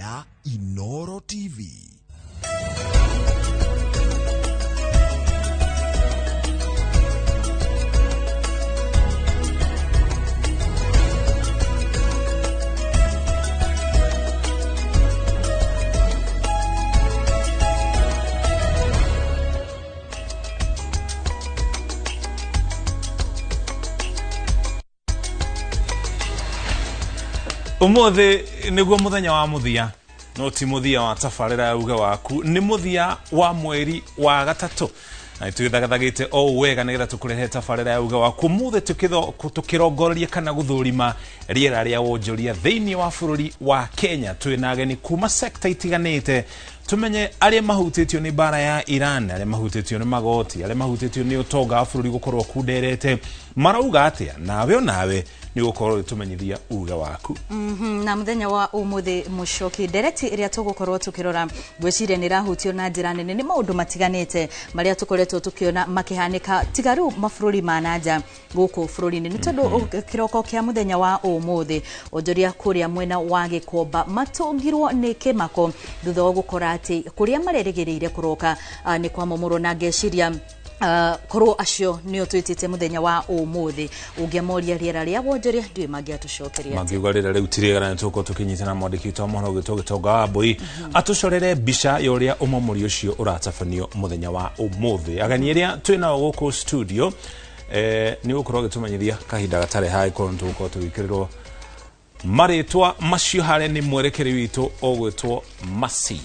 Ya Inoro TV. Umuthi niguo muthenya wa muthia, no ti muthia wa tabarĩra ya uge waku, nĩ muthia wa mweri wa gatatũ, na twĩthagathagĩte o ũũ wega nĩgetha tũkũrehe tabarĩra ya uge waku. Ũmũthĩ tũkĩrongoreria kana gũthũrima rĩera rĩa wonjoria thĩinĩ wa bũrũri wa Kenya. Twĩna ageni kuma sekta itiganĩte, tũmenye arĩa mahutĩtio nĩ mbara ya Iran, arĩa mahutĩtio nĩ magoti, arĩa mahutĩtio nĩ ũtonga wa bũrũri gũkorwo kunderete marauga atĩa. Nawe onawe nĩ ũgũkorwo ũgĩtũmenyithia uge waku. Na muthenya wa umuthi, Mucoki, ndereti ĩrĩa tũgũkorwo tũkĩrora, ngwĩciria nĩ ĩrahutio na njĩra nene nĩ maũndũ matiganĩte marĩa tũkoretwo tũkĩona makĩhanĩka, tiga rĩu mabũrũri ma na nja, gũkũ bũrũri-inĩ, nĩ tondũ kĩroko kĩa mũthenya wa ũmũthĩ onjoria kũrĩa mwena wa Gĩkomba matũngirwo nĩ kĩmako thutha wa gũkora atĩ kũrĩa marerĩgĩrĩire kũroka nĩ kwamomorwo. Na ngeciria korwo acio nĩo twĩtĩte mũthenya wa ũmũthĩ, ũngĩamoria rĩera rĩa wonjoria, ndiũĩ mangĩatũcokeria. Mangiuga rĩra rĩu ti rĩega, na nĩtũgũkorwo tũkĩnyitana mwandĩki witũ wa mohoro ũgĩtwo Gĩtonga wa Mbũi atũcorere mbica ya ũrĩa ũmomori ũcio ũratabanio mũthenya wa ũmũthĩ. Ageni arĩa twĩ nao gũkũ studio, nĩ ũgũkorwo ũgĩtũmenyithia kahinda gatarĩ hagĩkorwo nĩ tũgũkorwo tũgĩkĩrĩrwo marĩtwa macio. Harĩa nĩ mwerekeri witũ ũgwĩtwo Masi.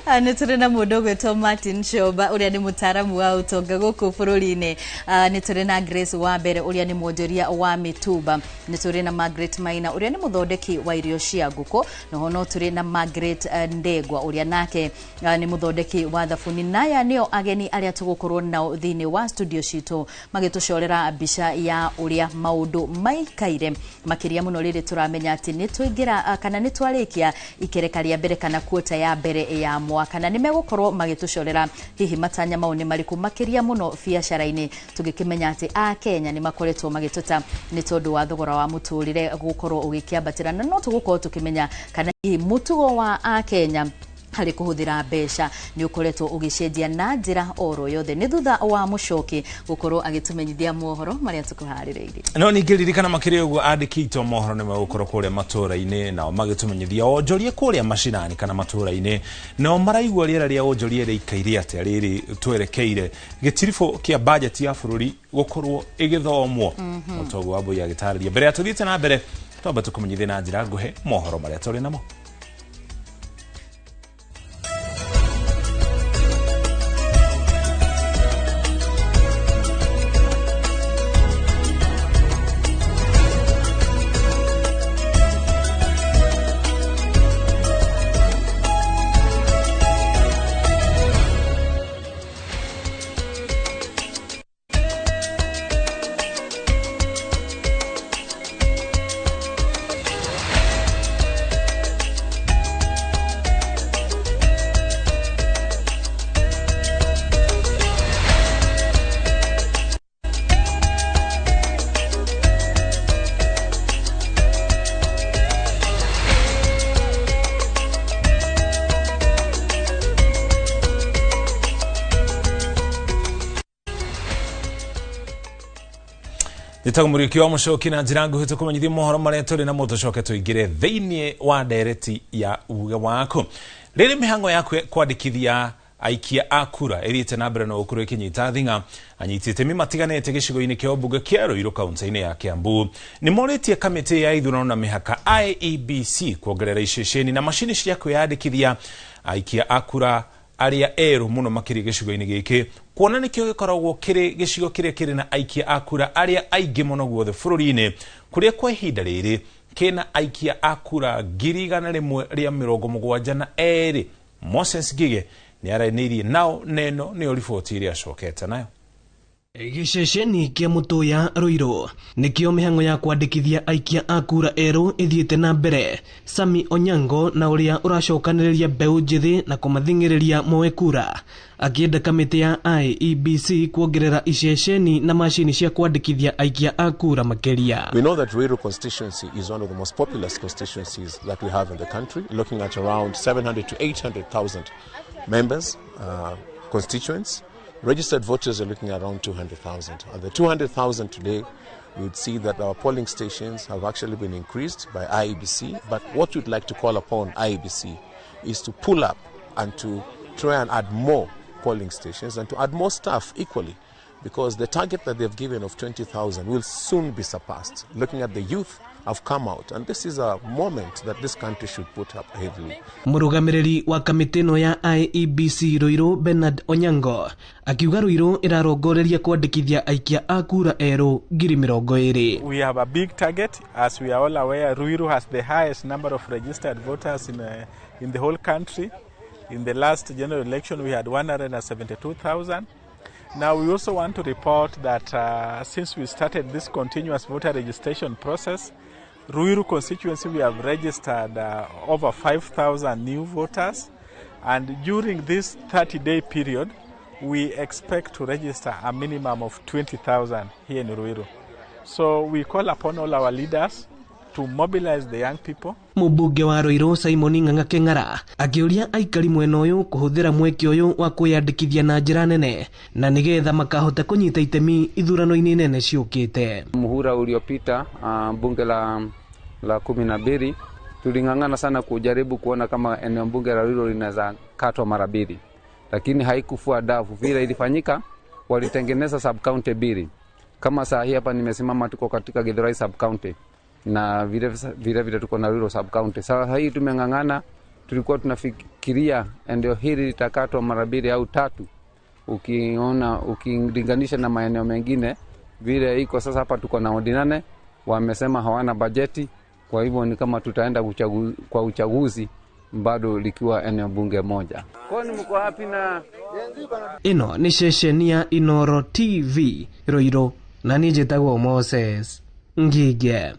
Nĩ tũrĩ na mũndũ ũgwĩtwo Martin Shomba, ũrĩa nĩ mũtaaramu wa ũtonga gũkũ bũrũri-inĩ. Nĩ tũrĩ na Grace wa mbere, ũrĩa nĩ mwonjoria wa mĩtumba. Nĩ tũrĩ na Margaret Maina, ũrĩa nĩ mũthondeki wa irio cia ngũkũ. Noho no tũrĩ na Margaret Ndegwa, ũrĩa nake nĩ mũthondeki wa thabuni. Naya nĩo ageni arĩa tũgũkorwo nao thĩinĩ wa studio citũ magĩtũcorera mbica ya ũrĩa maũndũ maikaire, makĩria mũno rĩrĩ tũramenya atĩ nĩ twaingĩra kana nĩ twarĩkia ikereka rĩa mbere kana kuota ya mbere ya mwaka, na nĩ megũkorwo magĩtũcorera hihi matanya mau nĩ marĩkũ, makĩria mũno biacara-inĩ, tũgĩkĩmenya atĩ a Kenya nĩ makoretwo magĩteta nĩ tondũ wa thogora wa mũtũrĩre gũkorwo ũgĩkĩambatĩra, na no tũgũkorwo tũkĩmenya kana hihi mũtugo wa a Kenya harĩ kũhũthĩra mbeca nĩ ũkoretwo ũgĩcenjia na njĩra oro yothe. Nĩ thutha wa Mũcoki gũkorwo agĩtũmenyithia mohoro marĩa tũkũharĩrĩirie. No ningĩ ririkana, makĩria ũguo, andĩki aitũ a mohoro nĩ megũkorwo kũrĩa matũũra-inĩ, nao magĩtũmenyithia onjoria kũrĩa macinani kana matũũra-inĩ nao maraigua rĩera rĩa onjoria rĩikaire atĩa rĩrĩ twerekeire gĩtiribũ kĩa bajeti ya bũrũri gũkorwo ĩgĩthomwo. Mũtogo wa Mbũi agĩtarĩria. Mbere ya tũthiĩte na mbere, twamba tũkũmenyithie na njĩra nguhĩ mohoro marĩa tũrĩ namo. Njĩtagwo Mũriũki wa Mũcoki. Na njĩra nguhĩ tũkũmenyithia mohoro marĩa tũrĩ namo, tũcoke tũingĩre thĩinĩ wa ndereti ya uge waku. Rĩrĩ mĩhango ya kwandĩkithia aikia a kura ĩthiĩte na mbere na gũkorwo ĩkĩnyita thing'a, anyiti itemi matiganĩte gĩcigo-inĩ kĩa ũmbunge kĩa Ruiru kaunti-inĩ ya Kiambu nĩ morĩtie kamĩtĩ ya ithurano na mĩhaka IEBC kuongerera iceceni na macini cia kwĩyandĩkithia aikia a kura arĩa erũ mũno makĩria gĩcigo-inĩ gĩkĩ, kuona nĩkĩo gĩkoragwo kĩrĩ gĩcigo kĩrĩa kĩrĩ na aikia a kura arĩa aingĩ mũno guothe bũrũri-inĩ, kũrĩa kwa ihinda rĩrĩ kĩna aikia a kura 172,000. Moses Ngige nĩ aranĩirie nao, na ĩno nĩyo riboti ĩrĩa acokete nayo. Gĩceceni kĩa Mũtũya Ruiru nĩkĩo mĩhang'o ya kwandĩkithia aikia a kura erũ ĩthiĩte na mbere. Sami Onyango na ũrĩa ũracokanĩrĩria mbeũ njĩthĩ na kũmathing'ĩrĩria moe kura akĩenda kamĩtĩ ya IEBC kuongerera iceceni na macini cia kwandĩkithia aikia a kura makĩria. We know that Ruiru constituency is one of the most populous constituencies that we have in the country, looking at around 700 to 800,000 members, constituents. Registered voters are looking at around 200,000. And the 200,000 today, we would see that our polling stations have actually been increased by IEBC. But what we'd like to call upon IEBC is to pull up and to try and add more polling stations and to add more staff equally, because the target that they've given of 20,000 will soon be surpassed. Looking at the youth have come out, and this is a moment that this country should put up heavily. Mũrũgamĩrĩri wa kamĩtĩ ĩno ya IEBC Ruiru Bernard Onyango akiuga Ruiru ĩrarongoreria kwandĩkithia aikia a kura erũ 20,000. We have a big target. As we are all aware, Ruiru has the highest number of registered voters in the whole country. In the last general election, we had 172,000. Now, we also want to report that since we started this continuous voter registration process, Ruiru constituency, we have registered over 5,000 new voters. And during this 30-day period, we expect to register a minimum of 20,000 here in Ruiru. So we call upon all our leaders to mobilize the young people. Mũmbunge wa Ruiru Simon Ng'ang'a Kĩng'ara akĩũria aikari mwena ũyũ kũhũthĩra mweke ũyũ wa kwĩyandĩkithia na njĩra nene na nĩgetha makahota kũnyita itemi ithurano-inĩ nene ciũkĩte. Muhula uliopita bunge la 12 tuling'ang'ana sana kujaribu kuona kama eneo bunge la Ruiru linaweza katwa mara mbili, lakini haikufua dafu. Vile ilifanyika, walitengeneza sub county mbili. Kama saa hii hapa nimesimama, tuko katika Githurai sub county na vile vile, vile tuko na Ruiru sub county. Sasa hii tumeng'ang'ana, tulikuwa tunafikiria eneo hili litakatwa mara mbili au tatu, ukiona ukilinganisha na maeneo mengine vile iko sasa. Hapa tuko na wodi 8, wamesema hawana bajeti, kwa hivyo ni kama tutaenda kwa uchaguzi bado likiwa eneo bunge moja. Kwani mko wapi na Ĩno nĩ ceceni ya Inoro TV Ruiru na niĩ njĩtagwo Moses Ngige.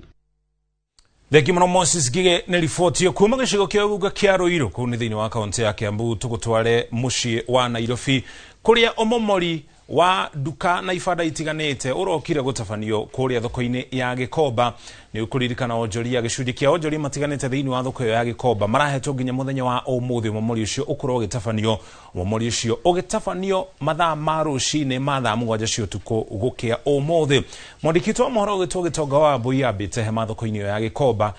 Thengi mũno Moses Ngige nĩ riboti kuma gĩcigo kĩa Ũgunga kĩa Ruiru kũu nĩ thĩinĩ wa kaunti ya Kiambu. Tũgũtware mũciĩ wa Nairobi kũrĩa ũmomori wa nduka na ibanda itiganĩte ũrokire gũtabanio kũrĩa thoko-inĩ ya Gĩkomba. Nĩ ũkũririkana onjoria gĩcunjĩ kĩa onjoria matiganĩte thĩinĩ wa thoko ĩyo ya Gĩkomba marahetwo nginya mũthenya wa ũmũthĩ ũmomori ũcio ũkorwo ũgĩtabanio, ũmomori ũcio ũgĩtabanio mathaa ma rũcinĩ ma thaa 7 cia ũtukũ gũkĩa ũmũthĩ. Mwandĩki witũ wa mohoro ũgĩtwo Gĩtonga wa Mbui ambĩte hema thoko-inĩ ĩyo ya Gĩkomba,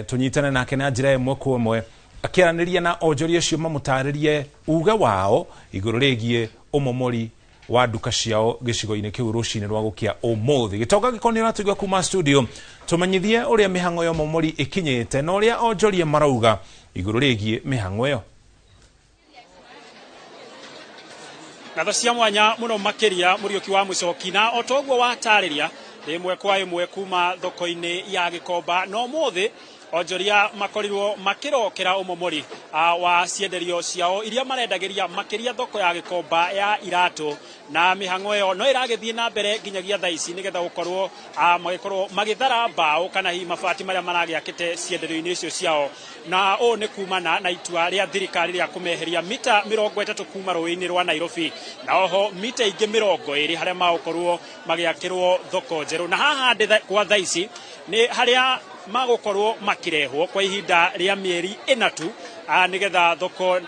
tũnyitane nake na njĩra ĩmwe kwa ĩmwe akĩaranĩria na onjoria acio mamũtarĩrie uge wao igũrũ rĩgiĩ ũmomori wa nduka ciao gĩcigo-inĩ kĩu rũcinĩ rwa gũkĩa ũmũthĩ. Gĩtonga gĩko nĩ ũratũigua kuma studio, tũmenyithie ũrĩa mĩhang'o ya ũmomori ĩkinyĩte na ũrĩa onjoria marauga igũrũ rĩgiĩ mĩhang'o ĩyo. Ngatho cia mwanya mũno makĩria Mũriũki wa Mũcoki, na o toguo watarĩria ĩmwe kwa ĩmwe kuma thoko-inĩ ya Gĩkomba. No ũmũthĩ onjoria makorirwo makĩrokera ũmomori wa cienderio ciao iria marendagĩria makĩria thoko ya Gĩkomba ya iratũ, na mĩhang'o ĩyo no ĩragĩthiĩ na mbere nginyagia thaa ici nĩgetha gũkorwo magĩkorwo magĩthara mbaũ kana hihi mabati marĩa maragĩakĩte cienderio-inĩ icio ciao. Na ũũ nĩ kumana na itua rĩa thirikari rĩa kũmeheria mita 30 kuma rũĩ-inĩ rwa Nairobi, na oho mita ingĩ 20 harĩa magũkorwo magĩakĩrwo thoko njerũ. Na haha ndĩ kwa thaa ici nĩ harĩa magũkorwo makĩrehwo kwa ihinda rĩa mĩeri ĩna tu, nĩgetha thoko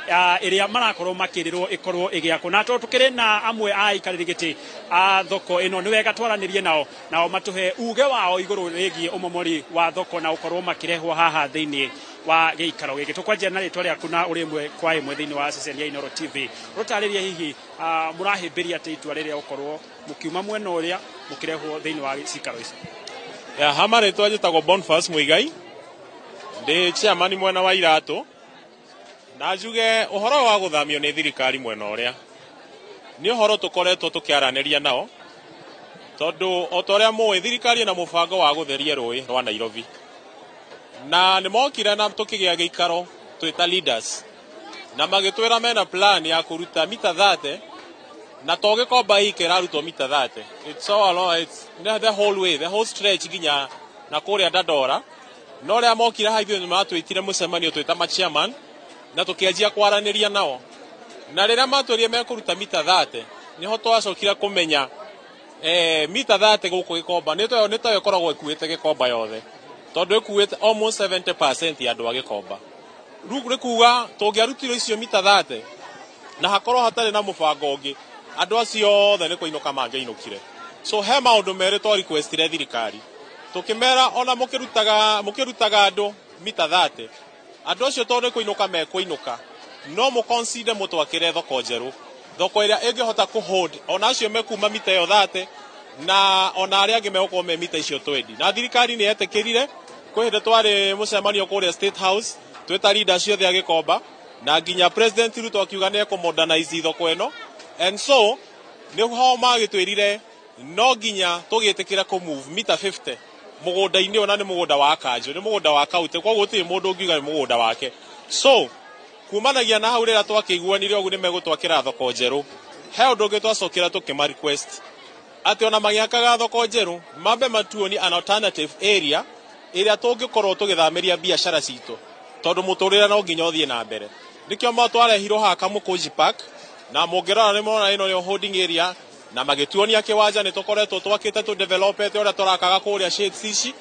ĩrĩa marakorwo makĩrĩrwo ĩkorwo ĩgĩakwo. Na tondũ tũkĩrĩ na amwe a aikarĩri gĩtĩ a thoko ĩno, nĩ wega twaranĩrie nao nao matũhe uge wao igũrũ rĩgiĩ ũmomori wa thoko na gũkorwo makĩrehwo haha thĩinĩ wa gĩikaro gĩkĩ. Tũkwanjia na rĩtwa rĩaku na ũrĩ ĩmwe kwa ĩmwe thĩinĩ wa ceceni ya Inooro TV, rũtarĩrie hihi mũrahĩmbĩria atĩ itua rĩrĩa gũkorwo mũkiuma mwena ũrĩa mũkĩrehwo thĩinĩ wa cikaro ici. Ya hama rĩtwa njĩtagwo Boniface Muigai, ndĩ chairman mwena wa iratũ, na njuge ũhoro wa gũthamio nĩ thirikari mwena ũrĩa nĩ ũhoro tũkoretwo tũkĩaranĩria nao, tondũ o ta ũrĩa mũĩ thirikari ĩna mũbango wa gũtheria rũĩ rwa Nairobi, na nĩ mokire na tũkĩgĩa gĩikaro twĩ ta leaders, na magĩtwĩra mena plan ya kũruta mita 30 Na to Gikomba ike ĩrarutwo mita 30, it's all along, it's the whole way, the whole stretch nginya na kũrĩa Dandora. No rĩa mokire haha, ithuĩ nĩ matwĩtire mũcemanio twĩta ma chairman na tũkĩanjia kwaranĩria nao, na rĩrĩa matwĩrire mekũruta mita 30, nĩho twacokire kũmenya mita 30 gũkũ Gĩkomba nĩ tayo ĩkoragwo ĩkuĩte Gĩkomba yothe, tondũ ĩkuĩte almost 70% ya andũ a Gĩkomba. Rĩu nĩ kuga tũngĩarutire icio mita 30 na hakorwo hatarĩ na mũbango ũngĩ, andũ acio othe nĩ kũinũka mangĩainũkire. So he maũndũ merĩ twa requestire thirikari, tũkĩmera ona mũkĩrutaga andũ mita 30, andũ acio tondũ nĩ kũinũka mekũinũka, no mũconsider mũtwakĩre thoko njerũ, thoko ĩrĩa ĩngĩhota kũhold ona acio mekuma mita ĩyo 30 na ona arĩa angĩ megũkorwo me mita icio 20. Na thirikari nĩ yetĩkĩrire. Kwĩ hĩndĩ twarĩ mũcemanio kũrĩa State House twĩta leaders ciothe a Gĩkomba, na nginya President Ruto akiuga nĩ ekũmodernize thoko ĩno, and so nĩho magĩtwĩrire no nginya tũgĩtĩkĩra kũmove mita 50 mũgũnda-inĩ ũyũ, na nĩ mũgũnda wa kanjũ, nĩ mũgũnda wa kaunti, koguo gũtirĩ mũndũ ũngiuga nĩ mũgũnda wake. So kumanagia na hau, rĩrĩa twakĩiguanire ũguo nĩ megũtwakĩra thoko njerũ, he ũndũ ũngĩ twacokera tũkĩma request atĩ ona magĩakaga thoko njerũ mambe matuoni an alternative area ĩrĩa tũngĩkorwo tũgĩthamĩria biacara citũ, tondũ mũtũrĩre no nginya ũthiĩ na mbere. Nĩkĩo ma twarehirwo haha Kamũkũnji Park, na mũngĩrora nĩ mona ĩno nĩyo holding area, na magĩtuonia kĩwanja nĩ tũkoretwo twakĩte tũdevelopete ũrĩa tũrakaga kũrĩa shades ici,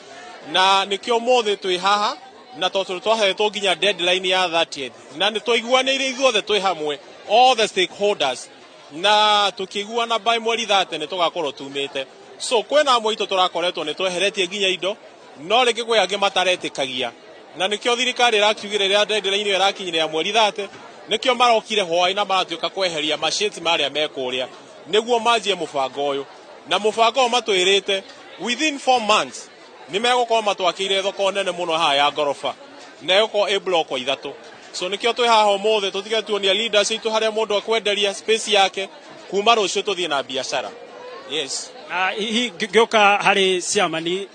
na nĩkĩo ũmũthĩ twĩ haha, na tondũ twahetwo nginya deadline ya 30th, na nĩ twaiguanĩire ithuothe twĩ hamwe, all the stakeholders, na tũkĩiguana by mweri 30 nĩ tũgakorwo tumĩte. So kwĩna amwe itũ tũrakoretwo nĩ tweheretie nginya indo, no rĩngĩ kwĩ angĩ mataretĩkagia, na nĩkĩo thirikari ĩrakiugire rĩrĩa deadline ĩyo ĩrakinyire ya mweri 30, nĩkĩo marokire hwaĩ na maratuĩka kweheria mashades marĩa me kũrĩa nĩguo manjie mũbango ũyũ. Na mũbango ũyũ matwĩrĩte within 4 months nĩ megũkorwo matwakĩire thoko nene mũno haha ya ngoroba, na ĩgũkorwo ĩ block ithatũ. So nĩkĩo twĩ haha ũmũthĩ, tũtige tuonia leaders itũ harĩa mũndũ akwenderia space yake kuma rũciũ tũthiĩ na biacara, yes. Na hihi ngĩũka harĩ ciamani,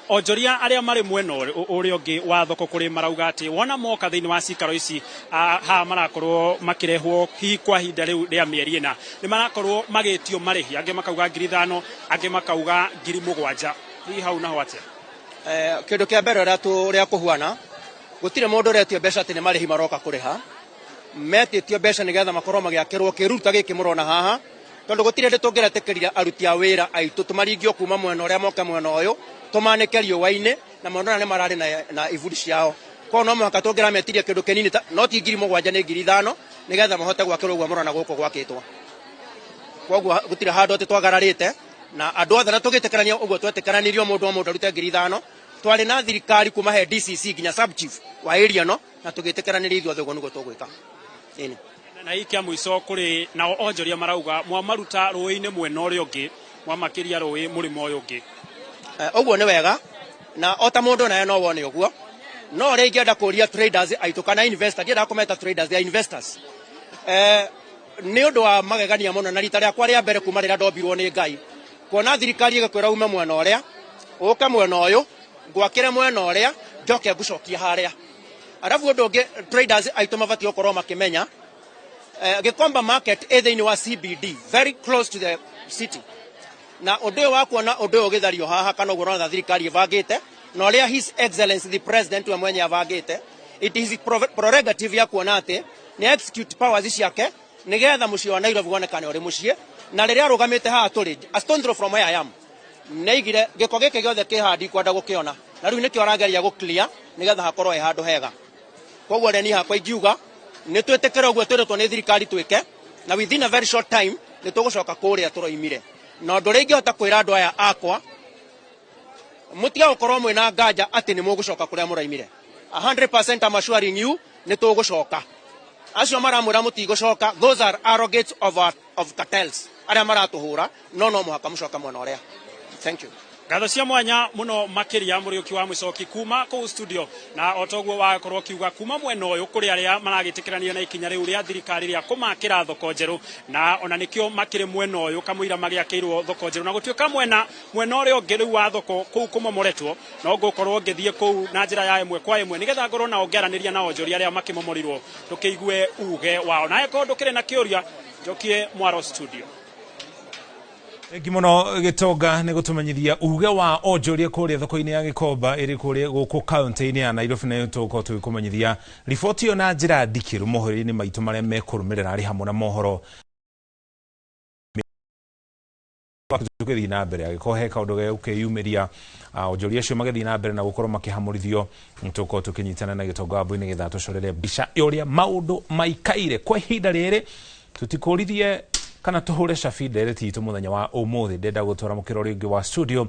onjoria arĩa marĩ mwena ũrĩa ũngĩ wa thoko kũrĩ marauga atĩ wona moka thĩinĩ wa cikaro ici, haha marakorwo makĩrehwo hihi kwa ihinda rĩu rĩa mĩeri 4, nĩ marakorwo magĩtio marĩhi, angĩ makauga 5,000, angĩ makauga 7,000. Hihi hau naho atĩa? Kĩndũ kĩa mbere, ũrĩa ũrĩa kũhuana, gũtirĩ mũndũ ũretio mbeca atĩ nĩ marĩhi maroka kũrĩha. Metĩtio mbeca nĩgetha makorwo magĩakĩrwo kĩruru ta gĩkĩ mũrona haha, tondũ gũtirĩ hĩndĩ tũngĩretĩkĩria aruti a wĩra aitũ tũmaringio kuma mwena ũrĩa moke mwena ũyũ tũmanĩke riũa-inĩ, na mwena ũrĩa nĩ mararĩ na iburi ciao. Koguo no mũhaka tũngĩrametirie kĩndũ kĩnini no ti 7,000, nĩ 5,000, nĩgetha mahote gwakĩrwo ũguo mũrona gũkũ gwakĩtwo. Koguo gũtirĩ handũ atĩ twagararĩte na andũ othe, na tũgĩtĩkĩrania ũguo twetĩkĩranirio mũndũ o mũndũ arute 5,000. Twarĩ na thirikari kuma he DCC nginya sub chief wa area ĩno, na tũgĩtĩkĩranĩria ithuothe ũguo nĩguo tũgwĩka. Ĩni. Na hihi kĩa mũico, kũrĩ nao onjoria marauga mwamaruta rũĩ-inĩ mwena ũrĩa ũngĩ, mwamakĩria rũĩ mũrĩmo ũyũ ũngĩ. Ũguo nĩ wega, na o ta mũndũ nawe no wone ũguo, no ũrĩa ingĩenda kũria traders aitũ kana investor, ndiendaga kũmeta traders, they are investors, nĩ ũndũ wa magegania mũno, na rita rĩakwa rĩa mbere kuma rĩrĩa ndombirwo nĩ Ngai kuona thirikari ĩgĩkwĩra ume mwena ũrĩa ũke mwena ũyũ, ngwakĩre mwena ũrĩa, njoke ngũcokia harĩa. Arabu ũndũ ũngĩ traders aitũ mabatiĩ gũkorwo makĩmenya, Gikomba market ĩ thĩinĩ wa CBD, very close to the city, na ũndũ ũyũ wa kuona ũndũ ũyũ ũgĩthario haha kana ũguo ũrona thirikari ĩbangĩte na ũrĩa His Excellency the President we mwenye abangĩte, it is prerogative ya kuona atĩ nĩ execute powers ciake nĩgetha mũciĩ wa Nairobi wonekane ũrĩ mũciĩ. Na rĩrĩa arũgamĩte haha tũrĩ, a stone throw from where I am, nĩaigire gĩko gĩkĩ gĩothe kĩ haha, ndikwenda gũkĩona, na rĩu nĩkĩo arageria gũ clear nĩgetha hakorwo he handũ hega. Koguo rĩ, niĩ hakwa ingiuga nĩ twĩtĩkĩre ũguo twĩrĩtwo nĩ thirikari twĩke, na within a very short time nĩ tũgũcoka kũrĩa tũroimire. Na ũndũ ũrĩa ingĩhota kwĩra andũ aya akwa, mũtige gũkorwo mwĩna nganja atĩ nĩ mũgũcoka kũrĩa mũraimire. 100% I'm assuring you nĩ tũgũcoka. Acio maramwĩra mũtigũcoka, those are arrogates of cartels arĩa maratũhũra, no mũhaka mũcoke mwena ũrĩa. Thank you. Ngatho cia mwanya muno makiria, Mũrĩũki wa Mũcoki, kuma kũu studio. Na o toguo wakorwo kiuga, kuma mwena ũyũ kũrĩ arĩa maragĩtĩkĩrania na ikinya rĩu rĩa thirikari rĩa kũmakĩra thoko njerũ, na ona nĩkĩo makĩrĩ mwena ũyũ kamũira magĩakĩirwo thoko njerũ, na gũtuĩka mwena ũrĩa ũngĩ rĩu wa thoko kũu kũmomoretwo, no ngũkorwo ngĩthiĩ kũu na njĩra ya ĩmwe kwa ĩmwe nĩgetha ngorwo nao ngĩaranĩria na onjoria arĩa makĩmomorirwo, tũkĩigue uge wao. Na angĩkorwo ndũkĩrĩ na kĩũria, njokie mwaro studio. Thengi mũno Gĩtonga nĩ gũtũmenyithia uge wa onjoria kũrĩa thoko-inĩ ya Gĩkomba ĩrĩ kũrĩa gũkũ kaunti-inĩ ya Nairobi, na tũgũkorwo tũgĩkũmenyithia riboti ĩyo na njĩra ndikĩru mohoro-inĩ maitũ marĩa mekũrũmĩrĩra arĩ hamwe na mohoro tũgĩthiĩ na mbere. Angĩkorwo he kaũndũ gegũkĩyumĩria, onjoria acio magĩthiĩ na mbere na gũkorwo makĩhamũrithio, tũgũkorwo tũkĩnyitana na Gĩtonga wa Mbui nĩgetha tũcorere mbica ya ũrĩa maũndũ maikaire kwa ihinda rĩrĩ. Tũtikũrithie kana tũhũre cabi ndereti itũ mũthenya wa ũmũthĩ. Ndenda gũtwara mũkĩra ũrĩa ũngĩ wa studio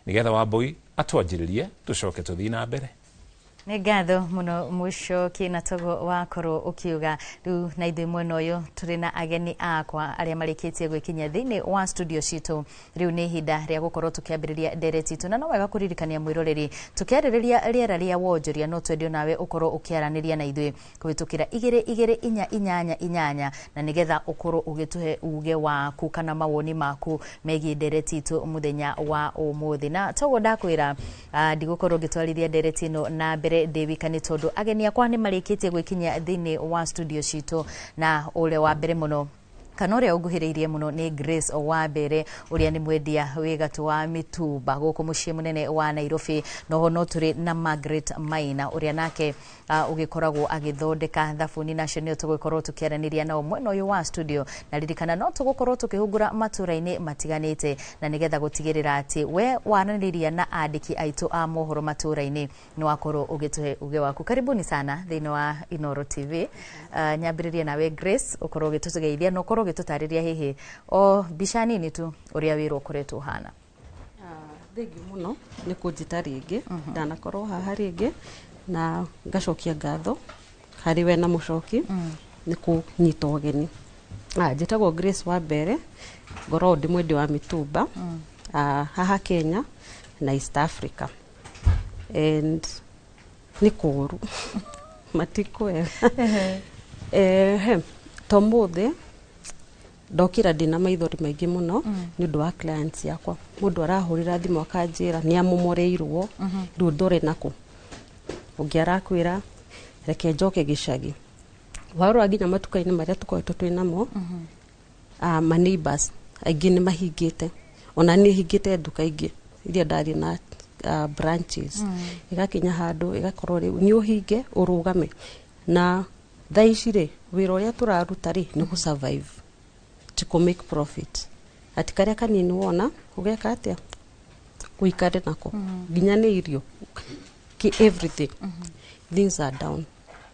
nĩgetha Wambui atwanjĩrĩrie, tũcoke tũthiĩ na mbere. Nĩ ngatho mũno Mũcoki na togo wakorwo ũkiuga. Rĩu na ithuĩ mwena ũyũ tũrĩ na ageni akwa arĩa marĩkĩtie gwĩkinyia thĩinĩ wa studio citũ. Rĩu nĩ ihinda rĩa gũkorwo tũkĩambĩrĩria ndereti itũ, na no wega kũririkania mwĩroreri tũkĩarĩrĩria rĩera rĩa wonjoria, no twende nawe ũkorwo ũkĩaranĩria na ithuĩ kũhĩtũkĩra 22488, na nĩgetha ũkorwo ũgĩtũhe uge waku kana mawoni maku megiĩ ndereti itũ mũthenya wa ũmũthĩ. Na toguo ndakwĩra, ndigũkorwo ngĩtwarithia ndereti ĩno na mbere ndĩ wika, nĩ tondũ ageni akwa nĩ marĩkĩtie gwĩkinyia thĩinĩ wa studio citũ. Na ũrĩa wa mbere mũno kana ũrĩa ũnguhĩrĩirie mũno nĩ Grace wa mbere, ũrĩa nĩ mwendia wĩ gatũ wa mĩtumba gũkũ mũciĩ mũnene wa Nairobi. Noho no tũrĩ na Margaret Maina, ũrĩa nake ũgĩkoragwo agĩthondeka thabuni, nacio nĩo tũgũkorwo tũkĩaranĩria nao mwena ũyũ wa studio. Na ririkana no tũgũkorwo tũkĩhungura matũra-inĩ matiganĩte, na nĩgetha gũtigĩrĩra atĩ we waranĩria na andĩki aitũ a mohoro matũra-inĩ nĩ wakorwo ũgĩtũhe uge waku. Karibuni sana thĩinĩ wa Inoro TV. Nyambĩrĩrie nawe Grace, ũkorwo ũgĩtũgeithia na ũkorwo ũgĩtũtarĩria hihi o mbica nini tu ũrĩa wĩra ũkoretwo ũhana. Thengiũ mũno nĩ kũnjĩta rĩngĩ. Ndanakorwo haha rĩngĩ na ngacokia ngatho harĩ we na Mũcoki nĩ kũnyita ũgeni. Njĩtagwo Grace wa mbere, ngoragwo ndĩ mwendia wa mĩtumba haha Kenya na East Africa, and nĩ kũũru, matikwega. To mũthĩ ndokĩra ndĩna maithori maingĩ mũno nĩ ũndũ wa clients yakwa. Mũndũ arahũrĩra thimũ akanjĩra nĩ amomoreirwo, rĩu ndore nakũ. Ũngĩ arakwĩra reke njoke gĩcagi. Warora nginya matuka-inĩ marĩa tũkoretwo twĩ namo, ma neighbors aingĩ nĩ mahingĩte. Ona niĩ hingĩte nduka ingĩ iria ndarĩ na branches. Ĩgakinya handũ ĩgakorwo rĩu nĩ ũhinge ũrũgame. Na thaa ici rĩ, wĩra ũrĩa tũraruta rĩ nĩ gũ survive, ti kũ make profit. Ati karĩa kanini wona ũgeka atĩa ũikare nako, nginya nĩ irio ki everything, things are down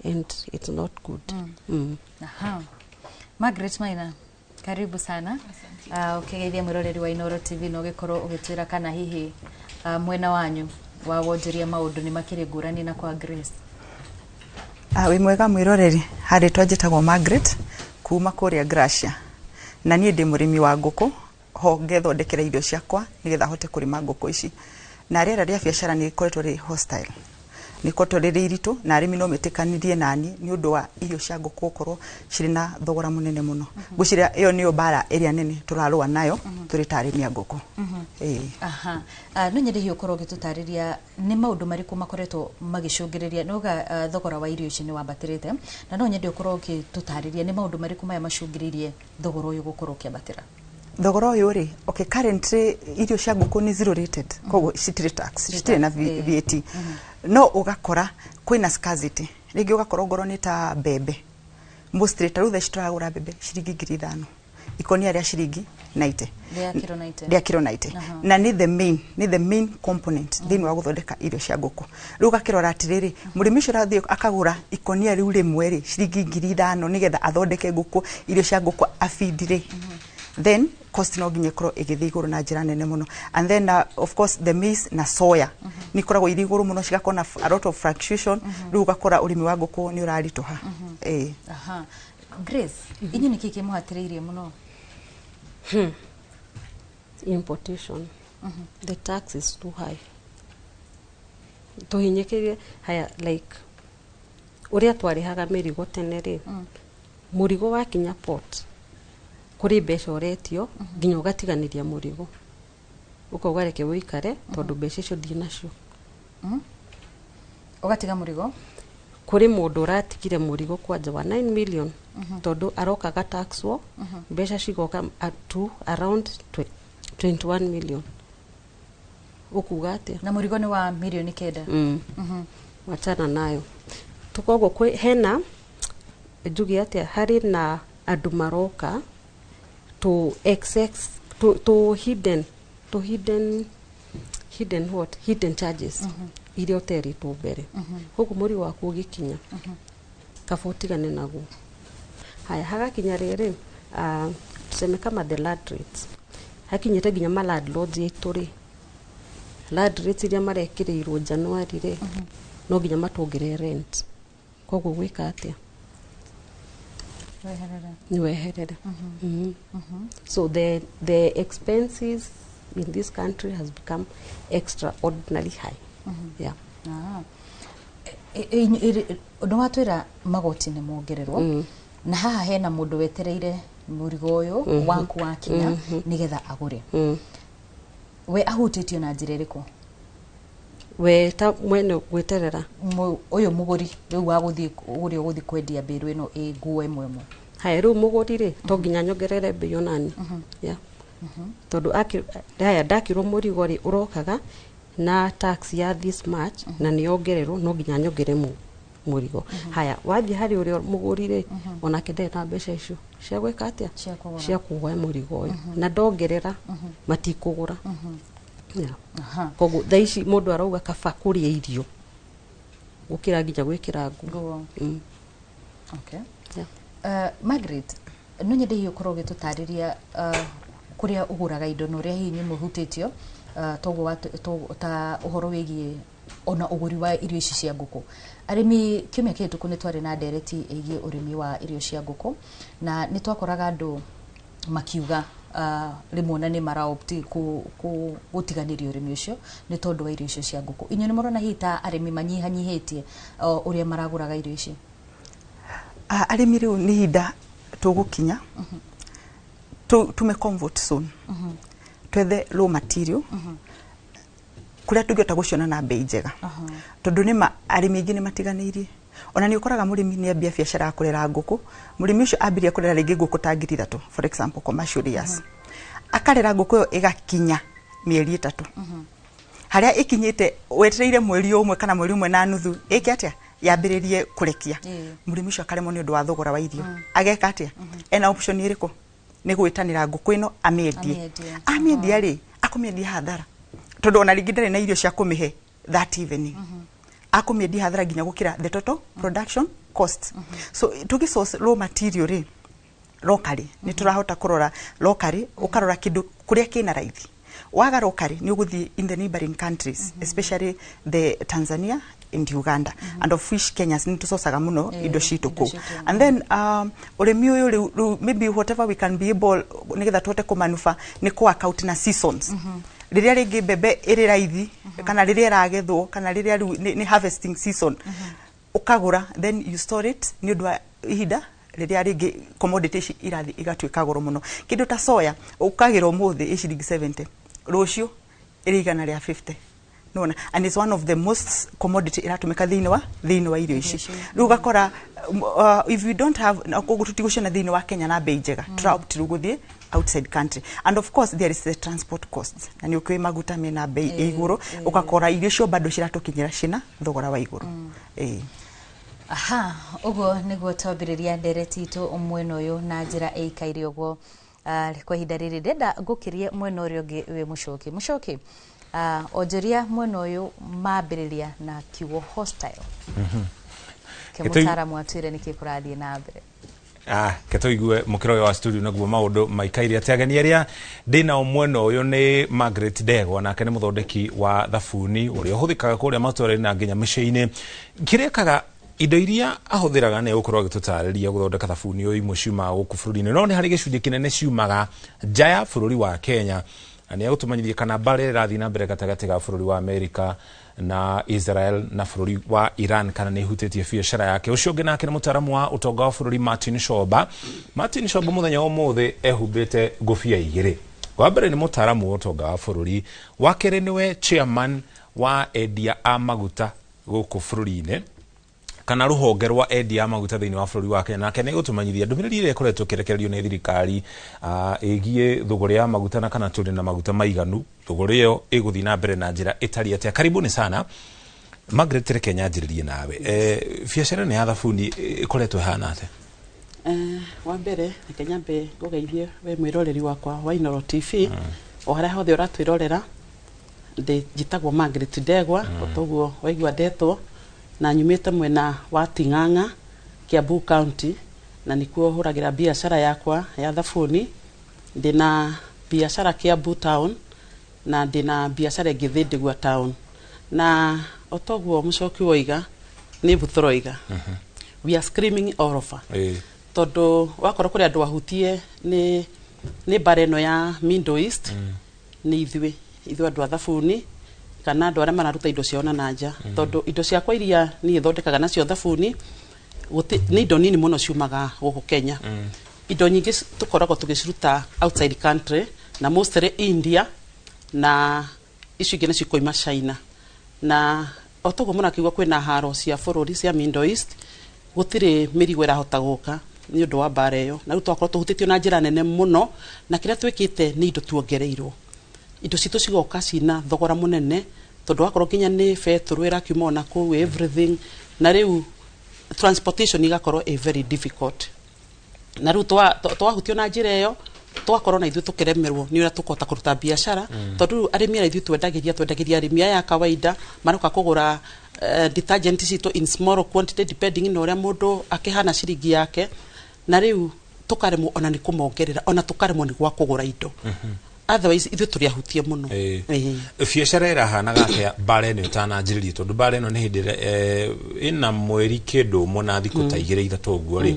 and it's not good. Aha. Margaret Maina, karibu sana. Ũkĩgeithia mwĩroreri wa Inoro TV na ũgĩkorwo ũgĩtwĩra kana hihi mwena wanyu wa wonjoria maũndũ nĩ makĩrĩ ngũrani na kwa Grace. Wĩ mwega mwĩroreri, harĩtwa njĩtagwo Margaret kuma kũrĩa Gracia, na niĩ ndĩ mũrĩmi wa ngũkũ ho, ngethondekera irio ciakwa nĩgetha hote kũrĩma ngũkũ ici. Na rĩera rĩa biacara nĩ rĩkoretwo rĩ hostile, nĩ rĩkoretwo rĩrĩ iritũ, na arĩmi no metĩkanirie nani nĩ ũndũ wa irio cia ngũkũ gũkorwo cirĩ na thogora mũnene mũno. Ngwĩciria ĩyo nĩyo mbara ĩrĩa nene tũrarũa nayo tũrĩ ta arĩmi a ngũkũ. Ĩĩ. Aha. No nyende hihi ũkorwo ũgĩtũtarĩria nĩ maũndũ marĩkũ makoretwo magĩcũngĩrĩria noga thogora wa irio ici nĩ wambatĩrĩte, na no nyende ũkorwo ũgĩtũtarĩria nĩ maũndũ marĩkũ maya macũngĩrĩirie thogora ũyũ gũkorwo ũkĩambatĩra. Thogora ũyũ rĩ, okay, currently irio cia ngũkũ nĩ zero rated, koguo citirĩ tax, citirĩ na VAT, no ũgakora kwĩna scarcity. Rĩngĩ ũgakora ongorwo nĩ ta mbembe, mostly ta rĩu thaa ici tũragũra mbembe ciringi 5,000 ikonia rĩa ciringi 90. Rĩa kiro 90. Rĩa kiro 90. Na nĩ the main component thĩinĩ wa gũthondeka irio cia ngũkũ. Rĩu ũgakĩrora atĩrĩrĩ, mũrĩmi ũcio ũrathiĩ akagũra ikonia rĩu rĩmwe rĩ ciringi 5,000 nĩgetha athondeke ngũkũ, irio cia ngũkũ abindi rĩ, then cost no nginya ĩkorwo ĩgĩthiĩ igũrũ na njĩra nene mũno. And then of course the maize na soya nĩ ikoragwo irĩ igũrũ mũno, cigakorwo na a lot of fluctuation. Rĩu ũgakora ũrĩmi wa ngũkũ nĩ ũraritũha. Ĩĩ. Aha. Grace, inyuĩ nĩkĩ kĩmũhatĩrĩirie mũno? Importation, the tax is too high. Tũhinyĩkĩrie haya, like ũrĩa twarĩhaga mĩrigo tene rĩ, mũrigo wakinya port kũrĩ mbeca ũretio nginya ũgatiganĩria mũrigo, ũkauga reke ũikare tondũ mbeca icio ndirĩ nacio. Ũgatiga mũrigo? Kũrĩ mũndũ ũratigire mũrigo kwanja wa 9 million tondũ aroka gataxwo mbeca cigoka to around 21 million ũkuga atĩa? Na mũrigo nĩ wa mirioni 9. Wachana nayo. Koguo kwĩ hena, njuge atĩa, harĩ na andũ maroka to xx to hidden to hidden hidden what hidden charges iria ũterĩtwo mbere. Koguo mũrigo waku ũgĩkinya, kaba ũtigane naguo. Haya, hagakinya rĩrĩ, tuseme kama the land rates, hakinyĩte nginya ma landlords aitũ rĩ, land rates iria marekĩrĩirwo January rĩ, no nginya matuongerere rent. Koguo gwĩka atĩa? Weherere. Nĩ weherere. So the expenses in this country has become extraordinarily high, yeah. Ah. Nĩ watwĩra magoti nĩ mongererwo, na haha hena mũndũ wetereire mũrigo ũyũ waku wakinya nĩgetha agũre. We ahutĩtio na njĩra ĩrĩkũ? We ta mwene gweterera? Ũyũ mũgũri rĩu wa gũthiĩ, ũrĩa ũgũthiĩ kwendia mbĩrũ ĩno ĩ nguo ĩmwe ĩmwe. Haya, rĩu mũgũri rĩ, to nginya nyongerere mbei onani, yeah, tondũ haya, ndakĩrwo mũrigo rĩ, ũrokaga na tax ya this much, na nĩ yongererwo, no nginya nyongere mũrigo. Haya, wathiĩ harĩ ũrĩa mũgũri rĩ, onake ndarĩ na mbeca icio cia gwĩka atĩa? Cia kũgũra. Cia kuoya mũrigo ũyũ, na ndongerera matikũgũra, yeah. Koguo thaa ici mũndũ arauga kaba kũrĩa irio gũkĩra nginya gwĩkĩra nguo. Nguo. Okay. Yeah. Margaret, no nyende hihi ũkorwo ũgĩtũtarĩria kũrĩa ũgũraga indo na ũrĩa hihi inyuĩ mũhutĩtio, toguo ta ũhoro wĩgiĩ ona ũgũri wa irio ici cia ngũkũ. Arĩmi, kiumia kĩhĩtũku nĩ twarĩ na ndereti ĩgiĩ ũrĩmi wa irio cia ngũkũ, na nĩ twakoraga andũ makiuga rĩmwe ona nĩ maraopt gũtiganĩria ũrĩmi ũcio nĩ tondũ wa irio icio cia ngũkũ. Inyuĩ nĩ mũrona hihi ta arĩmi manyihanyihĩtie ũrĩa maragũraga irio ici? Ah, arĩmi rĩu nĩ ihinda tũgũkinya tume comfort zone, twethe raw material kũrĩa tũngĩhota gũciona na bei njega, tondũ nĩma arĩmi aingĩ nĩ matiganĩirie. Ona nĩ ũkoraga mũrĩmi nĩ ambia biacara ya kũrera ngũkũ. Mũrĩmi ũcio ambirie kũrera rĩngĩ ngũkũ ta 3000, for example, commercial years, akarera ngũkũ ĩyo ĩgakinya mĩeri 3, harĩa ĩkinyĩte wetereire mweri ũmwe kana mweri ũmwe na nuthu ĩke atĩa, yambĩrĩrie kũrekia. Mũrĩmi ũcio akaremwo nĩ ũndũ wa thogora wa irio. Ageka atĩa? Ena option ĩrĩkũ? Nĩ gwĩtanĩra ngũkũ ĩno amĩendie. Amĩendie. Amĩendia rĩ, akũmĩendia hathara, tondũ ona rĩngĩ ndarĩ na irio cia kũmĩhe that evening. Akũmĩendia hathara nginya gũkĩra the total production cost. So tũgĩ source raw material rĩ locally, nĩ tũrahota kũrora locally, ũkarora kĩndũ kũrĩa kĩna raithi. Waga locally, nĩ ũgũthiĩ in the neighboring countries, especially the Tanzania and Uganda, and of which Kenyans nĩ tũcocaga mũno indo citũ indo kũu. citũ. And then ũrĩmi ũyũ rĩu maybe whatever we can be able nĩgetha tũhote kũmanuba nĩ kũ work out na seasons, rĩrĩa rĩngĩ mbembe ĩrĩ raithi, kana rĩrĩa ĩragethwo, kana rĩrĩa rĩu nĩ harvesting season, ũkagũra, then you store it nĩ ũndũ wa ihinda rĩrĩa rĩngĩ commodity ici irathiĩ igatuĩka goro mũno. Kĩndũ ta soya ũkagĩra ũmũthĩ ĩ ciringi 70, rũciũ ĩrĩ 150. Nona, and it's one of the most commodity ĩratũmĩka thĩinĩ wa irio ici. Rĩu ũgakora if you don't have na koguo tũtigũciona thĩinĩ wa Kenya na bei njega, tũraopt rĩu gũthiĩ outside country, and of course there is the transport costs, na nĩ ũkĩũĩ maguta mena bei ĩ igũrũ. Ũgakora irio icio bado ciratũkinyĩra ciĩna thogora wa igũrũ. Aha, ũguo nĩguo twambĩrĩria ndereti itũ mwena ũyũ na njĩra ĩikaire ũguo. Kwa ihinda rĩrĩ ndenda ngũkĩrie mwena ũrĩa ũngĩ wĩ Mũcoki. Mũcoki, onjoria mwena ũyũ mambĩrĩria na kiugo hostile. Ke mũtaaramu atwĩre nĩkĩ kũrathiĩ na mbere. Ah, ke tũigue mũkĩra ũyũ wa studio naguo maũndũ maikaire atĩ. Ageni arĩa ndĩnao mwena ũyũ nĩ Margaret Ndegwa, nake nĩ mũthondeki wa thabuni ũrĩa ũhũthĩkaga kũrĩa matũra-inĩ na nginya mĩciĩ-inĩ. Kĩrĩa ekaga, indo iria ahũthĩraga nĩ egũkorwo agĩtũtarĩria gũthondeka thabuni ũyũ, imwe ciumaga gũkũ bũrũri-inĩ, no nĩ harĩ gĩcunjĩ kĩnene ciumaga nja ya bũrũri wa Kenya, na nĩ egũtũmenyithia kana mbara ĩrĩa ĩrathiĩ na mbere gatagatĩ ga bũrũri wa Amerika na Israel na bũrũri wa Iran kana nĩ ĩhutĩtie biacara yake. Ũcio ũngĩ nake nĩ mũtaaramu wa ũtonga wa bũrũri Martin Shoba. Martin Shoba mũthenya wa ũmũthĩ ehumbĩte ngũbia igĩrĩ. Wa mbere nĩ mũtaaramu wa ũtonga wa bũrũri, wa kerĩ nĩwe chairman wa endia a maguta gũkũ bũrũri-inĩ. Kana rũhonge rwa endia a maguta thĩinĩ wa bũrũri wa Kenya, nake nĩ gũtũmenyithia ndũmĩrĩri ĩrĩa ĩkoretwo ĩkĩrekererio nĩ thirikari ĩgiĩ thũgũrĩ ya maguta na kana tũrĩ na maguta maiganu, thũgũrĩ ĩyo ĩgũthiĩ na mbere na njĩra ĩtariĩ atĩa. Karibuni sana Margaret, reke nyanjĩrĩrie nawe. Biacara ĩno ya thabuni ĩkoretwo ĩhana atĩa? Wa mbere reke nyambe ngũgeithie we mwĩroreri wakwa wa Inooro TV o harĩa hothe ũratwĩrorera. Ndĩ njĩtagwo Margaret Ndegwa, o toguo waigua ndetwo, na nyumĩte mwena wa Ting'ang'a, Kiambu County, na nĩkuo hũragĩra biacara yakwa ya thabuni. Ndĩna biacara Kiambu town na ndĩna biacara ĩngĩ Thindigua town, na o toguo mũcoki woiga nĩ mbu tũroiga, we are screaming all over, tondũ wakorwo kũrĩ andũ ahutie nĩ mbara ĩno ya Middle East, nĩ ithuĩ andũ a thabuni kana andũ arĩa mararuta indo ciao na nja, tondũ indo ciakwa iria niĩ thondekaga nacio thabuni nĩ indo nini mũno ciumaga gũkũ Kenya. Indo nyingĩ tũkoragwo tũgĩciruta outside country, na mostly India, na icio ingĩ nacio ikoima China. Na o toguo mũrakĩigua kwĩna haro cia bũrũri cia Middle East, gũtirĩ mĩrigo ĩrahota gũka nĩ ũndũ wa mbara ĩyo, na rĩu twakorwo tũhutĩtio na njĩra nene mũno. Na kĩrĩa twĩkĩte nĩ indo tuongereirwo, indo citũ cigoka cina thogora mũnene, tondũ wakorwo nginya nĩ betũrũ ĩrakiuma ona kũu, everything, na rĩu transportation igakorwo ĩ very difficult. Na rĩu twahutio na njĩra ĩyo, twakorwo na ithuĩ tũkĩremerwo nĩ ũrĩa tũkũhota kũruta biacara, tondũ rĩu arĩmi arĩa ithuĩ twendagĩria arĩmi aya a kawaida maroka kũgũra detergent citũ in small quantity, depending na ũrĩa mũndũ akĩhana ciringi yake, na rĩu tũkaremwo ona nĩ kũmongerera, ona tũkaremwo nĩ gwa kũgũra indo. Otherwise ithuĩ tũrĩ ahutie mũno. Biacara ĩrahanaga atĩa mbara ĩno ĩtananjĩrĩria? Tondũ mbara ĩno nĩ hĩndĩ ĩrĩa, ĩna mweri kĩndũ ũmwe na thikũ ta 2 3 ũguo rĩ,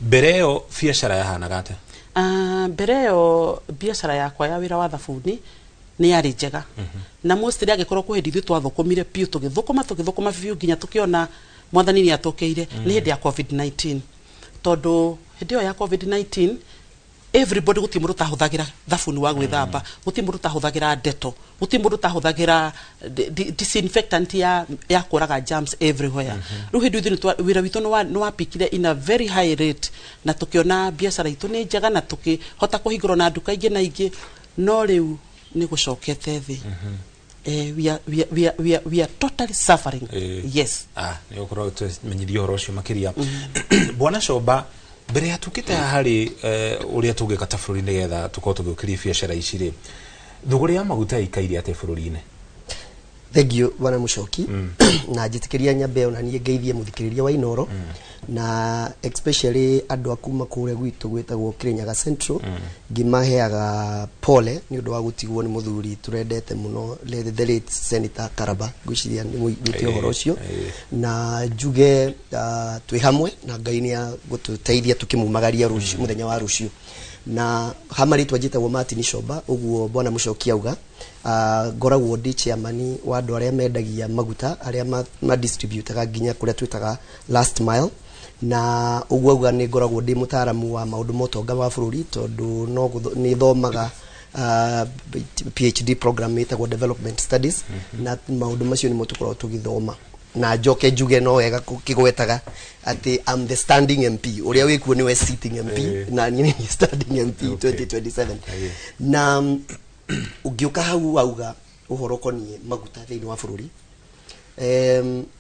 mbere ĩyo biacara yahanaga atĩa? Ah, mbere ĩyo biacara yakwa ya wĩra wa thabuni nĩ yarĩ njega, na mostly angĩkorwo kwĩ hĩndĩ ithuĩ twathũkũmire biũ, tũgĩthũkũma biũ nginya tũkĩona mwathani nĩ atũkĩire, nĩ hĩndĩ ya COVID-19, tondũ hĩndĩ ĩyo ya COVID-19 everybody, gũtirĩ mũndũ ũtahũthagĩra thabuni wa gwĩthamba, gũtirĩ mũndũ ũtahũthagĩra Dettol, gũtirĩ mũndũ ũtahũthagĩra disinfectant ya kũraga germs everywhere. Rĩu hĩndĩ ithuĩ wĩra witũ nĩ wapikire in a very high rate, na tũkĩona biacara itũ nĩ njega na tũkĩhota kũhingũra na nduka ingĩ na ingĩ, no rĩu nĩ gũcokete thĩ. We are totally suffering. Yes. Ah, nĩ ũkorwo tũmenyithia ũhoro ũcio makĩria. Bwana Comba, mbere ya tukĩte haha rĩ, ũrĩa tũngĩka ta bũrũri nĩgetha tũkorwo tũgĩũkĩria biacara ici rĩ, thũgũrĩ ya maguta ĩikaire atĩa bũrũri-inĩ? Thank you bwana Mucoki, na njĩtĩkĩria nyambe ona niĩ ngeithie mũthikĩrĩria wa Inoro, na especially andũ a kuma kũrĩa gwitũ gwĩtagwo Kirinyaga Central, ngĩmaheaga pole nĩ ũndũ wa gũtigwo nĩ mũthuri tũrendete mũno, the late Senator Karaba. Ngwĩciria nĩ mũiguĩte ũhoro ũcio, na njuge twĩ hamwe na Ngai nĩ agũtũteithia tũkĩmumagaria rũciũ, mũthenya wa rũciũ. Na hama rĩtwa njĩtagwo Martin Comba, ũguo bwana Mũcoki auga. Ngoragwo ndĩ chairman wa andũ arĩa mendagia maguta, arĩa ma distributaga nginya kũrĩa twĩtaga last mile, na ũguo auga nĩ ngoragwo ndĩ mũtaaramu wa maũndũ ma ũtonga wa bũrũri, tondũ no nĩ thomaga PhD program ĩtagwo Development Studies, na maũndũ macio nĩmo tũkoragwo tũgĩthoma. Na njoke njuge no wega kĩgwetaga atĩ I'm the standing MP, ũrĩa wĩkuo nĩwe sitting MP, na niĩ nĩ standing MP 2027. Na ũngĩũka hau wauga ũhoro ũkoniĩ maguta thĩinĩ wa bũrũri,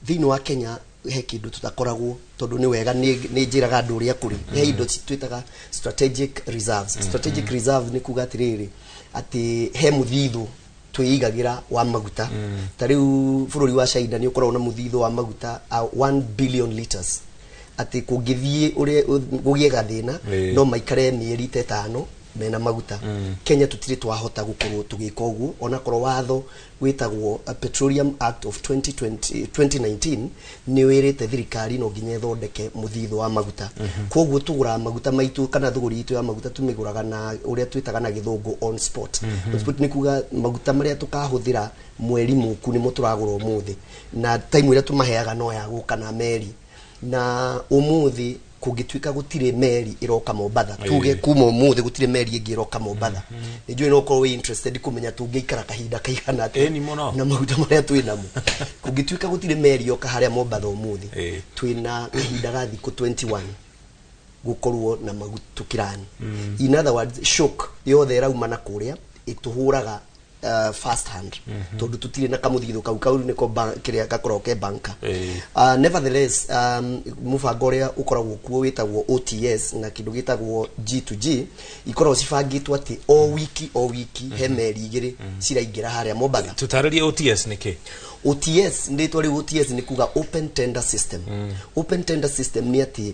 thĩinĩ wa Kenya he kĩndũ tũtakoragwo, tondũ nĩ wega nĩ njĩraga andũ ũrĩa kũrĩ. He indo twĩtaga strategic reserves. Strategic reserve nĩ kuga atĩrĩrĩ, atĩ he mũthithũ twĩigagĩra wa maguta. Ta rĩu bũrũri wa China nĩ ũkoragwo na mũthithũ wa maguta 1 billion liters, atĩ kũngĩthiĩ ũrĩa gũgĩe gathĩna, no maikare mĩeri ta 5 mena maguta. Kenya tũtirĩ twahota gũkorwo tũgĩka ũguo, onakorwo watho wĩtagwo Petroleum Act of 2020, 2019 nĩ wĩrĩte thirikari no nginya ĩthondeke mũthithũ wa maguta. Koguo tũgũraga maguta maitũ, kana thũgũri itũ ya maguta tũmĩgũraga na ũrĩa twĩtaga na gĩthũngũ on spot. On spot nĩ kuga maguta marĩa tũkahũthĩra mweri mũku nĩmo tũragũra ũmũthĩ, na time ĩrĩa tũmaheaga no ya gũka na meri. Na ũmũthĩ Kũngĩtuĩka gũtirĩ meri ĩroka Mombatha, tuge kuma ũmũthĩ gũtirĩ meri ĩngĩ ĩroka Mombatha, nĩ njũĩ no ũkorwo wĩ interested kũmenya tũngĩikara kahinda kaigana atĩa Ĩni mũno. Na maguta marĩa twĩ namo. Kũngĩtuĩka gũtirĩ meri yoka harĩa Mombatha ũmũthĩ, twĩna kahinda ga thikũ 21 gũkorwo na maguta tũkĩrani. In other words, shock yothe ĩrauma na kũrĩa ĩtũhũraga first hand, tondũ tũtirĩ na kamũthithũ kau kau nĩko kĩrĩa gakoragwo ke banka. Nevertheless, mũbango ũrĩa ũkoragwo kuo wĩtagwo OTS na kĩndũ gĩtagwo G2G ikoragwo cibangĩtwo atĩ o wiki o wiki he meri igĩrĩ ciraingĩra harĩa Mombatha. Tũtarĩrie OTS nĩ kĩ? OTS, rĩtwa rĩu OTS nĩ kuga Open Tender System. Open Tender System nĩ atĩ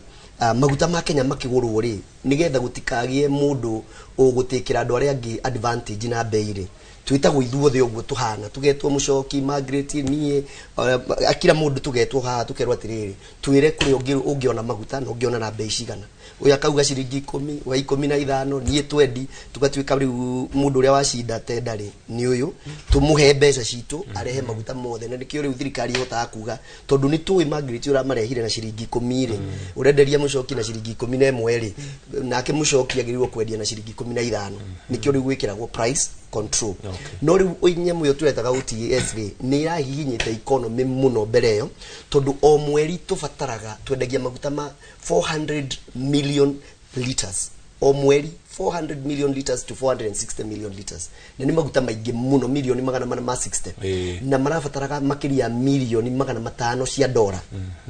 maguta ma Kenya makĩgũrwo rĩ, nĩgetha gũtikagĩe mũndũ ũgũtĩkĩra andũ arĩa angĩ advantage na bei rĩ, twĩtagwo ithuothe ũguo tũhana, tũgetwo Mũcoki, Margaret, niĩ, kila mũndũ tũgetwo haha, tũkerwo atĩrĩrĩ, twĩre kũrĩa ũngĩona maguta na ũngĩona na bei cigana. Ũyũ akauga ciringi 10, wa 15, niĩ twendi, tũgatuĩka rĩu mũndũ ũrĩa wacinda tenda rĩ nĩ ũyũ, tũmũhe mbeca citũ arehe maguta mothe. Na nĩkĩo rĩu thirikari ĩhotaga kuga, tondũ nĩ tũĩ Margaret ũramarehire na ciringi 10 rĩ, ũrenderia Mũcoki na ciringi 11 rĩ, nake Mũcoki agĩrĩirwo kwendia na ciringi 15. Nĩkĩo rĩu gwĩkĩragwo price control. No rĩu nyamũ ĩyo tũretaga OTS rĩ, nĩ ĩrahihinyĩte economy mũno mbere ĩyo, tondũ o mweri tũbataraga twendagia maguta ma 400 million liters o mweri, 400 million liters to 460 million liters, na nĩ maguta maingĩ mũno, milioni 460, na marabataraga makĩria ya milioni 500 cia dora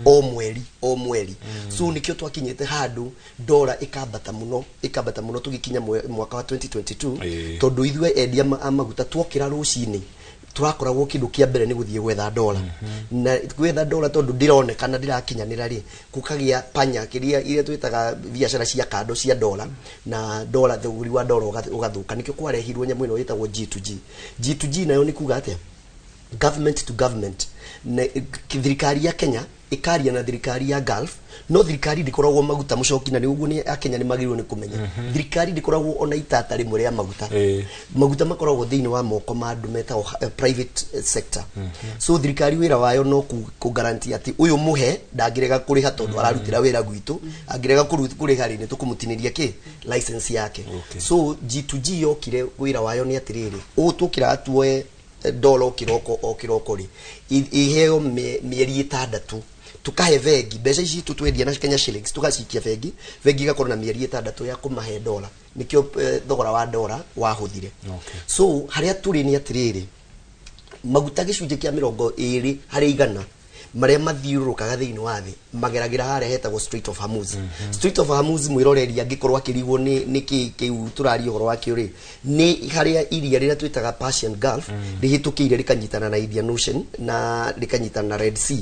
o mweri o mweri. So nĩkĩo twakinyĩte handũ dora ĩkambata mũno, ĩkambata mũno tũgĩkinya mwaka wa 2022, tondũ ithuĩ endia a maguta twokĩra rũcinĩ tũrakoragwo kĩndũ kĩa mbere nĩ gũthiĩ gwetha dora, na gwetha dora tondũ ndĩronekana ndĩrakinyanĩra rĩ, gũkagĩa panya kĩrĩa iria twĩtaga biacara cia kando cia dora, na dora thogori wa dora ũgathũka. Nĩkĩo kwarehirwo nyamũ ĩno ĩtagwo G2G. G2G nayo nĩ kuga atĩa? Government to government. Na thirikari ya Kenya ĩkaria na thirikari ya Gulf, no thirikari ndĩkoragwo maguta, Mũcoki, na nĩ ũguo nĩ Akenya nĩ magĩrĩirwo nĩ kũmenya, thirikari ndĩkoragwo ona itata rĩmwe rĩa maguta. Maguta makoragwo thĩinĩ wa moko ma andũ metagwo private sector. So thirikari wĩra wayo no kũ guarantee atĩ ũyũ mũhe ndangĩrega kũrĩha, tondũ ararutĩra wĩra gwitũ, angĩrega kũrĩha rĩ, nĩ tũkũmũtinĩria kĩ license yake. So G2G yokire, wĩra wayo nĩ atĩrĩrĩ, ũũ tũkĩraga tuoe dola o kĩroko o kĩroko rĩ, iheo mĩeri 6, tukahe bengi mbeca ici citũ twendia na Kenya shillings, tugacikia bengi, bengi igakorwo na mĩeri 6 ya kũmahe dola. Nĩkĩo thogora wa dola wahũthire. So harĩa tũrĩ nĩ atĩrĩrĩ, maguta gĩcunjĩ kĩa 20% marĩa mathiũrũrũkaga thĩinĩ wa thĩ mageragĩra harĩa hetagwo Strait of Hormuz. Strait of Hormuz, mwĩroreri angĩkorwo akĩrigwo nĩ kĩ kĩu tũraria ũhoro wakĩo rĩ, nĩ harĩa iria rĩrĩa twĩtaga Persian Gulf rĩhĩtũkĩire rĩkanyitana na Indian Ocean na rĩkanyitana na Red Sea,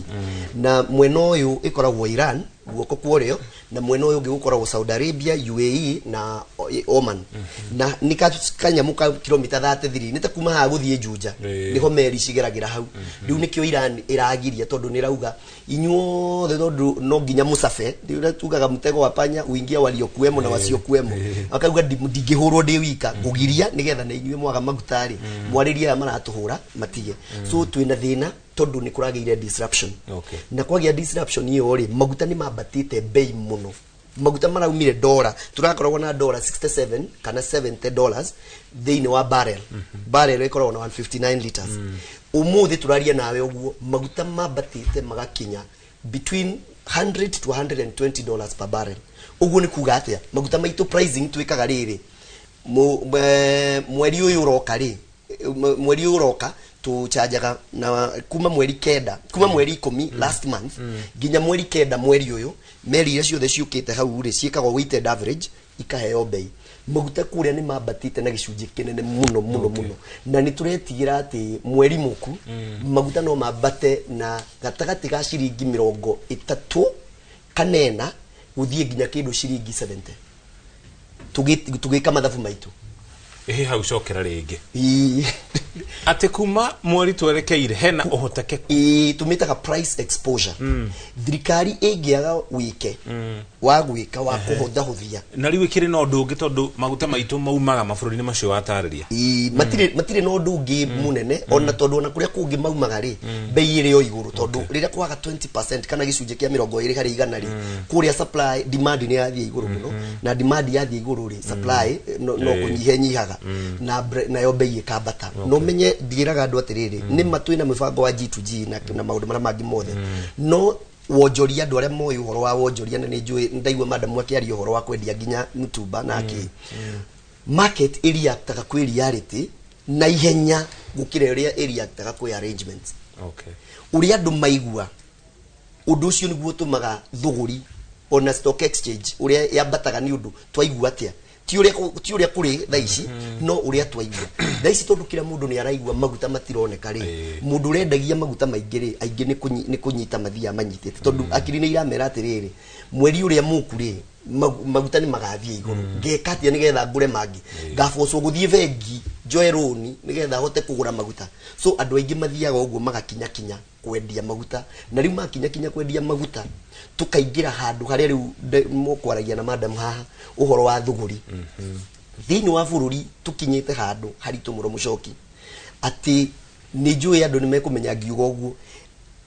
na mwena ũyũ ĩkoragwo Iran guoko kwa ũrĩo, na mwena ũyũ ũngĩ gũkoragwo Saudi Arabia, UAE na Oman, na nĩ kanyamũ ka kilomita 33, nĩ ta kuma haha gũthiĩ Juja. Nĩho meri cigeragĩra hau. Rĩu nĩkĩo Iran ĩragiria, tondũ nĩ ĩrauga inyuothe, tondũ no nginya mũcabe. Rĩu ũrĩa tugaga mtego wa panya uingia waliokuwemo na wasiokuwemo, akauga ndingĩhũrwo ndĩ wika, ngũgiria nĩgetha na inyuĩ mwaga maguta rĩ, mwarĩrie aya maratũhũra matige. So twĩna thĩna tondũ nĩ kũragĩire disruption, na kwagĩa disruption ĩyo rĩ, maguta nĩ mambatĩte bei mũno. Maguta maraumire dora, tũrakoragwo na dora 67 kana $70 thĩinĩ wa barrel. Barrel ĩkoragwo na 159 liters. Ũmũthĩ tũraria nawe ũguo, maguta mambatĩte magakinya between 100 to $120 per barrel. Ũguo nĩ kuga atĩa? Maguta maitũ pricing twĩkaga rĩrĩ, mweri ũyũ ũroka rĩ, mweri ũyũ ũroka tũchanjaga na kuma mweri 9, kuma mweri 10 last month nginya mweri 9 mweri ũyũ, meri iria ciothe ciũkĩte hau rĩ, ciĩkagwo weighted average, ikaheo bei. Maguta kũrĩa nĩ mambatĩte na gĩcunjĩ kĩnene mũno mũno mũno, na nĩ tũretigĩra atĩ mweri mũku maguta no mambate na gatagatĩ ga ciringi 34 gũthiĩ nginya kĩndũ ciringi 70, tũgĩka mathabu maitũ. Ĩhĩ, hau cokera rĩngĩ. Ii. Atĩ kuma mweri twerekeire hena ũhotekeku. Ĩĩ, tũmĩtaga price exposure. Thirikari ĩngĩaga wĩke wa gwĩka wa kũhũthahũthia. Na rĩu ĩkĩrĩ na ũndũ ũngĩ, tondũ maguta maitũ maumaga mabũrũri-inĩ macio watarĩria. Ĩĩ, matirĩ na ũndũ ũngĩ mũnene, ona tondũ ona kũrĩa kũngĩ maumaga rĩ, bei ĩrĩ o igũrũ, tondũ rĩrĩa kwaga 20% kana gĩcunjĩ kĩa 20% rĩ, kũrĩa supply, demand nĩ yathiĩ igũrũ mũno, na demand yathiĩ igũrũ rĩ, supply no kũnyiha nyihaga, na nayo bei ĩkambata. No menye ndiĩraga andũ atĩrĩrĩ, nĩ ma twĩna mũbango wa G2G na maũndũ marĩa mangĩ mothe, no wonjoria, andũ arĩa moĩ ũhoro wa wonjoria, na nĩ njũĩ ndaigua madam akĩaria ũhoro wa kwendia nginya mtumba na kĩ, market ĩreactaga kwĩ reality na ihenya gũkĩra ũrĩa ĩreactaga kwĩ arrangements. Ũrĩa andũ maigua ũndũ ũcio nĩguo ũtũmaga thũgũri ona stock exchange ũrĩa yambataga, nĩ ũndũ twaigua atĩa, ti ũrĩa kũrĩ thaa ici, no ũrĩa twaigua thaa ici, tondũ kila mũndũ nĩ araigua maguta matironeka rĩ, mũndũ ũrendagia maguta maingĩ rĩ, aingĩ nĩ kũnyita mathiaga manyitĩte, tondũ akiri nĩ iramera atĩrĩrĩ, mweri ũrĩa mũku rĩ, maguta nĩ magathiĩ igũrũ, ngeka atĩa nĩgetha ngũre mangĩ? Ngabocwo gũthiĩ bengi njoe rũni nĩgetha hote kũgũra maguta. So andũ aingĩ mathiaga ũguo magakinya kinya kwendia maguta, na rĩu makinya kinya kwendia maguta, tũkaingĩra handũ harĩa rĩu mũkwaragia na madam haha ũhoro wa thũgũri thĩinĩ wa bũrũri. Tũkinyĩte handũ haritũ mũno, mũcoki, atĩ nĩ njũĩ andũ nĩ mekũmenya ngiuga ũguo,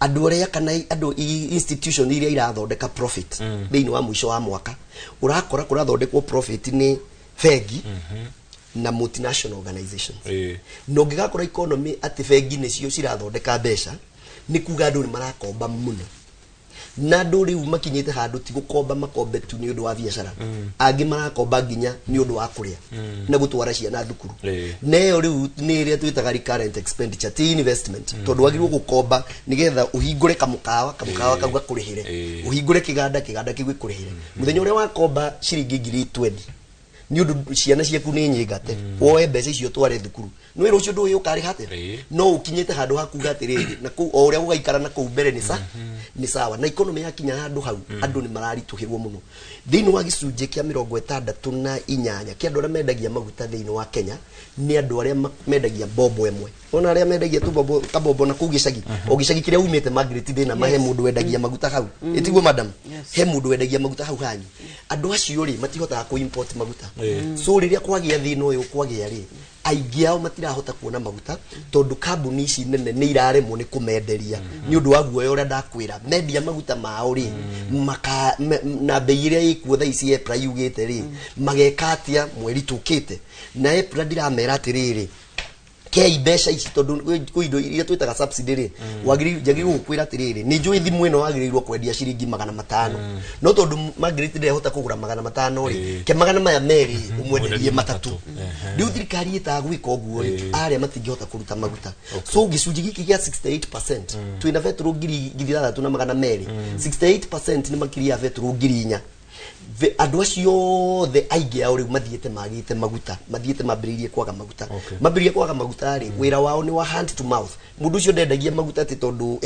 andũ arĩa kana andũ institution iria irathondeka profit thĩinĩ wa mũico wa mwaka, ũrakora kũrathondekwo profit nĩ bengi na multinational organizations. Na ũngĩgakora economy atĩ bengi nĩcio cirathondeka mbeca, nĩ kuga andũ nĩ marakomba mũno, na andũ rĩu makinyĩte handũ ti gũkomba makombe tu nĩ ũndũ wa biacara, angĩ marakomba nginya nĩ ũndũ wa kũrĩa na gũtwara ciana thukuru. Na ĩyo rĩu nĩ ĩrĩa twĩtaga recurrent expenditure, ti investment, tondũ wagĩrĩirwo gũkomba nĩgetha ũhingũre kamũkawa, kamũkawa kau gakũrĩhĩre, ũhingũre kĩganda, kĩganda kĩu gĩkũrĩhĩre. Mũthenya ũrĩa wakomba ciringi 20,000 nĩ ũndũ ciana ciaku nĩ nyingate, woe mbeca icio tware thukuru, nĩ wĩra ũcio ndũĩ ũkarĩha atĩa. No ũkinyĩte handũ ha kuga atĩrĩrĩ, na kũu o ũrĩa gũgaikara na kũu mbere nĩ sawa. Na economy yakinya handũ hau, andũ nĩ mararitũhĩrwo mũno. Thĩinĩ wa gĩcunjĩ kĩa 68 kĩa andũ arĩa mendagia maguta thĩinĩ wa Kenya nĩ andũ arĩa mendagia mbombo ĩmwe, ona arĩa mendagia tũmbombo kabombo na kũu gĩcagi, o gĩcagi kĩrĩa umĩte, Margaret, thĩna mahe mũndũ wendagia maguta hau. Ĩtiguo, madam? Yes. He mũndũ wendagia maguta hau hanyu. Andũ acio rĩ, matihotaga kũ import maguta. So rĩrĩa kwagĩa thĩna ũyũ kwagĩa rĩ, aingĩ ao matirahota kuona maguta, tondũ kambuni ici nene nĩ iraremwo nĩ kũmenderia nĩ ũndũ wa guoya ũrĩa ndakwĩra. Mendia maguta mao rĩ, maka na bei ĩrĩa ĩkuo thaa ici EPRA yugĩte rĩ, mageka atĩa mweri tũkĩte? Na EPRA ndiramera atĩrĩrĩ, kei mbeca ici, tondũ kwĩ indo iria twĩtaga subsidy rĩ, wagĩrĩirwo njagĩrĩirwo gũkwĩra atĩrĩrĩ, nĩ njũĩ thimũ ĩno wagĩrĩirwo kwendia ciringi 500, no tondũ Margaret ndehota kũgũra 500 rĩ, ke magana maya merĩ ũmwenderie 300. Rĩu thirikari ĩtaga gwĩka ũguo rĩ, arĩa matingĩhota kũruta maguta. So gĩcunjĩ gĩkĩ gĩa 68%, twĩna betũrũ 6,200, 68% nĩ makĩria ya betũrũ 4,000. Andũ acio othe aingĩ ao rĩu mathiĩte magĩte maguta, mathiĩte mambĩrĩirie kwaga maguta. Mambĩrĩirie kwaga maguta rĩ, wĩra wao nĩ wa hand to mouth. Mũndũ ũcio ndendagia maguta atĩ tondũ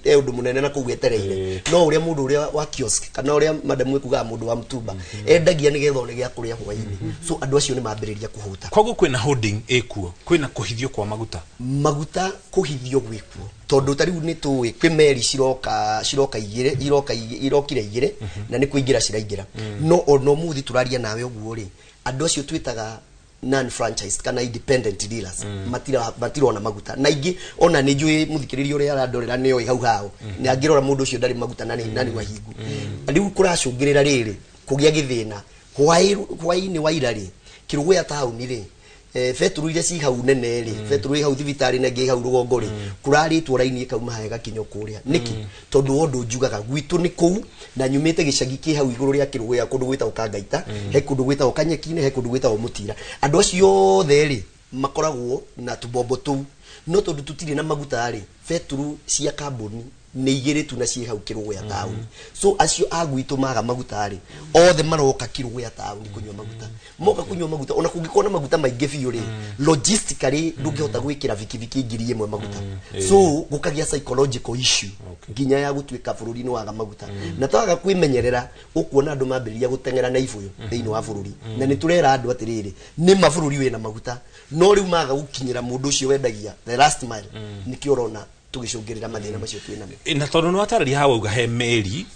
he ũndũ mũnene na kũu etereire, no ũrĩa mũndũ ũrĩa wa kiosk kana ũrĩa madam ekugaga mũndũ wa mtumba endagia nĩgetha one gĩa kũrĩa hwaĩ-inĩ. So andũ acio nĩ mambĩrĩria kũhũta. Koguo kwĩna hoarding ĩkuo, kwĩna kũhithio kwa maguta. Maguta kũhithio gwĩkuo, tondũ ta rĩu nĩ tũĩ kwĩ meri ciroka igĩrĩ, iroka irokire igĩrĩ, na nĩ kũingĩra ciraingĩra. No ona ũmũthĩ tũraria nawe ũguo rĩ, andũ acio twĩtaga non franchised kana independent dealers matirona maguta. Na ingĩ ona nĩ njũĩ mũthikĩrĩria ũrĩa arandorera nĩ oĩ hau hao nĩ angĩrora mũndũ ũcio ndarĩ maguta na nĩ wahingu. Rĩu kũracũngĩrĩra rĩrĩ kũgĩa gĩthĩna hwaĩ-inĩ wa ira rĩ, kĩrũgũya taũni rĩ, betũrũ iria ci hau nene rĩ, betũrũ ĩ hau thibitarĩ na ĩngĩ ĩ hau rũgongo rĩ, kũrarĩtwo raini ĩkauma haha ĩgakinya kũrĩa. Nĩkĩ? Tondũ wa ũndũ njugaga gwitũ nĩ kũu, na nyumĩte gĩcagi kĩ hau igũrũ rĩa kĩrũgũya, kũndũ gwĩtagwo Kangaita, he kũndũ gwĩtagwo Kanyeki-inĩ, he kũndũ gwĩtagwo Mũtira. Andũ acio othe rĩ, makoragwo na tũbombo tũu, no tondũ tũtirĩ na maguta rĩ, betũrũ cia kambuni Nĩ igĩrĩ tu na ciĩ hau Kĩrũgũya taũni. So acio a gwitũ maga maguta rĩ, othe maroka Kĩrũgũya taũni kũnyua maguta. Moka kũnyua maguta, ona kũngĩkorwo na maguta maingĩ biũ rĩ, logistically ndũngĩhota gwĩkĩra bikibiki 1000 maguta. So gũkagĩa psychological issue nginya ya gũtuĩka bũrũri nĩ waga maguta. Na twaga kwĩmenyerera, ũkuona andũ mambĩrĩria gũteng'era na ibũyũ thĩinĩ wa bũrũri. Na nĩ tũrera andũ atĩrĩrĩ, nĩ ma bũrũri wĩna maguta, no rĩu maga gũkinyĩra mũndũ ũcio wendagia the last mile, nĩkĩo ũrona tũgĩcũngĩrĩra mathĩna macio twĩ namo. Na tondũ nĩ watarĩria haha wauga he meri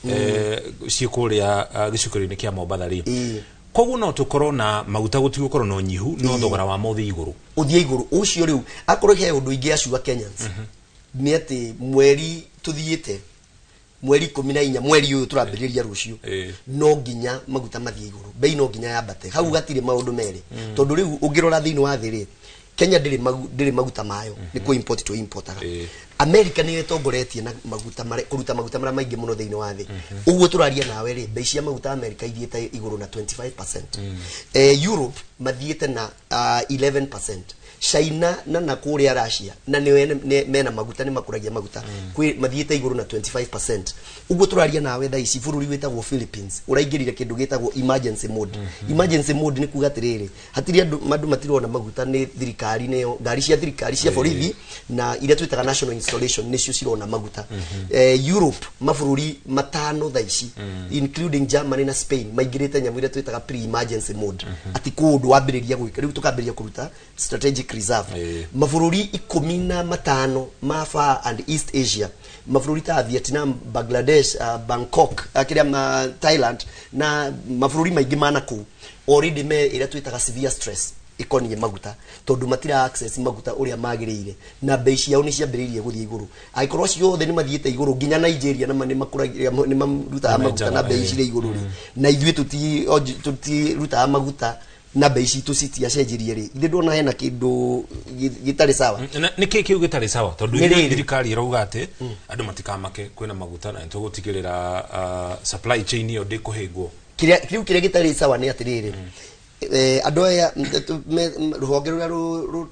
ciĩ kũrĩa gĩcukĩro-inĩ kĩa Mombatha rĩ, koguo no tũkorwo na maguta, gũtigũkorwo na ũnyihu, no thogora wamo ũthiĩ igũrũ. Ũthiĩ igũrũ ũcio. Rĩu akorwo he ũndũ ingĩ acua Kenyans nĩ atĩ mweri tũthiĩte, mweri 14, mweri ũyũ tũrambĩrĩria rũciũ, no nginya maguta mathiĩ igũrũ, bei no nginya yambate. Hau gatirĩ maũndũ merĩ, tondũ rĩu ũngĩrora thĩinĩ wa thĩ rĩ, Kenya ndĩrĩ maguta mayo, nĩ kũ import tũ importaga. America nĩyo ĩtongoretie na maguta marĩa, kũruta maguta marĩa maingĩ mũno thĩinĩ wa thĩ. Ũguo tũraria nawe rĩ, bei cia maguta America ithiĩte igũrũ na 25%. Europe mathiĩte na 11%. China na kũrĩa Russia na nĩo ene mena maguta, nĩ makũragia maguta, kwĩ mathiĩte igũrũ na 25%. Ũguo tũraria nawe thaa ici, bũrũri wĩtagwo Philippines ũraingĩrire kĩndũ gĩtagwo emergency mode. Emergency mode nĩ kuga atĩrĩrĩ, hatirĩ andũ matirona maguta, nĩ thirikari, nĩyo ngari cia thirikari cia borithi na iria twĩtaga national installation nĩcio cirona maguta. Europe, mabũrũri matano thaa ici, including Germany na Spain, maingĩrĩte nyamũ iria twĩtaga pre-emergency mode, atĩ kũndũ wambĩrĩria gwĩka rĩu tũkambĩrĩria kũruta strategic reserve. Mabũrũri 15 ma Far and East Asia, mabũrũri ta Vietnam, Bangladesh, Bangkok, kĩrĩa ma Thailand na mabũrũri maingĩ ma nakũu, already me ĩrĩa twĩtaga severe stress ĩkoniĩ maguta, tondũ matira access maguta ũrĩa magĩrĩire na bei ciao nĩ ciambĩrĩirie gũthiĩ igũrũ. Angĩkorwo ciothe nĩ mathiĩte igũrũ, nginya Nigeria na nĩ makũragia, nĩ marutaga maguta na bei cirĩ igũrũ rĩ, na ithuĩ tũtirutaga maguta na bei citũ citiacenjirie rĩ, ithuĩ ndona hena kĩndũ gĩtarĩ sawa. Nĩ kĩ kĩu gĩtarĩ sawa? Tondũ Nĩ rĩrĩ. thirikari ĩrauga atĩ andũ matikamake, kwĩna maguta na nĩtũgũtigĩrĩra supply chain ĩyo ndĩkũhĩngwo. Kĩrĩa kĩu, kĩrĩa gĩtarĩ sawa nĩ atĩrĩrĩ, andũ aya rũhonge rũrĩa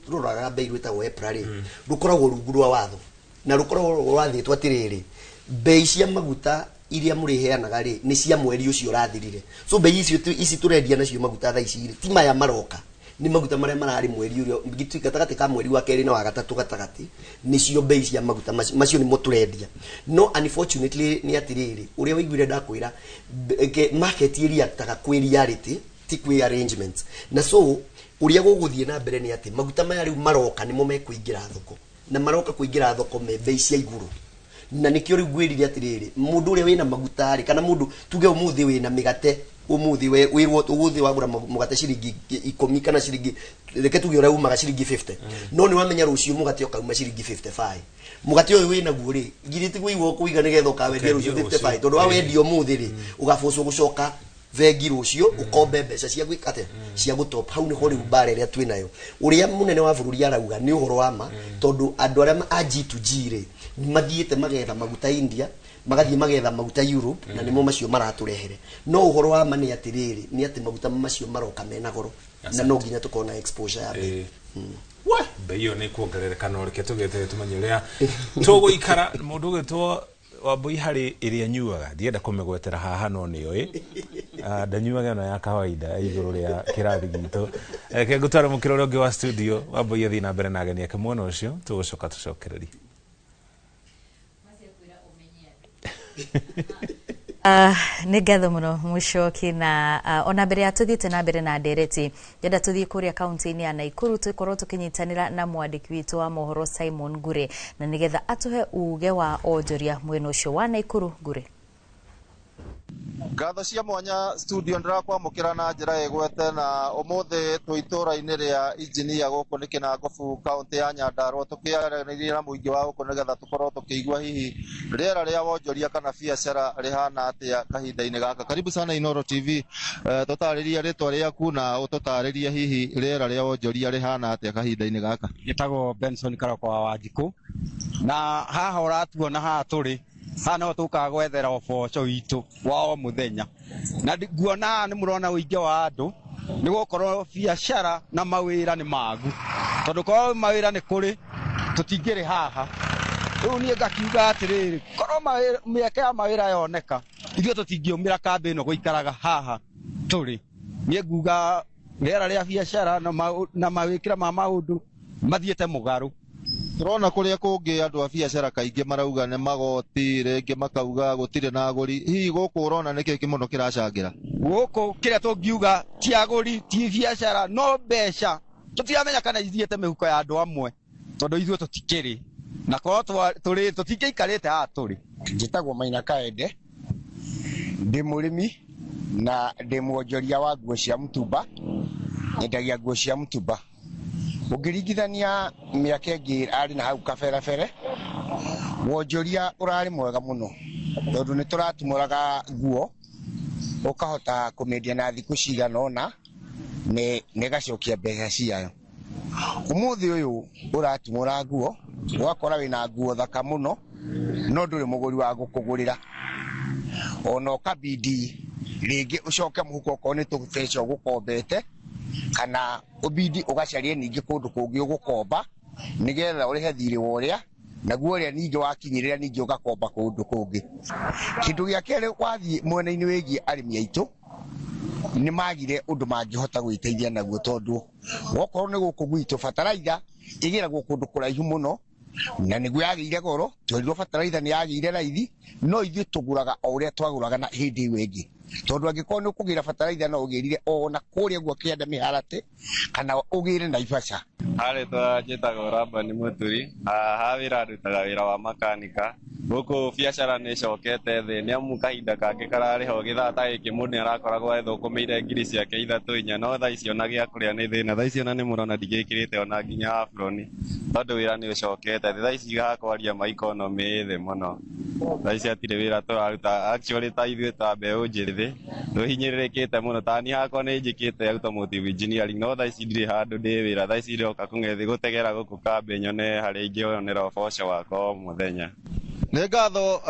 rũroraga bei rwĩtagwo EPRA rĩ, rũkoragwo rungu rwa watho na rũkoragwo rwathĩtwo atĩrĩrĩ, bei cia maguta iria mũrĩheanaga rĩ, nĩ cia mweri ũcio ũrathirire. So bei icio ici tũrendia nacio maguta thaa ici rĩ, ti maya maroka, nĩ maguta marĩa mararĩ mweri ũrĩa gatagatĩ ka mweri wa kerĩ na wa gatatũ gatagatĩ, nĩcio bei cia maguta macio nĩmo tũrendia. No unfortunately nĩ atĩrĩrĩ, ũrĩa waiguire ndakwĩra, market ĩreactaga kwĩ reality, ti kwĩ arrangements. Na so ũrĩa gũgũthiĩ na mbere nĩ atĩ maguta maya rĩu maroka nĩmo mekũingĩra thoko, na maroka kũingĩra thoko me bei cia igũrũ. Na nĩkĩo rĩu ngwĩrire atĩrĩrĩ, mũndũ ũrĩa wĩna maguta rĩ, kana mũndũ tuge ũmũthĩ wĩna mĩgate, ũmũthĩ wĩrwo ũgũthĩ wagũra mũgate ciringi 10 kana ciringi, reke tuge ũrĩa umaga ciringi 50, no nĩ wamenya rũciũ mũgate ũkauma ciringi 55. Mũgate ũyũ wĩnaguo rĩ, githĩ ti kũigwo kũiga nĩgetha ũkawendia rũciũ Ũkendia rũciũ. 55? Tondũ wawendia ũmũthĩ rĩ, ũgabocwo gũcoka bengi rũciũ ũkombe mbeca cia gwĩka atĩa, cia gũtop. Hau nĩho rĩu mbara ĩrĩa twĩ nayo. Ũrĩa mũnene wa bũrũri arauga nĩ ũhoro wa ma, tondũ andũ arĩa a G2G rĩ, mathiĩte magetha maguta India, magathiĩ magetha maguta Europe, na nĩmo macio maratũrehere. No ũhoro wa ma nĩ atĩrĩrĩ, nĩ atĩ maguta macio maroka mena goro na no nginya tũkorwo na exposure ya bei. We bei ĩyo nĩ kuongerereka, no reke tũgĩeterere tũmenye ũrĩa tũgũikara. Mũndũ ũgĩtwo Wambui harĩ ĩrĩa nyuaga, ndienda kũmĩgwetera haha, no nĩoĩ. Ndanyuaga ĩno ya kawaida ya igũrũ rĩa kĩrathi gitũ. Reke ngũtware mũkĩra ũrĩa ũngĩ wa studio, Wambui athiĩ na mbere na ageni ake mwena ũcio, tũgũcoka tũcokererie. Nĩ ngatho mũno Mũcoki. Na ona mbere ya tũthiĩte na mbere na ndereti, ndĩrenda tũthiĩ kũrĩa kaunti-inĩ ya Naikuru, tũkorwo tũkĩnyitanĩra na mwandĩki witũ wa mohoro Simon Ngure, na nĩgetha atũhe uge wa onjoria mwena ũcio wa Naikuru. Ngure. Ngatho cia mwanya studio, ndĩrakwamũkĩra na njĩra ĩgwete. Na ũmũthĩ twĩ itũũra-inĩ rĩa Injinia gũkũ nĩ Kĩnangobu, kaũntĩ ya Nyandarua, tũkĩaranĩria na mũingĩ wa gũkũ nĩgetha tũkorwo tũkĩigua hihi rĩera rĩa wonjoria kana biacara rĩhana atĩa kahinda-inĩ gaka. Karibu sana Inoro TV. Tũtarĩrie rĩtwa rĩaku na ũtũtarĩrie hihi rĩera rĩa wonjoria rĩhana atĩa kahinda-inĩ gaka. Njĩtagwo Benson Karoko wa Wanjikũ, na haha ũratuona haha tũrĩ haha no tũkaga gwethera ũboco witũ wa o mũthenya. Na nguona haha nĩ mũrona ũingĩ wa andũ, nĩ gũkorwo biacara na mawĩra nĩ magu, tondũ korwo mawĩra nĩ kũrĩ tũtingĩrĩ haha. Rĩu niĩ ngakiuga atĩrĩrĩ, korwo mĩeke ya mawĩra yoneka, ithuĩ tũtingĩũmĩra kambĩ ĩno gũikaraga haha tũrĩ. Niĩ nguga rĩera rĩa biacara na mawĩkĩra ma maũndũ mathiĩte mũgarũ. Tũrona kũrĩa kũngĩ andũ a biacara kaingĩ marauga nĩ magoti, rĩngĩ makauga gũtirĩ na agũri. Hihi gũkũ ũrona nĩkĩ mũno kĩracangĩra? Gũkũ kĩrĩa tũngiuga ti agũri, ti biacara, no mbeca. Tũtiramenya kana ithiĩte mĩhuko ya andũ amwe, tondũ ithuĩ tũtikĩrĩ. Na korwo tũrĩ tũtingĩikarĩte haha tũrĩ. Njĩtagwo Maina Kaende, ndĩ mũrĩmi na ndĩ mwonjoria wa nguo cia mũtumba, nyendagia nguo cia mũtumba. Ũngĩringithania mĩaka ĩngĩ arĩ na hau kaberabere, wonjoria ũrarĩ mwega mũno, tondũ nĩ tũratumũraga nguo, ũkahota kũmĩendia na thikũ cigana ũna, nĩ ĩgacokia mbeca ciayo. Ũmũthĩ ũyũ ũratumũra nguo, ũgakora wĩna nguo thaka mũno, no ndũrĩ mũgũri wa gũkũgũrĩra. Ona ũkabidi rĩngĩ ũcoke mũhuko okorwo nĩ tũbeca ũgũkombete, kana ũbidi ũgacarie ningĩ kũndũ kũngĩ ũgũkomba, nĩgetha ũrĩhe thirĩ wa ũrĩa, naguo ũrĩa ningĩ wakinyĩrĩra ningĩ ũgakomba kũndũ kũngĩ. Kĩndũ gĩa kerĩ wathiĩ mwena-inĩ wĩgiĩ arĩmi aitũ, nĩ magire ũndũ mangĩhota gwĩteithia naguo, tondũ wokorwo nĩ gũkũ gwitũ bataraitha ĩgĩragwo kũndũ kũraihu mũno, na nĩguo yagĩire goro, twerirwo bataraitha nĩ yagĩire raithi, no ithuĩ tũgũraga o ũrĩa twagũraga na hĩndĩ ĩyo ĩngĩ. Tondũ angĩkorwo nĩ ũkũgĩra bataraitha no ũgĩrire ona kũrĩa guo kĩanda mĩharatĩ, kana ũgĩre Naivasha. Harĩtwa njĩtagwo Rabani Mũturi, haha wĩra ndutaga wĩra wa makanika. Gũkũ biacara nĩ ĩcokete thĩ, nĩ amu kahinda kangĩ kararĩho gĩthaa ta gĩkĩ mũndũ nĩ arakoragwo ethũkũmĩire ngiri ciake 3 4, no thaa ici ona gĩa kũrĩa nĩ thĩna. Thaa ici ona nĩ mũrona ndigĩkĩrĩte ona nginya aburoni, tondũ wĩra nĩ ũcokete thĩ. Thaa ici hakwaria ma economy ĩ thĩ mũno. Thaa ici hatirĩ wĩra tũraruta. Actually ta ithuĩ ta mbeũ njĩthĩ tũhinyĩrĩrĩkĩte mũno. Ta niĩ hakwa nĩ njĩkĩte automotive engineering, no thaa ici ndirĩ handũ ndĩ wĩra. Thaa ici ndĩroka kũng'ethi gũtegera gũkũ kambĩ nyone harĩa ingĩonera ũboco wakwa o mũthenya. Nĩ ngatho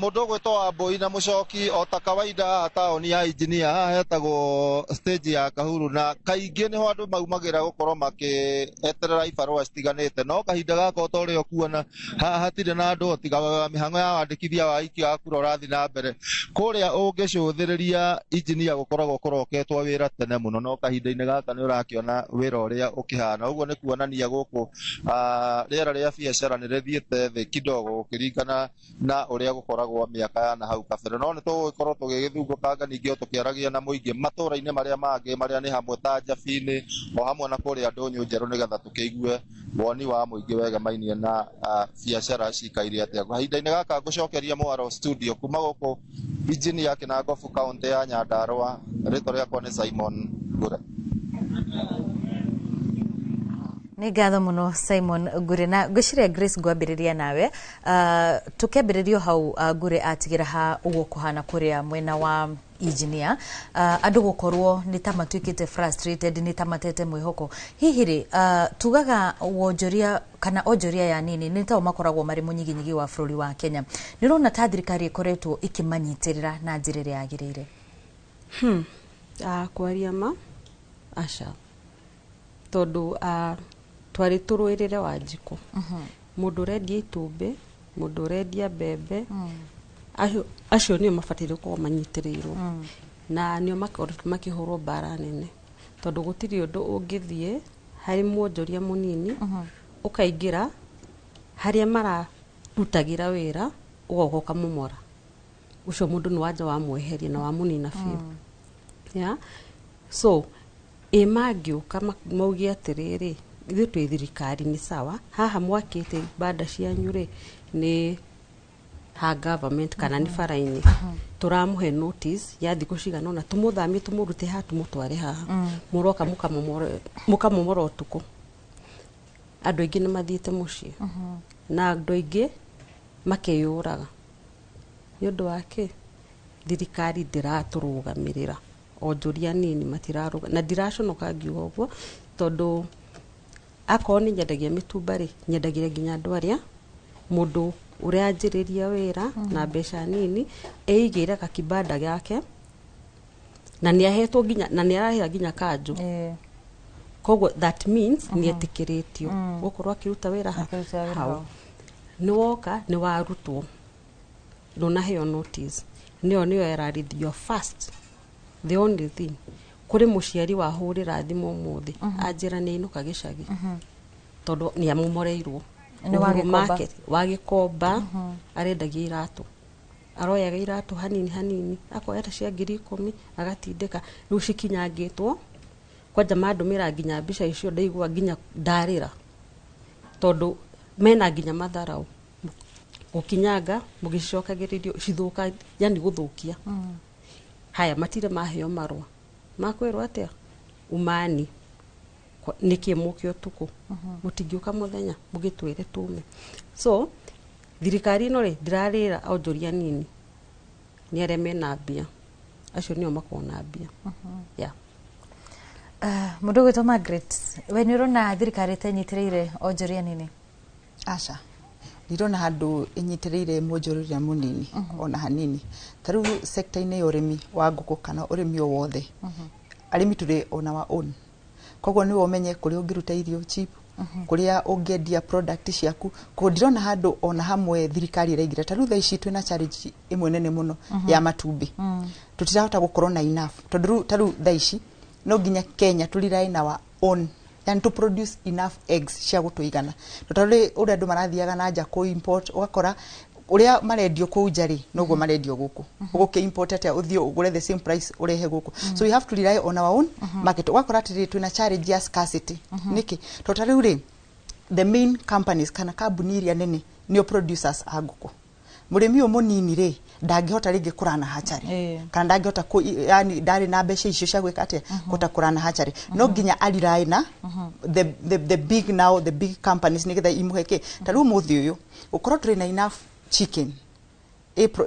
mũndũ ũgwĩtwo Wambui na Mũcoki, o ta kawaida haha taũni ya Engineer, haha hetagwo stage ya Kahuru, na kaingĩ nĩho andũ maumagĩra gũkorwo makĩeterera ibarũa citiganĩte, no kahinda gaka o ta ũrĩa ũkuona haha hatirĩ na andũ tiga mĩhang'o ya wandĩkithia wa aikia a kura ũrathiĩ na mbere. Kũrĩa ũngĩcũthĩrĩria Engineer gũkoragwo kũroketwo wĩra tene mũno, no kahinda-inĩ gaka nĩ ũrakĩona wĩra ũrĩa ũkĩhana. Ũguo nĩ kuonania gũkũ rĩera rĩa biacara nĩ rĩthiĩte thĩ kidogo gũkĩringana na ũrĩa gũkoragwo mĩaka ya na hau kabere. No nĩ tũgũgĩkorwo tũgĩgĩthungũkanga ningĩ o tũkĩaragia na mũingĩ matũra-inĩ marĩa mangĩ marĩa nĩ hamwe ta Njabini o hamwe na kũrĩa Ndũnyũ Njerũ, nĩgetha tũkĩigue woni wa mũingĩ wegemainie na biacara cikaire atĩa. Kahinda-inĩ gaka ngũcokeria mwaro studio kuma gũkũ Engineer Kĩnangobu kaũntĩ ya Nyandarũa. Rĩtwa rĩakwa nĩ Simon Ngure. Nĩ ngatho mũno Simon Ngure, na ngwĩciria Grace ngwambĩrĩria nawe. Tũkĩambĩrĩrio hau Ngure atigĩra ha ũguo kũhana kũrĩa mwena wa Engineer, andũ gũkorwo nĩ ta matuĩkĩte frustrated, nĩ ta matete mwĩhoko. Hihi rĩ, tugaga wonjoria kana onjoria ya nini nĩ tao makoragwo marĩ mũnyiginyigi wa bũrũri wa Kenya. Nĩ ũrona ta thirikari ĩkoretwo ĩkĩmanyitĩrĩra na njĩra ĩrĩa yagĩrĩire? Kwaria ma aca, tondũ twarĩ tũrũĩrĩre Wanjikũ. Mũndũ ũrendia itumbĩ, mũndũ ũrendia mbembe, acio nĩo mabataire gũkorwo manyitĩrĩirwo. Na nĩo makoretwo makĩhũrwo mbara nene, tondũ gũtirĩ ũndũ ũngĩthiĩ harĩ mwonjoria mũnini ũkaingĩra harĩa mararutagĩra wĩra ũgoka ũkamomora. Ũcio mũndũ nĩ wanja wamweheria na wamũnina biũ. Yeah? So ĩ mangĩũka mauge atĩrĩrĩ, ithuĩ twĩ thirikari nĩ sawa, haha mwakĩte ibanda cianyu rĩ nĩ ha government kana nĩ bara-inĩ, tũramũhe notice ya thikũ cigana ũna, tũmũthamie tũmũrute haha tũmũtware haha. Mũroka mũkamomora ũtukũ. Andũ aingĩ nĩ mathiĩte mũciĩ na andũ aingĩ makeyũraga nĩ ũndũ wa kĩ? Thirikari ndĩratũrũgamĩrĩra, onjoria nini matirarũga, na ndiraconoka ngiuga ũguo, tondũ akorwo nĩ nyendagia mĩtumba rĩ, nyendagĩria nginya andũ arĩa mũndũ ũrĩa anjĩrĩria wĩra na mbeca nini eigĩre gakibanda gake, na nĩ ahetwo nginya, na nĩ ararĩha nginya kanjũ. Koguo that means nĩ etĩkĩrĩtio gũkorwo akĩruta wĩra hau. Nĩ woka, nĩ warutwo, ndũnaheo notice. Nĩyo ĩrarithio first, the only thing. Kũrĩ mũciari wahũrĩra thimũ ũmũthĩ, anjĩra nĩ ainũka gĩcagi tondũ nĩ amomoreirwo. Nĩ wa Uhuru Gĩkomba. Market, wa Gĩkomba. Arendagia iratũ, aroyaga iratũ hanini hanini, akoya ta cia 10,000, agatindĩka, rĩu cikinyangĩtwo. Kwanja mandũmĩra nginya mbica icio, ndaigua nginya ndarĩra, tondũ mena nginya matharau gũkinyanga mũgĩcicokagĩrĩrio cithũka, yani gũthũkia. Haya, matirĩ maheo marũa makwĩrwo atĩa umani. Nĩkĩ mũke ũtukũ? Mũtingĩũka mũthenya mũgĩtwĩre tume? So thirikari ĩno rĩ, ndĩrarĩra onjoria nini, nĩ arĩa mena mbia, acio nĩo makoragwo na mbia, yeah. Mũndũ ũgwĩtwo Margaret, we nĩ ũrona thirikari ĩtenyitĩrĩire onjoria nini? Aca, ndirona handũ ĩnyitĩrĩire mwonjoria ũrĩa mũnini ona hanini. Ta rĩu sector-inĩ ya ũrĩmi wa ngũkũ kana ũrĩmi o wothe, arĩmi tũrĩ on our own. Koguo nĩwe ũmenye kũrĩa ũngĩruta irio cheap, kũrĩa ũngĩendia product ciaku. Koguo ndirona handũ ona hamwe thirikari ĩraingĩra. Ta rĩu thaa ici twĩna challenge ĩmwe nene mũno ya matumbĩ. Tũtirahota gũkorwo na enough, tondũ rĩu ta rĩu thaa ici no nginya Kenya tũ rely na our own, yani to produce enough eggs cia gũtũigana. Tondũ rĩ, ũrĩa andũ marathiaga na nja kũ import, ũgakora ũrĩa marendio kũu nja rĩ, noguo marendio gũkũ. Ũgũkĩ import atĩa ũthiĩ ũgũre the same price ũrehe gũkũ? So we have to rely on our own market. Ũgakora atĩrĩrĩ, twĩna challenge ya scarcity. Nĩkĩ? Tondũ ta rĩu rĩ, the main companies kana kambuni iria nene nĩo producers a ngũkũ. Mũrĩmi ũyũ mũnini rĩ, ndangĩhota rĩngĩ kũrana hatchery, kana ndangĩhota yani ndarĩ na mbeca icio cia gwĩka atĩa, kũhota kũrana hatchery. No nginya ariraĩ na the big, now the big companies, nĩgetha imũhe kĩ. Ta rĩu ũmũthĩ ũyũ gũkorwo tũrĩ na enough chicken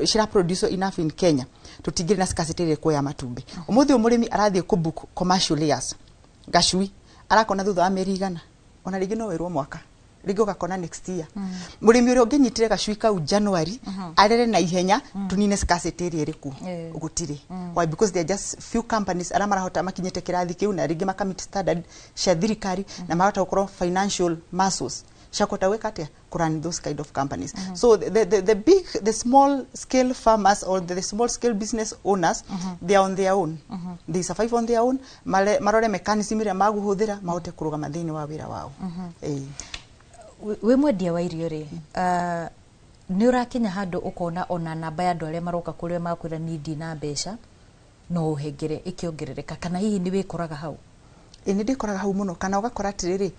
cira produce enough in Kenya, tũtingĩrĩ na scarcity ĩrĩa ĩkuo ya matumbĩ. Ũmũthĩ ũyũ mũrĩmi arathiĩ kũ book commercial layers, gacui arakona thutha wa mĩeri 100, ona rĩngĩ no wĩrwo mwaka, rĩngĩ ũgakona next year. Mũrĩmi ũrĩa ũngĩnyitire gacui kau January arere na ihenya tunine scarcity ĩrĩa ĩrĩ kuo, gũtirĩ. Why? Because there are just few companies arĩa marahota, makinyĩte kĩrathi kĩu na rĩngĩ makamit standard cia thirikari na marahota gũkorwo financial muscles cia kũhota gwĩka atĩa, kũrun those kind of companies. So the big, the small scale farmers or the small scale business owners, they are on their own. They survive on their own. Marore mechanism ĩrĩa magũhũthĩra mahote kũrũgama thĩinĩ wa wĩra wao. Ĩĩ. Wĩ mwendia wa irio rĩ, nĩ ũrakinya handũ ũkona ona namba ya andũ arĩa maroka kũrĩa makwĩra niĩ ndina mbeca no ũhengere ĩkĩongerereka, kana hihi nĩ wĩkoraga hau? Ĩ, nĩ ndĩkoraga hau mũno. Kana ũgakora atĩrĩrĩ,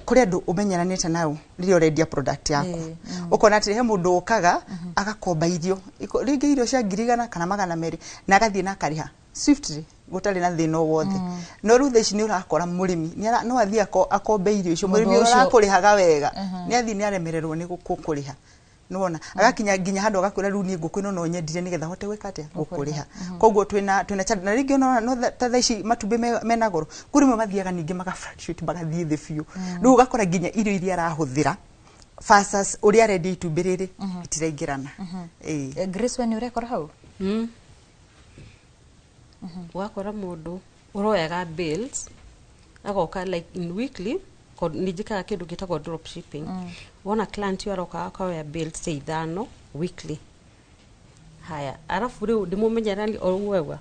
kũrĩ andũ ũmenyeranĩte nao rĩrĩa ũrendia product yaku. Ũkona atĩrĩ, he mũndũ ũkaga agakomba irio, rĩngĩ irio cia 100,000 kana 200, na agathiĩ na akarĩha swiftly gũtarĩ na thĩna o wothe. No rĩu thaa ici nĩ ũrakora mũrĩmi no athiĩ akombe irio icio. Mũndũ Mũrĩmi ũrĩa ũrakũrĩhaga wega nĩ athiĩ nĩ aremererwo nĩ gũkũrĩha. Nĩwona agakinya nginya handũ agakwĩra, rĩu niĩ ngũkũ ĩno no nyendire nĩgetha hote gwĩka atĩa, gũkũrĩha. Koguo twĩna challenge. Na rĩngĩ ona no ta thaa ici matumbĩ mena goro, kũrĩ rĩmwe mathiaga ningĩ maka fluctuate, magathiĩ thĩ biũ. Rĩu ũgakora nginya irio iria arahũthĩra versus ũrĩa arendia itumbĩ rĩrĩ itiraingĩrana. Ĩĩ. Grace, we nĩ ũrekora hau? Ũgakora mũndũ ũroyaga bills agoka like in weekly, nĩ njĩkaga kĩndũ gĩtagwo drop shipping. Wona client ũyũ aroka akoya bills cia ithano weekly. Haya, arabu rĩu ndĩmũmenyerani o ũguo wega,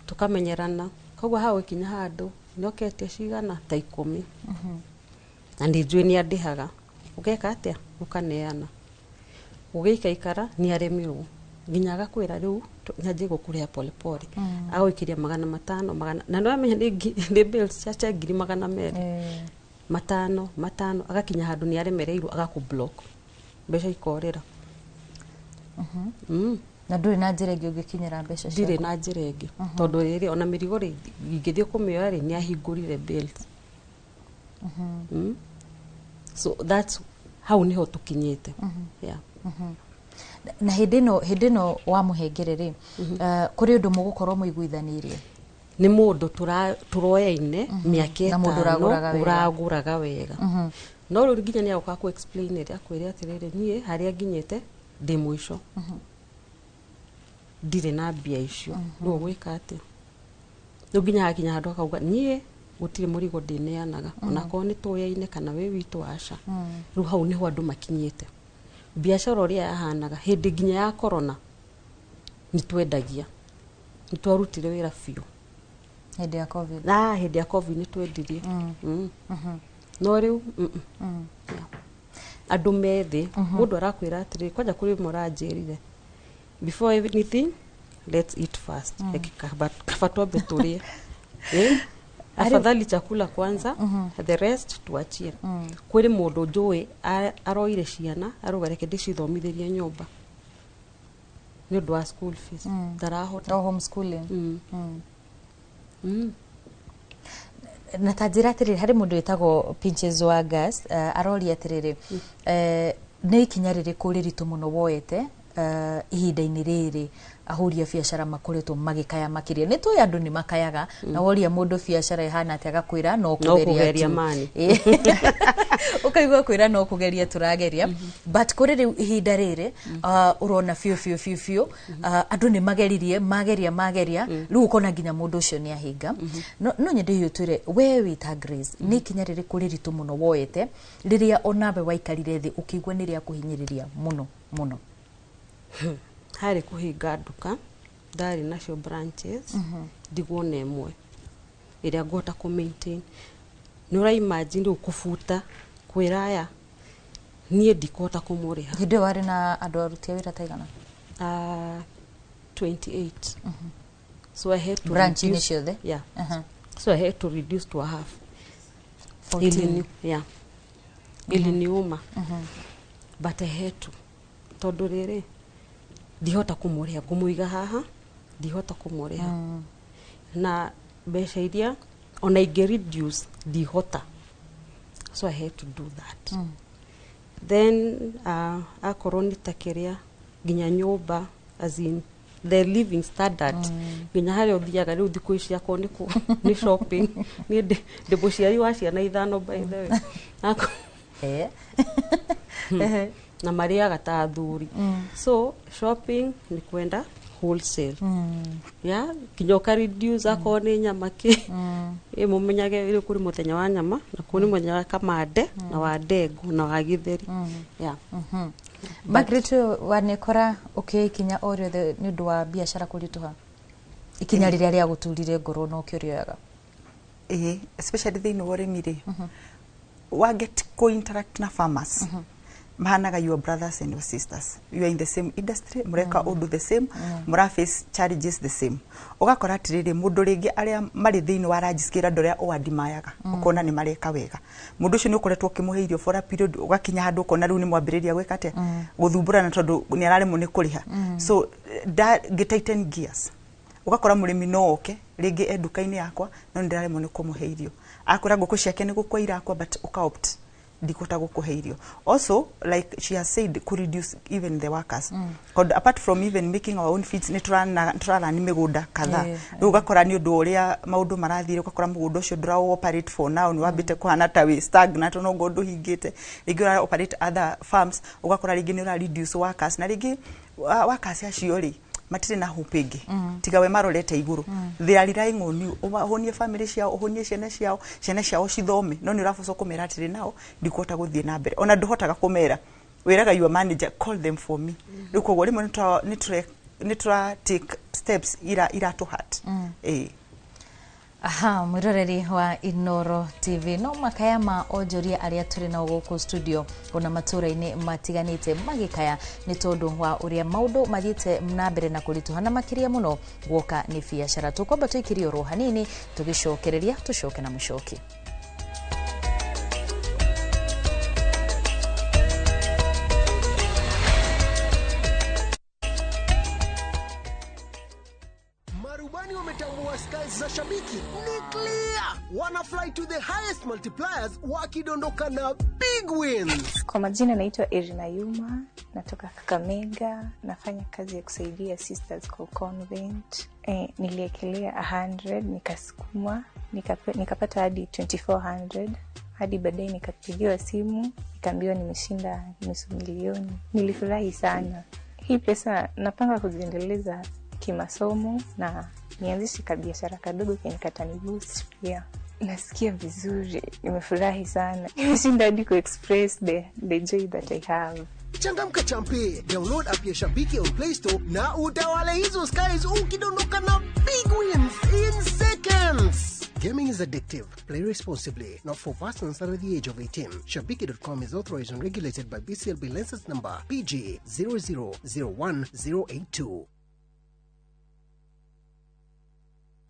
tũkamenyerana. Koguo hau ĩkinya handũ nĩoketie cigana ta 10, na nĩ njũĩ nĩ andĩhaga, ũgeka atĩa, ũkaneana. Ũgĩikaikara nĩ aremirwo nginya agakwĩra rĩu nyanjie gũkũrĩha polepole. Agũikĩria 500 magana, na nĩwamenya nĩ bills cia 200,000. 500 500, agakinya handũ nĩ aremereirwo, agakũ block, mbeca ikorĩra. Na ndũrĩ na njĩra ĩngĩ ũngĩkinyĩra mbeca Ndirĩ ciaku? na njĩra ĩngĩ, tondũ rĩrĩ ona mĩrigo rĩ, ingĩthiĩ kũmĩoya rĩ, nĩ ahingũrire bills. So that's hau nĩho tũkinyĩte, yeah. Na hĩndĩ ĩno wamũhengere rĩ, kũrĩ ũndũ mũgũkorwo mũiguithanĩirie? Nĩ mũndũ tũroyaine mĩaka Na mũndũ 5 ũragũraga wega. Ũragũraga wega. No rĩu nginya nĩ agoka kũ explain rĩ, akwĩre atĩrĩrĩ, niĩ harĩa nginyĩte ndĩ mũico, ndirĩ na mbia icio. Rĩu ũgwĩka atĩa? Rĩu nginya hakinya handũ akauga, niĩ gũtirĩ mũrigo ndĩneanaga, onakorwo nĩ tũyaine kana wĩ witũ, aca. Rĩu hau nĩho andũ makinyĩte. Biacara ũrĩa yahanaga hĩndĩ nginya ya corona nĩ twendagia, nĩ twarutire wĩra biũ hĩndĩ ya COVID. Na hĩndĩ ya COVID nĩ twendirie. No rĩu andũ me thĩ, mũndũ arakwĩra atĩrĩrĩ, kwanja kũrĩ ũmwe ũranjĩrire, before anything let's eat first. Reke kaba twambe tũrĩe. Afadhali chakula kwanza, the rest tuachie. Kwĩrĩ mũndũ njũĩ aroire ciana arauga reke ndĩcithomithĩrie nyũmba nĩ ũndũ wa school fees, ndarahota. O homeschooling. Na ta njĩra atĩrĩrĩ, harĩ mũndũ wĩtagwo Pinches wa Gas, aroria atĩrĩrĩ, nĩ ikinya rĩrĩkũ rĩritũ mũno woete ihinda-inĩ rĩrĩ ahũri a biacara makoretwo magĩkaya makĩria? Nĩ tũĩ andũ nĩ makayaga, na woria mũndũ biacara ĩhana atĩa agakwĩra no no kũgeria kũgeria tu. Mani. Ũkaigua kwĩra no kũgeria tũrageria, but kũrĩ rĩu ihinda rĩrĩ ũrona biũ biũ biũ biũ andũ nĩ mageririe, mageria mageria, rĩu ũkona nginya mũndũ ũcio nĩ ahinga. No nyende hihi ũtwĩre we wĩ ta Grace, nĩ ikinya rĩrĩkũ rĩritũ mũno woete rĩrĩa onawe waikarire thĩ ũkĩigua nĩ rĩa kũhinyĩrĩria mũno mũno? Harĩ kũhinga nduka ndarĩ nacio branches, ndigwo na ĩmwe ĩrĩa ngũhota kũ maintain. Nĩ ũra imagine rĩu kũbuta kwĩra aya niĩ ndikũhota kũmũrĩha. Hĩndĩ ĩyo warĩ na andũ aruti a wĩra ta igana? 28. So I had to Branch-inĩ reduce- ciothe? Yeah. So I had to reduce to a half. 14. Yeah, iliniuma, but I had to, tondũ rĩrĩ ndihota kũmũrĩha, ngũmũiga haha ndihota kũmũrĩha na mbeca iria ona ingĩ reduce ndihota, so I had to do that. Then akorwo nĩ ta kĩrĩa nginya nyũmba, as in the living standard, nginya harĩa ũthiaga rĩu thikũ ici akorwo nĩ shopping, niĩ ndĩ mũciari wa ciana 5 by the way. Na marĩaga ta athuri, so shopping nĩ kwenda wholesale ya nginya ũka reduce akorwo nĩ nyama kĩ ĩ mũmenyage rĩu kũrĩ mũthenya wa nyama na kũrĩ mũthenya wa kamande na wa ndengũ na wa gĩtheri, yeah. Margaret, wanekora ũkĩoya ikinya o rĩothe nĩ ũndũ wa biacara kũritũha, ikinya rĩrĩa rĩagũturire ngoro na ũkĩrĩoyaga? Ĩĩ, especially thĩinĩ wa ũrĩmi rĩ, wa get ko interact na farmers, mahanaga your brothers and your sisters. You are in the same industry, mureka ũndũ the same, mura face challenges the same. Ũgakora atĩrĩrĩ, mũndũ rĩngĩ arĩa marĩ thĩinĩ wa large scale, andũ arĩa ũandimayaga, ũkona nĩ mareka wega, mũndũ ũcio nĩ ũkoretwo ũkĩmũhe irio for a period, ũgakinya handũ ũkona rĩu nĩ mwambĩrĩria gwĩka atĩa, gũthumbũrana tondũ nĩ araremwo nĩ kũrĩha. So ngĩ tighten gears. Ũgakora mũrĩmi no oke rĩngĩ e nduka-inĩ yakwa, no nĩ ndĩraremwo nĩ kũmũhe irio, akwĩra ngũkũ ciake nĩ gũkua irakua, but ũka opt ndikũhota gũkũhe irio. Also, like she has said, ku reduce even the workers, mm. Apart from even making our own feeds, nĩ tũrarani mĩgũnda kadhaa. Rĩu ũgakora nĩ ũndũ ũrĩa maũndũ marathire, ũgakora mũgũnda ũcio ndũra operate for now, nĩ wambĩte kũhana ta wĩ stagnant onongo ndũhingĩte. Rĩngĩ ũra operate other farms, ũgakora rĩngĩ nĩ ũra reduce workers, na rĩngĩ workers acio rĩ matirĩ na hope ĩngĩ tiga we marorete igũrũ. They are relying on you ũhũnie family ciao, ũhũnie ciana ciao, ciana ciao cithome, no nĩ ũraboco kũmera atĩrĩ nao ndikũhota gũthiĩ na mbere. Ona ndũhotaga kũmera, wĩraga your manager, "Call them for me." Rĩu koguo rĩmwe nĩ tũra take steps ira iratũ hurt, ĩĩ. Aha, mwiroreri wa Inoro TV, no makaya ma onjoria arĩa tũrĩ nao gũkũ studio ona matũra-inĩ matiganĩte magĩkaya nĩ tondũ wa ũrĩa maũndũ mathiĩte na mbere na kũritũha, na makĩria mũno guoka nĩ biacara. Tũkwamba tũikĩrie oro hanini, tũgĩcokereria tũcoke na mũcoki. Marubani wametambua skies za shabiki ni clear, wana fly to the highest multipliers wakidondoka na big wins. Kwa majina naitwa Irina Yuma, natoka Kakamega, nafanya kazi ya kusaidia sisters kwa convent. Niliekelea 100 nikasukuma, nikapata hadi 2400, hadi baadaye nikapigiwa simu nikaambiwa nimeshinda 500,000. Nilifurahi sana. Hii pesa napanga kuziendeleza kimasomo na nianzishe kabiashara kadogo kenye kataniboost pia. Nasikia vizuri, nimefurahi sana. Nimeshinda hadi ku express the joy that I have. Changamka champe, download app ya Shabiki on Play Store na utawale hizo skies ukidondoka na big wins in seconds. Gaming is addictive. Play responsibly. Not for persons under the age of 18. Shabiki.com is authorized and regulated by BCLB license number PG 0001082.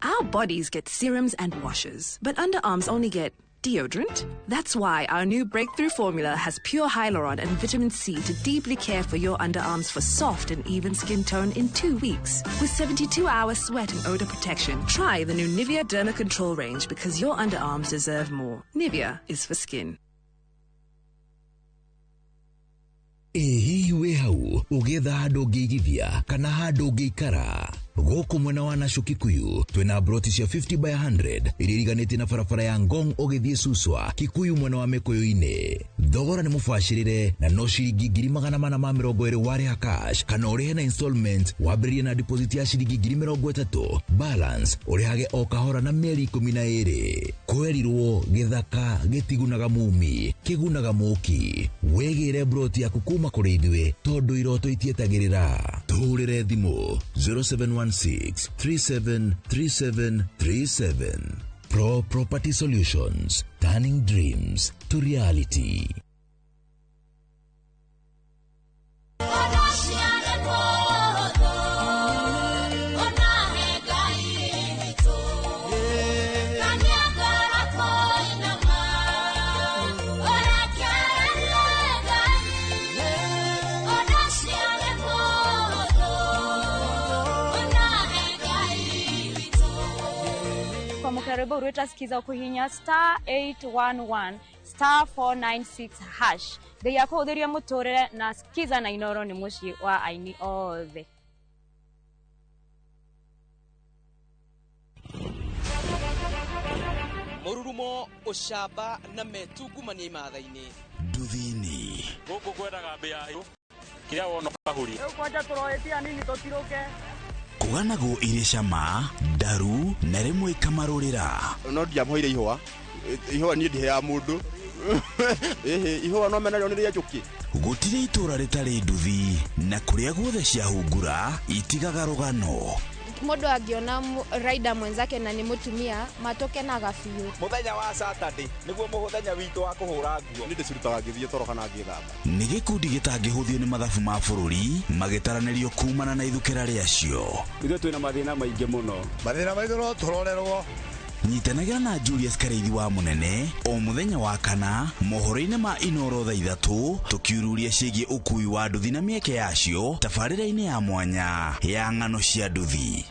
Our bodies get serums and washes, but underarms only get deodorant. That's why our new breakthrough formula has pure hyaluron and vitamin C to deeply care for your underarms for soft and even skin tone in 2 weeks. With 72-hour sweat and odor protection, try the new Nivea Derma Control range because your underarms deserve more. Nivea is for skin. Ĩ hihi wĩ hau ũgĩetha handũ ũngĩigithia kana handũ ũngĩikara? Gũkũ mwena wa Nashu Kikuyu twĩna broti cia 50 by 100 iria iriganĩtie na barabara ya Ngong ũgĩthiĩ Suswa Kikuyu mwena wa Mĩkũyũ-inĩ. Thogora nĩ mũbacĩrĩre na no ciringi 420,000 warĩha cash kana ũrĩhe na installment wambĩrĩrie na deposit ya ciringi 30,000, balance ũrĩhage o kahora na mĩeri 12. Kwerirwo gĩthaka gĩtigunaga mumi kĩgunaga mũki. Wĩgĩre broti yaku kuma kũrĩ ithuĩ tondũ iroto itietagĩrĩra. Tũhũrĩre thimũ 0716 373737. Pro Property Solutions, turning dreams to reality. Rwĩmbo rwĩta kuhinya star 811 star 496 hash. Ngai akũhũthĩrie mũtũrĩre na skiza na Inoro nĩ mũciĩ wa aini othe. Mũrurumo, ũcamba na metungumania imatha-inĩ. Nduthini. Gũkũ kwendaga mbĩa kĩrĩa wona ũkahuria. Rĩu kwanja tũroĩtia nini tũtirũke. Kũganagwo irĩ cama, ndaru na rĩmwe ikamarũrĩra. No ndiamũheire ihũa. Ihũa niĩ ndiheaga mũndũ. Ihũa no menarĩo nĩ rĩa njũkĩ. Gũtirĩ itũũra rĩtarĩ nduthi na kũrĩa guothe ciahungura itigaga rũgano. Mũndũ angĩona rider mwenzake na nĩ mũtumia matũkenaga biũ. Mũthenya wa Saturday nĩguo mũthenya witũ wa kũhũra nguo. Nĩ ndĩcirutaga ngĩthiĩ toro kana ngĩthamba. Nĩ gĩkundi gĩtangĩhũthio nĩ mathabu ma bũrũri magĩtaranĩrio kumana na ithukĩra rĩacio. Ithuĩ twĩna mathĩna maingĩ mũno. Mathĩna maitũ no tũrorerwo. Nyitanagĩra na Julius Kareithi wa Mũnene o mũthenya wa kana mohoro-inĩ ma Inoro thaa 3 tũkiururia ciĩgiĩ ũkui wa nduthi na mĩeke yacio tabarĩra-inĩ ya mwanya ya ng'ano cia nduthi.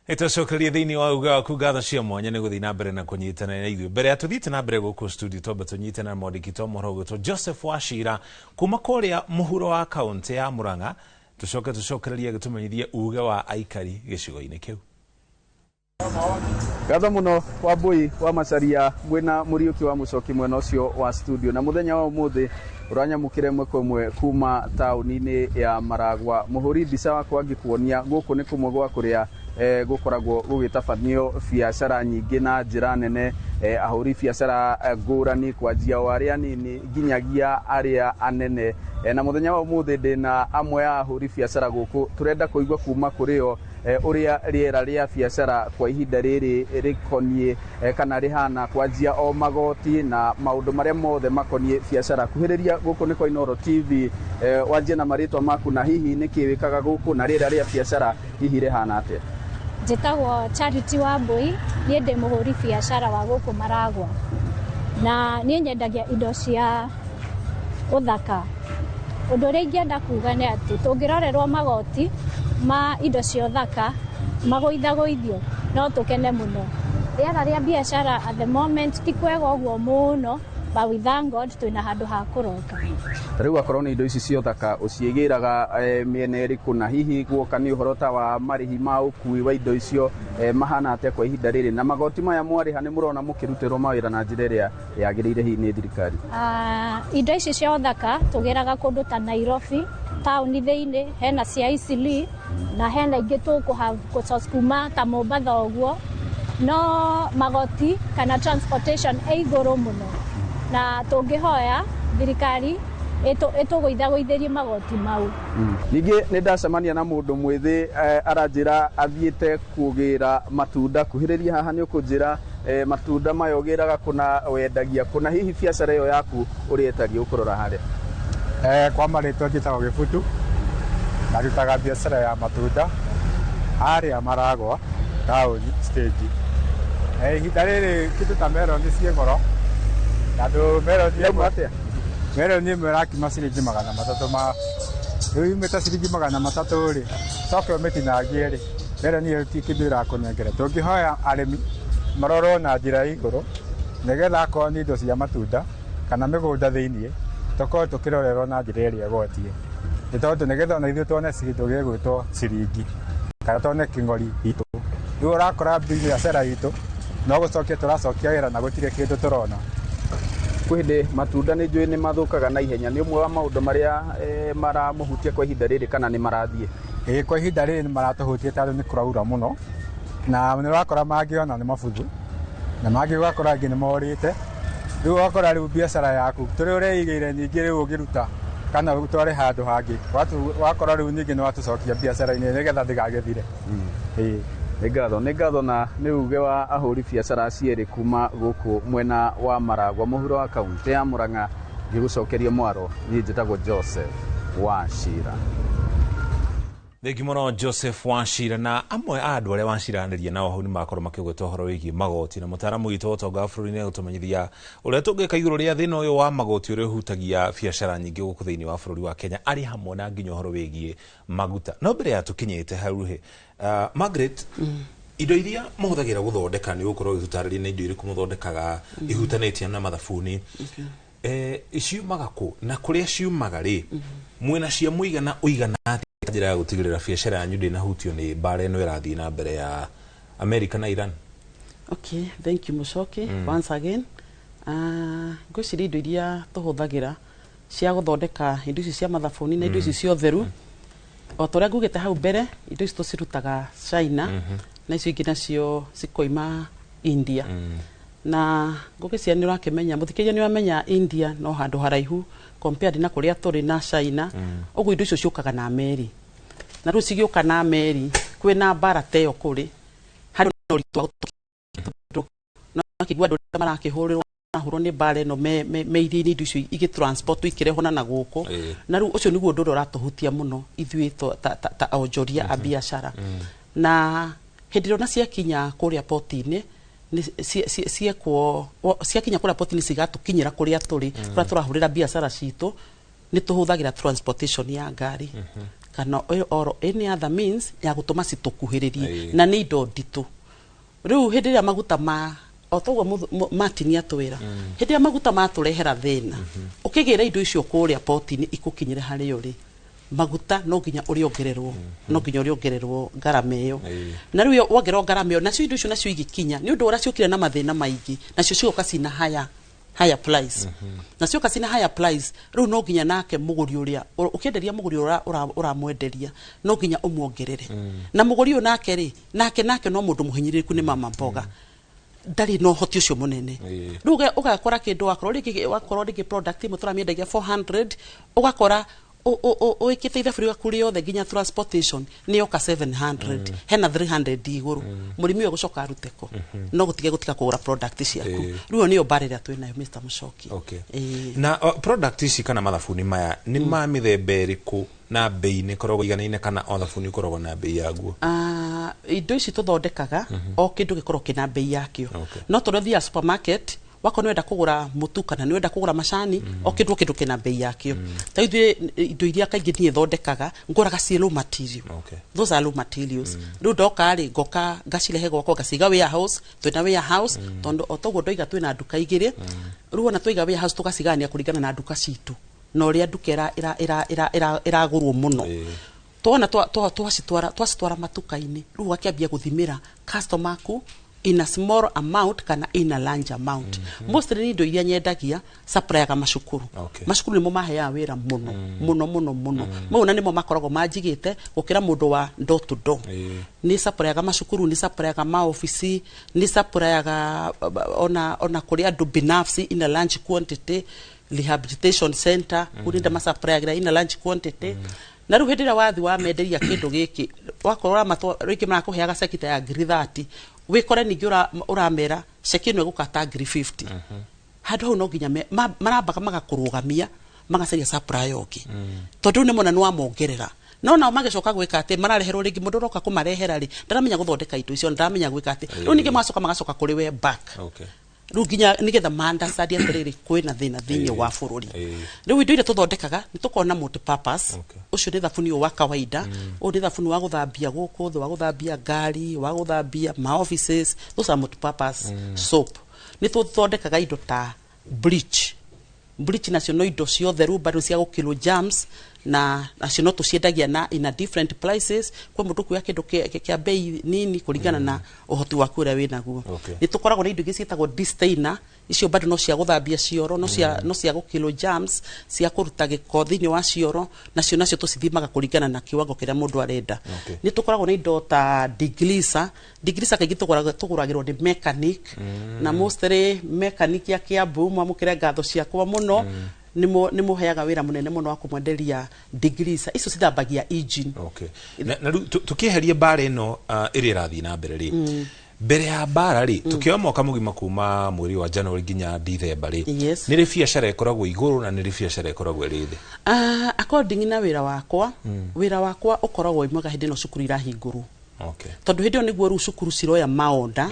Ĩtũcokerie thĩinĩ wa uga waku ngatho cia mwanya nĩ gũthiĩ na mbere na kũnyitanĩra na ithuĩ. Mbere ya tũthiĩte na mbere gũkũ studio twambe tũnyite na mwandĩki wa mohoro ũgwĩtwo Joseph Wachira kuma kũrĩa mũhuro wa kaũntĩ ya Murang'a, tũcoke tũcokererie gĩtũmenyithie uge wa aikari gĩcigo-inĩ kĩu. Ngatho mũno Wambui wa Macharia mwĩna Mũriũki wa Mũcoki mwena ũcio wa studio. Na mũthenya wa ũmũthĩ ũranyamũkĩra ĩmwe kwa ĩmwe kuma taũni-inĩ ya Maragwa. Mũhũri mbica wakwa angĩkuonia gũkũ nĩ kũmwe gwa kũrĩa gũkoragwo gũgĩtabanio biacara nyingĩ na njĩra nene, ahũri biacara ngũrani kwanjia o arĩa anini nginyagia arĩa anene. Na mũthenya wa ũmũthĩ ndĩna amwe a ahũri biacara gũkũ, tũrenda kũigua kuma kũrĩ o ũrĩa rĩera rĩa biacara kwa ihinda rĩrĩ rĩkoniĩ kana rĩhana kwanjia o magoti na maũndũ marĩa mothe makoniĩ biacara. Kuhĩrĩria gũkũ nĩ kwa Inoro TV, wanjie na marĩtwa maku na hihi nĩkĩ wĩkaga gũkũ na rĩera rĩa biacara hihi rĩhana atĩa? Njĩtagwo Charity Wambui, niĩ ndĩ mũhũri biacara wa gũkũ Maragwa na niĩ nyendagia indo cia ũthaka. Ũndũ ũrĩa ingĩenda kuga nĩ atĩ tũngĩrorerwo magoti ma indo cia ũthaka magũithagũithio no tũkene mũno. Rĩera rĩa biacara at the moment ti kwega ũguo mũno, but we thank God twĩna handũ ha kũroka. Rĩu akorwo nĩ indo ici cia ũthaka ũciĩgĩraga mĩena ĩrĩkũ na hihi guoka nĩ ũhoro ta wa marĩhi ma ũkui wa indo icio mahana atĩa kwa ihinda rĩrĩ, na magoti maya mwarĩha nĩ mũrona mũkĩrutĩrwo mawĩra na njĩra ĩrĩa yagĩrĩire hihi nĩ thirikari? Indo ici cia ũthaka tũgĩraga kũndũ ta Nairobi taũni thĩinĩ, hena cia Eastleigh na hena ingĩ tũkũsource kuma ta Mombatha ũguo. No magoti kana transportation ĩ igũrũ mũno, na tũngĩhoya thirikari ĩtũgũithagũithĩrie magoti mau. Ningĩ nĩ ndacemania na mũndũ mwĩthĩ aranjĩra athiĩte kũgĩra matunda. Kuhĩrĩria haha nĩ ũkũnjĩra matunda maya ũgĩraga kũna, wendagia kũna, hihi biacara ĩyo yaku ũrĩa ĩtariĩ ũkũrora harĩa. Kwa marĩtwa njĩtagwo Gĩbutu na ndutaga biacara ya matunda harĩa Maragwa taũni stage. Ihinda rĩrĩ kĩndũ ta meroni ciĩ goro, tondũ meroni ĩmwe, meroni ĩmwe ĩrakiuma ciringi 300 ma rĩu yumĩte ciringi 300 rĩ, coke ũmĩtinangie rĩ, meroni ĩyo ti kĩndũ ĩrakũnengera. Tũngĩhoya arĩmi marorwo na njĩra ya igũrũ nĩgetha akorwo nĩ indo cia matunda kana mĩgũnda thĩiniĩ tũkorwo tũkĩrorerwo na njĩra ĩrĩa ĩgwatie, nĩ tondũ nĩgetha ona ithuĩ tuone kĩndũ gĩgwĩtwo ciringi kana tuone kĩng'ori gitũ. Rĩu ũrakora biacara itũ no gũcokia tũracokia wĩra na gũtirĩ kĩndũ tũrona. Kwĩ hĩndĩ matunda nĩ njũĩ nĩ mathũkaga na ihenya, nĩ ũmwe wa maũndũ marĩa maramũhutia kwa ihinda rĩrĩ kana nĩ marathiĩ? Ĩĩ, kwa ihinda rĩrĩ nĩ maratũhutia tondũ nĩ kũraura mũno na nĩ ũrakora mangĩ ona nĩ mabuthu na mangĩ ũgakora angĩ nĩ morĩte. Rĩu ũgakora rĩu biacara yaku tũrĩa ũreigĩire nyingĩ rĩu ũngĩruta kana ũtware handũ hangĩ wakora rĩu ningĩ nĩ watũcokia biacara-inĩ nĩgetha ndĩgagĩthire. Ĩĩ. Nĩ ngatho, nĩ ngatho, na nĩ uge wa ahũri biacara cierĩ kuma gũkũ mwena wa Maragwa mũhuro wa kaunti ya Murang'a. Ngĩgũcokeria mwaro, niĩ njĩtagwo Joseph Wachira. Thengi mũno Joseph Wachira. Na amwe a andũ arĩa waciranĩria nao hau nĩ makorwo makĩgweta ũhoro wĩgiĩ magoti, na mũtaaramu witũ wa ũtonga wa bũrũri nĩ egũtũmenyithia ũrĩa tũngĩka igũrũ rĩa thĩna ũyũ wa magoti ũrĩa ũhutagia biacara nyingĩ gũkũ thĩinĩ wa bũrũri wa Kenya, arĩ hamwe na nginya ũhoro wĩgiĩ maguta. No mbere ya tũkinyĩte hau rĩ, Margaret, indo iria mũhũthagĩra gũthondeka, nĩ ũgũkorwo ũgĩtũtarĩria nĩ indo irĩkũ mũthondekaga ihutanĩtie na mathabuni, ciumaga kũ, na kũrĩa ciumaga rĩ, mwĩna cia mũigana ũigana atĩa njĩra ya gũtigĩrĩra biacara yanyu ndĩnahutio nĩ mbara ĩno ĩrathiĩ na mbere ya America na Iran? Okay, thank you Mucoki once again. Ngwĩciria indo iria tũhũthagĩra cia gũthondeka indo ici cia mathabuni na indo ici cia ũtheru, o ta ũrĩa ngugĩte hau mbere, indo ici tũcirutaga China na icio ingĩ nacio cikoima India. Na ngũgĩciria nĩ ũrakĩmenya, mũthikĩrĩria, nĩ ũramenya India no handũ haraihu compared na kũrĩa tũrĩ na China. Ũguo indo icio ciũkaga na meri, na rĩu cigĩũka na meri kwĩna mbara ta ĩyo kũrĩ harĩ na ũritũ wa gũtũkinyia, tondũ no akĩigua andũ arĩa marakĩhũrĩrwo marahũrwo nĩ mbara ĩno me iria-inĩ, indo icio igĩtransport ikĩrehwo na gũkũ. Na rĩu ũcio nĩguo ũndũ ũrĩa ũratũhutia mũno ithuĩ ta onjoria a biacara. Na hĩndĩ ĩrĩa ona ciakinya kũrĩa poti-inĩ, ciekwo ciakinya kũrĩa poti-inĩ, cigatũkinyĩra kũrĩa tũrĩ, kũrĩa tũrahũrĩra biacara citũ, nĩ tũhũthagĩra transportation ya ngari kana or any other means ya gũtũma citũkuhĩrĩrie. Na nĩ indo nditũ. Rĩu hĩndĩ ĩrĩa maguta ma o toguo Martin atwĩra, hĩndĩ ĩrĩa maguta matũrehera thĩna, ũkĩgĩra indo icio kũrĩa poti-inĩ ikũkinyĩre harĩa ũrĩ, maguta no nginya ũrĩongererwo, no nginya ũrĩongererwo ngarama ĩyo. Na rĩu wongererwo ngarama ĩyo, nacio indo icio nacio igĩkinya, nĩ ũndũ ũrĩa ciũkire na mathĩna maingĩ, nacio cigoka cina higher price, na cioka cina higher price, rĩu no nginya nake mũgũri ũrĩa ũkĩenderia, mũgũri ũrĩa ũramwenderia, no nginya ũmuongerere. Na mũgũri ũyũ nake rĩ, nake no mũndũ mũhinyĩrĩrĩku, nĩ mama mboga, ndarĩ na ũhoti ũcio mũnene. Rĩu ũgakora kĩndũ wakorwo rĩngĩ product ĩmwe tũramĩendagia 400, ũgakora wĩkĩte ithabu rĩaku rĩothe nginya transportation nĩ yoka 700, hena 300 igũrũ. Mũrĩmi ũyũ gũcoka arute kũ? No gũtige gũtiga kũgũra product ciaku. Rĩu ĩyo nĩyo mbara ĩrĩa twĩ nayo, Mr. Mũcoki. Na product ici kana mathabuni maya nĩ ma mĩthemba ĩrĩkũ, na bei nĩ ĩkoragwo iganaine kana o thabuni ũkoragwo na bei yaguo? Ah, indo ici tũthondekaga, o kĩndũ gĩkorwo kĩna bei yakĩo. No tondũ ũthiaga supermarket, wakorwo nĩ wenda kũgũra mũtu kana nĩ wenda kũgũra macani, o kĩndũ kĩna bei yakĩo. Ta ithuĩ indo iria kaingĩ niĩ thondekaga, ngũraga ciĩ raw material. Those are raw materials. Rĩu ndoka rĩ, ngoka ngacirehe gwakwa, ngaciga warehouse. Twĩna warehouse, tondũ o toguo ndoiga twĩna nduka igĩrĩ. Rĩu ona twaiga warehouse, tũgacigania kũringana na nduka citũ na ũrĩa nduka ĩragũrwo mũno. Twona twacitwara matuka-inĩ, rĩu ũgakĩambia gũthimĩra customer aku. In a small amount kana in a large amount. Mostly nĩ indo iria nyendagia supplyaga macukuru. Macukuru nĩmo maheaga wĩra mũno mũno mũno mũno. Mau na nĩmo makoragwo manjigĩte gũkĩra mũndũ wa door to door. Nĩ supplyaga macukuru, nĩ supplyaga maobici, nĩ supplyaga ona kũrĩ andũ binafsi in a large quantity, rehabilitation center kũu nĩ ndamasupplyagĩra in a large quantity. Na rĩu hĩndĩ ĩrĩa wathi wamenderia kĩndũ gĩkĩ, wakorwo ũramatwa rĩngĩ marakũheaga ceki ta ya 30,000, wĩkore ningĩ ũramera ceki ĩno ĩgũkata 50,000. Handũ hau no nginya marambaga magakũrũgamia, magacaria supplier ũngĩ, tondũ rĩu nĩmona nĩ wamongerera. No nao magĩcoka gwĩka atĩ marareherwo rĩngĩ mũndũ ũroka kũmarehera rĩ, ndaramenya gũthondeka indo icio, ndaramenya gwĩka atĩ rĩu ningĩ magacoka magacoka kũrĩ we back. Rĩu nginya nĩgetha ma-understand atĩrĩrĩ, kwĩna thĩna thĩinĩ wa bũrũri. Rĩu indo iria tũthondekaga nĩ tũkoragwo na multipurpose. Ũcio nĩ thabuni ũyũ wa kawaida, ũyũ nĩ thabuni wa gũthambia gũkũ thĩ, wa gũthambia ngari, wa gũthambia ma offices. Those are multipurpose soap. Nĩ tũthondekaga indo ta bleach. Bleach nacio no indo ciothe rĩu bado cia gũkill germs, na nacio no tũciendagia na in a different prices. Kwĩ mũndũ kuoya kĩndũ kĩa bei nini kũringana na ũhoti waku ũrĩa wĩnaguo. Nĩ tũkoragwo na indo ingĩ ciĩtagwo destainer. Icio bado no cia gũthambia cioro, no cia gũkill germs, cia kũruta gĩko thĩinĩ wa cioro. Nacio tũcithimaga kũringana na kiwango kĩrĩa mũndũ arenda. Nĩ tũkoragwo na indo ta degreaser. Degreaser kaingĩ tũgũragĩrwo nĩ mechanic, na mostly mechanic ya Kiambu, mwamũkĩre ngatho ciakwa mũno, nĩ mũheaga wĩra mũnene mũno wa kũmwenderia degreaser. Icio cithambagia engine. Okay. Na rĩu tũkĩeheria mbara ĩno ĩrĩa ĩrathiĩ na mbere rĩ, mbere ya mbara rĩ, tukioya mwaka mũgima kuma mweri wa January nginya Dithemba rĩ, nĩ rĩ biacara ĩkoragwo igũrũ na nĩ rĩ biacara ĩkoragwo ĩrĩ thĩ? According na wĩra wakwa, wĩra wakwa ũkoragwo wĩ mwega hĩndĩ ĩno cukuru irahingũrwo, tondũ hĩndĩ ĩyo nĩguo rĩu cukuru ciroya maonda,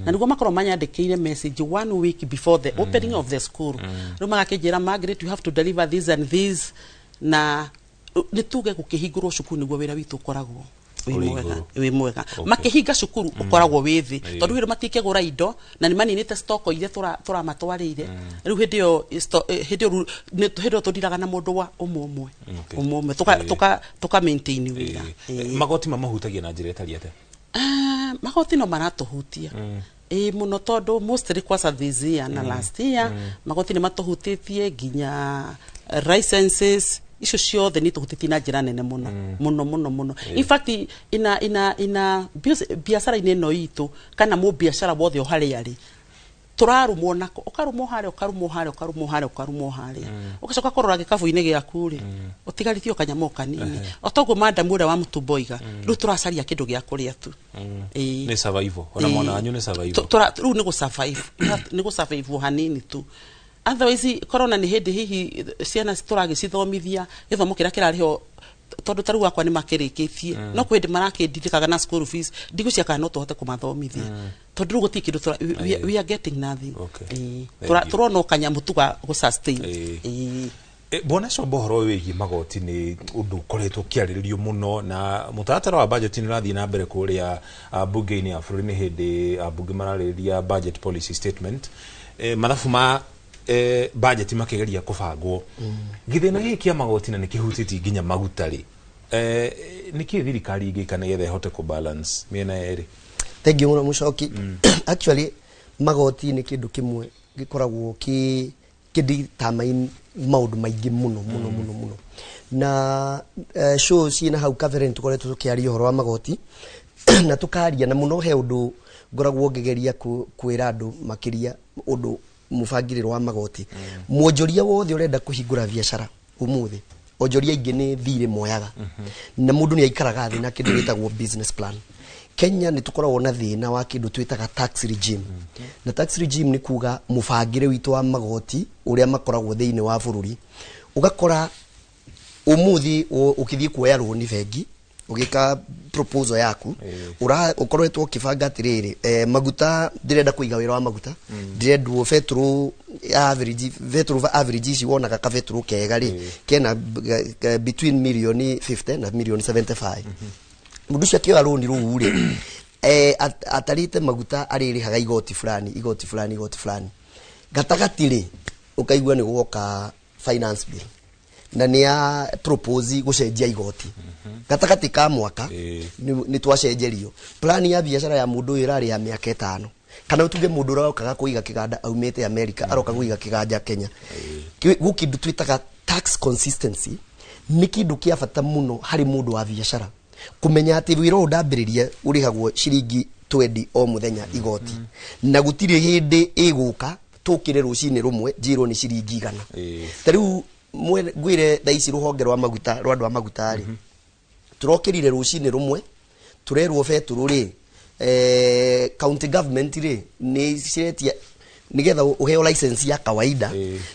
na nĩguo makorwo manyandĩkĩire message one week before the opening of the school. Rĩu magakĩnjĩra, "Margaret, you have to deliver this and this." Na nĩ tuge gũkĩhingũrwo cukuru nĩguo wĩra witũ ũkoragwo wĩ Ũrĩ mwega. Igũrũ. Wĩ mwega. Makĩhinga cukuru ũkoragwo wĩ thĩ, tondũ hĩndĩ matikĩgũra indo na nĩ maninĩte stock iria tũramatwarĩire. Rĩu hĩndĩ ĩyo hĩndĩ ĩyo rĩu hĩndĩ ĩyo tũndiraga na mũndũ wa ũmwe ũmwe, ũmwe ũmwe, tũka maintain wĩra. Magoti mamahutagia na njĩra ĩtariĩ atĩa? Ah, magoti no maratũhutia ĩ mũno, tondũ mostly kwanza this year na last year magoti nĩ matũhutĩtie, nginya licenses icio ciothe nĩ tũhutĩtie na njĩra nene mũno mũno mũno mũno. In fact, ina biacara-inĩ ĩno itũ kana mũbiacara wothe o harĩa arĩ, tũrarumwo nako, ũkarumwo harĩa, ũkarumwo harĩa, ũkarumwo harĩa, ũkarumwo harĩa, ũgacoka kũrora gĩkabũ-inĩ gĩaku rĩ, ũtigarĩtie o kanyamũ o kanini. O toguo madamu ũrĩa wa mũtumbo oiga, rĩu tũracaria kĩndũ gĩa kũrĩa tu. Ĩĩ. Nĩ survival ona mwana wanyu nĩ survival. Rĩu nĩ gũ-survive, nĩ gũ-survive hanini tu. Otherwise corona nĩ hĩndĩ hihi ciana tũragĩcithomithia gĩthomo kĩrĩa kĩrarĩhwo, tondũ ta rĩu akwa nĩ makĩrĩkĩtie, no kwĩ hĩndĩ marakĩndirikaga na school fees, ndigũcia kana no tũhote kũmathomithia, tondũ rĩu gũtirĩ kĩndũ we are getting nothing. Ĩĩ. Thank you. Tũrona o kanyamũ tu ga gũ-sustain. Ĩĩ. Bwana Comba, ũhoro ũyũ wĩgiĩ magoti nĩ ũndũ ũkoretwo ũkĩarĩrĩrio mũno, na mũtaratara wa budget nĩ ũrathiĩ na mbere kũrĩa bunge-inĩ ya bũrũri. Nĩ hĩndĩ ambunge mararĩrĩria budget policy statement, mathabu ma budget makĩgeria kũbangwo. Gĩthĩna gĩkĩ kĩa magoti na nĩ kĩhutĩtie nginya maguta rĩ, nĩ kĩĩ thirikari ĩngĩka nĩgetha ĩhote kũ balance mĩena yerĩ? Thank you mũno, Mũcoki. Actually, magoti nĩ kĩndũ kĩmwe gĩkoragwo kĩ determine maũndũ maingĩ mũno mũno mũno mũno. Na show ciĩna hau kabere nĩ tũkoretwo tũkĩaria ũhoro wa magoti na tũkaria na mũno. He ũndũ ngoragwo ngĩgeria kwĩra andũ, makĩria ũndũ mũbangĩrĩro wa magoti. Mwonjoria wothe ũrenda kũhingũra biacara ũmũthĩ, onjoria aingĩ nĩ thirĩ moyaga, na mũndũ nĩ aikaraga thĩ na kĩndũ gĩtagwo business plan. Kenya nĩ tũkoragwo na thĩna wa kĩndũ twĩtaga tax regime, na tax regime nĩ kuga mũbangĩre witũ wa magoti ũrĩa makoragwo thĩinĩ wa bũrũri. Ũgakora ũmũthĩ ũkĩthiĩ kuoya rũni bengi, ũgĩka proposal yaku, ura ũkoretwo ũkĩbanga atĩrĩrĩ, maguta ndĩrenda kũiga wĩra wa maguta, ndĩrendwo betũrũ average, betũrũ average ici wonaga ka betũrũ kega rĩ, kena between milioni 50 na milioni 75. Mũndũ ũcio akĩoya rũni rũu rĩ, atarĩte maguta arĩrĩhaga igoti fulani, igoti fulani, igoti fulani. Gatagatĩ rĩ, ũkaigua nĩ gwoka finance bill na nĩ ya propose gũcenjia igoti. Gatagatĩ ka mwaka nĩ twacenjerio plan ya biacara ya mũndũ ũyũ ĩrarĩ ya mĩaka 5, kana tuge mũndũ ũrokaga kũiga kĩganda aumĩte America aroka kũiga kĩganja Kenya. Gũ kĩndũ twĩtaga tax consistency nĩ kĩndũ kĩa bata mũno harĩ mũndũ wa biacara kũmenya atĩ wĩra ũyũ ndambĩrĩria ũrĩhagwo ciringi 20 o mũthenya igoti, na gũtirĩ hĩndĩ ĩgũka tũkĩre rũcinĩ rũmwe njĩrwo nĩ ciringi 100. Ta rĩu ngwĩre thaa ici rũhonge rwa maguta rwa andũ a maguta rĩ, tũrokĩrire rũcinĩ rũmwe tũrerwo betũrũ rĩ, county government rĩ nĩ ciretia nigetha ũheo license ya kawaida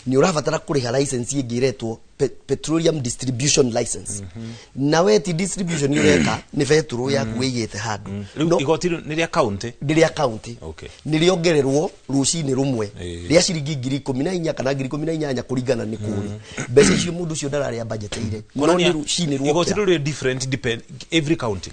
nĩ ũrabatara kũrĩha license ĩngĩ ĩretwo petroleum distribution license. Na we ti distribution ũreka, nĩ betũrũ yaku wĩigĩte handũ. Rĩu igoti rĩu nĩ rĩa county? Nĩ rĩa county. Nĩ rĩongererwo rũcinĩ rũmwe rĩa ciringi 14,000 kana 18,000 kũringana nĩ kũrĩ. Mbeca icio mũndũ ũcio ndararĩa budgeteire, no nĩ rũcinĩ Igoti rwokĩra. Rĩu rĩ different depend every county?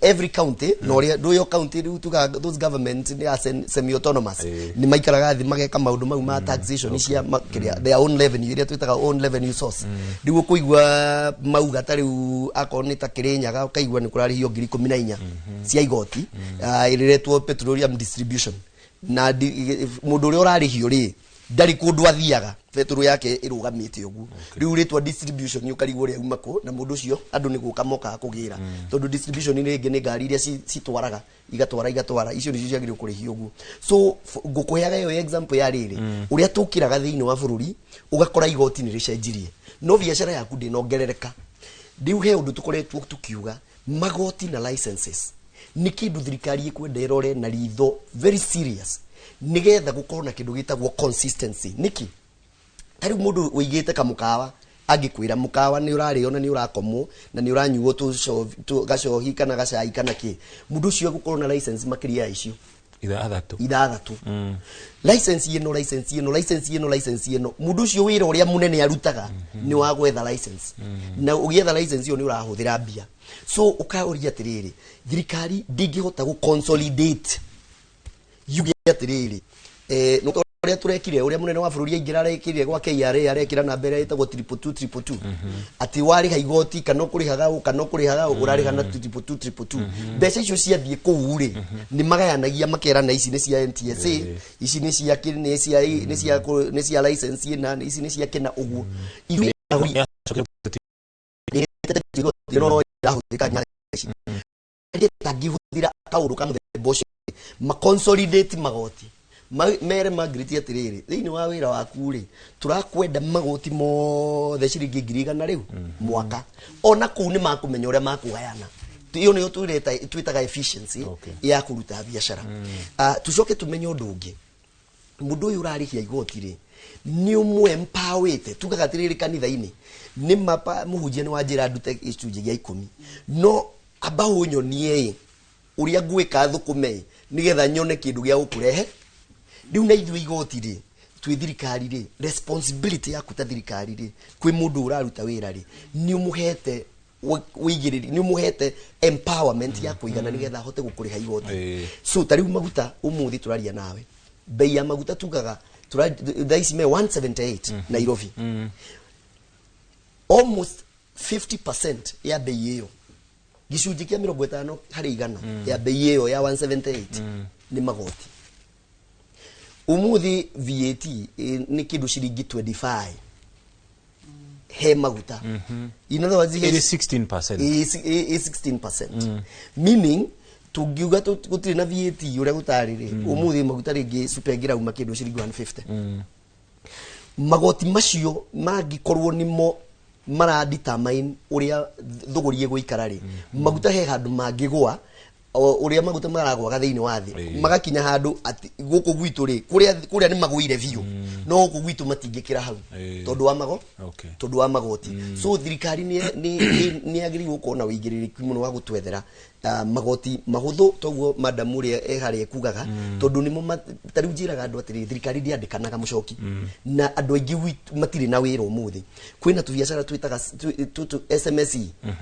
Every county, na ũrĩa ndũyo county rĩu tugaga those government nĩ semi autonomous, nĩ maikaraga thĩ mageka maũndũ mau ma taxation cia kĩrĩa their own revenue, ĩrĩa twĩtaga own revenue source. Rĩu ũkũigua mauga ta rĩu akorwo nĩ ta Kĩrĩnyaga, ũkaigua nĩ kũrarĩhio 14,000 cia igoti ĩrĩretwo petroleum distribution, na mũndũ ũrĩa ũrarĩhio rĩ ndarĩ kũndũ athiaga, betũrũ yake ĩrũgamĩte ũguo. Rĩu rĩtwa distribution ũkarigwo ũrĩa uma kũ, na mũndũ ũcio andũ nĩ gũka mokaga kũgĩra, tondũ distribution nĩ rĩngĩ nĩ ngari iria citwaraga igatwara igatwara, icio nĩcio ciagĩrĩirwo kũrĩhio ũguo. So ngũkũheaga ĩyo example ya rĩrĩ ũrĩa tũkĩraga thĩinĩ wa bũrũri ũgakora igoti nĩ rĩcenjirie no biacara yaku ndĩnongerereka. Rĩu he ũndũ tũkoretwo tũkiuga magoti na licenses nĩ kĩndũ thirikari ĩkwenda ĩrore na ritho very serious nĩgetha gũkorwo na kĩndũ gĩtagwo consistency. Nĩkĩ? Ta rĩu mũndũ ũigĩte kamũkawa angĩkwĩra mũkawa nĩ ũrarĩo na nĩ ũrakomwo na nĩ ũranyuo gacohi kana gacai kana kĩ, mũndũ ũcio egũkorwo na license makĩria ya icio 6. 6. License ĩno, license ĩno, license ĩno, license ĩno. Mũndũ ũcio wĩra ũrĩa mũnene arutaga nĩ wa gwetha license, na ũgĩetha license ĩyo nĩ ũrahũthĩra mbia. So ũkaũria atĩrĩrĩ, thirikari ndĩngĩhota gũ consolidate yuge atĩrĩrĩ, nĩ ũrĩa tũrekire, ũrĩa mũnene wa bũrũri aingĩra arekire gwa KRA, arekĩra namba ĩrĩa ĩtagwo 222 222, atĩ warĩha igoti kana ũkũrĩhaga ũ kana ũkũrĩhaga ũ ũrarĩha na 222 222. Mbeca icio ciathiĩ kũu rĩ, nĩ magayanagia makerana ici nĩ cia NTSA, ici nĩ cia nĩ cia license ĩna, ici nĩ cia kĩna ũguo. Ithuĩ no ĩrahũthĩka nginya ici tangĩhũthĩra kaũndũ ka mũthemba ũcio maconsolidate magoti. Mere Margaret atĩrĩrĩ, thĩinĩ wa wĩra waku rĩ, tũrakwenda magoti mothe ciringi 100,000 rĩu mwaka. Ona kũu nĩ makũmenya ũrĩa makũgayana. Ĩyo nĩyo twĩtaga efficiency ya kũruta biacara. Tucoke tumenye ũndũ ũngĩ, mũndũ ũyũ ũrarĩhia igoti rĩ nĩ ũmwe empawĩte. Tugaga atĩrĩrĩ, kanitha-inĩ nĩ mapa mũhunjia nĩ wanjĩra ndute gĩcunjĩ gĩa 10, no amba ũnyonie ĩ ũrĩa ngwĩka thũkũme ĩ nĩgetha nyone kĩndũ gĩa gũkũrehe. Rĩu na ithuĩ igoti rĩ, twĩ thirikari rĩ, responsibility yaku ta thirikari rĩ kwĩ mũndũ ũraruta wĩra rĩ, nĩ ũmũhete wĩigĩrĩri, nĩ ũmũhete empowerment ya kũigana nĩgetha ahote gũkũrĩha igoti. So ta rĩu maguta, ũmũthĩ tũraria nawe, bei ya maguta tugaga thaa ici me 178 Nairobi. Almost 50% ya bei ĩyo, gĩcunjĩ kĩa 50% ya bei ĩyo ya 178 nĩ magoti. Ũmũthĩ VAT nĩ kĩndũ ciringi 25 he maguta. In other words, It is 16%. Ĩ 16%, meaning tũngiuga gũtirĩ na VAT ũrĩa gũtarĩ rĩ, ũmũthĩ maguta rĩngĩ cuba ĩngĩrauma kĩndũ ciringi 150. Magoti macio mangĩkorwo nĩmo maradetermine ũrĩa thũgũri ĩgũikara rĩ, maguta he handũ mangĩgũa o ũrĩa maguta maragwaga thĩinĩ wa thĩ, magakinya handũ atĩ gũkũ gwitũ rĩ, kũrĩa kũrĩa nĩ magũire biũ, no gũkũ gwitũ matingĩkĩra hau tondũ wa mago tondũ wa magoti. So thirikari nĩ yagĩrĩirwo gũkorwo na ũigĩrĩrĩki mũno wa gũtwethera magoti mahũthũ toguo madam ũrĩa e harĩa ekugaga, tondũ nĩmo ta rĩu njĩraga andũ atĩrĩrĩ, thirikari ndĩandĩkanaga mũcoki na andũ aingĩ matirĩ na wĩra. Ũmũthĩ kwĩna tũbiacara twĩtaga tũtũ SMSE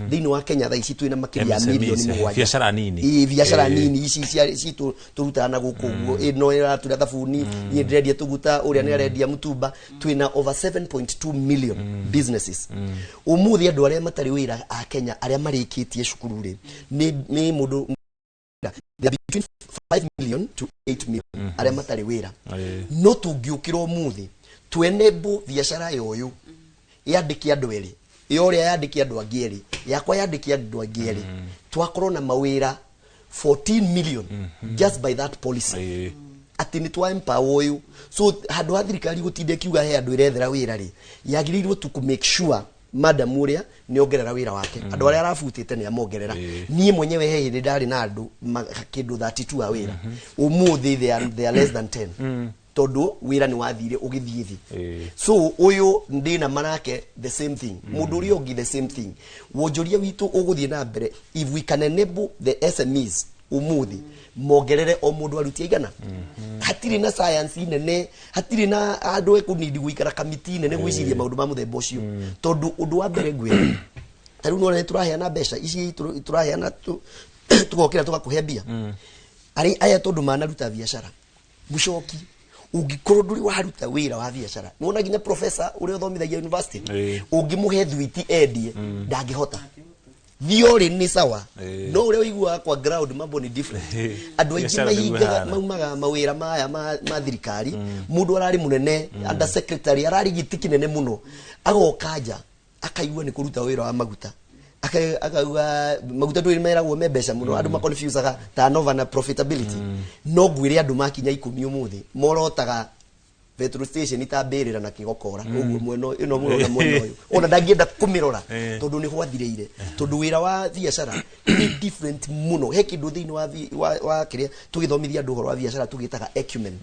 thĩinĩ wa Kenya thaa ici twĩna makĩria ya MSMEs, mirioni 7. Biacara nini. Biacara nini ici citũ tũrutaga na gũkũ ũguo, ĩno ĩratura thabuni, niĩ ndĩrendia tũguta, ũrĩa nĩ arendia mũtumba. Twĩna over 7.2 million businesses. Ũmũthĩ andũ arĩa matarĩ wĩra a Kenya arĩa marĩkĩtie cukuru rĩ, nĩ mũndũ, they are between 5 million to 8 million arĩa matarĩ wĩra. No tũngĩũkĩra ũmũthĩ twenebo biacara ya ũyũ yandĩke andũ erĩ, ya ũrĩa yandĩke andũ angĩ erĩ, yakwa yandĩke andũ angĩ erĩ, twakorwo na mawĩra 14 million just by that policy, atĩ nĩ twa empower ũyũ. So handũ ha thirikari gũtinda ĩkiuga he andũ ĩrethera wĩra rĩ, yagĩrĩirwo tu kũ make sure madam ũrĩa nĩ ongerera wĩra wake, andũ arĩa arabutĩte nĩ amongerera. Niĩ mwenyewe he hĩndĩ ndarĩ na andũ kĩndũ 32 a wĩra, ũmũthĩ they are less than 10, tondũ wĩra nĩ wathire ũgĩthiĩ thĩ. So ũyũ ndĩna manake the same thing, mũndũ ũrĩa ũngĩ the same thing. Wonjoria witũ ũgũthiĩ na mbere if we can enable the SMEs ũmũthĩ mongerere o mũndũ aruti aigana. Hatirĩ na science nene, hatirĩ na andũ ekũnindi gũikara kamiti nene gwĩciria maũndũ ma mũthemba ũcio, tondũ ũndũ wa mbere ngwĩra, ta rĩu nĩwona nĩ tũraheana mbeca ici, tũraheana tũgokĩra tũgakũhe mbia arĩ aya tondũ manaruta biacara. Mũcoki, ũngĩkorwo ndũrĩ waruta wĩra wa biacara, nĩwona nginya professor ũrĩa ũthomithagia university, ũngĩmũhe thwiti endie ndangĩhota. Theory nĩ sawa, no ũrĩa ũiguaga kwa ground mambo ni different. Andũ aingĩ Biacara nĩguo mahingaga ĩhana. Maumaga mawĩra maya ma thirikari, mũndũ ararĩ mũnene, under secretary, ararĩ gĩtĩ kĩnene mũno, agoka nja akaigua nĩ kũruta wĩra wa maguta. Akauga maguta ndũĩ meragwo me mbeca mũno, andũ maconfusaga turnover na profitability. No ngwĩre andũ makinya 10 ũmũthĩ morotaga petrol station itambĩrĩra na kĩgokora ũguo mwena ĩno mũrona mwena ũyũ, ona ndangĩenda kũmĩrora tondũ nĩ gwathirĩire, tondũ wĩra wa biacara nĩ different mũno. He kĩndũ thĩinĩ wa kĩrĩa tũgĩthomithia andũ ũhoro wa biacara tũgĩtaga acumen.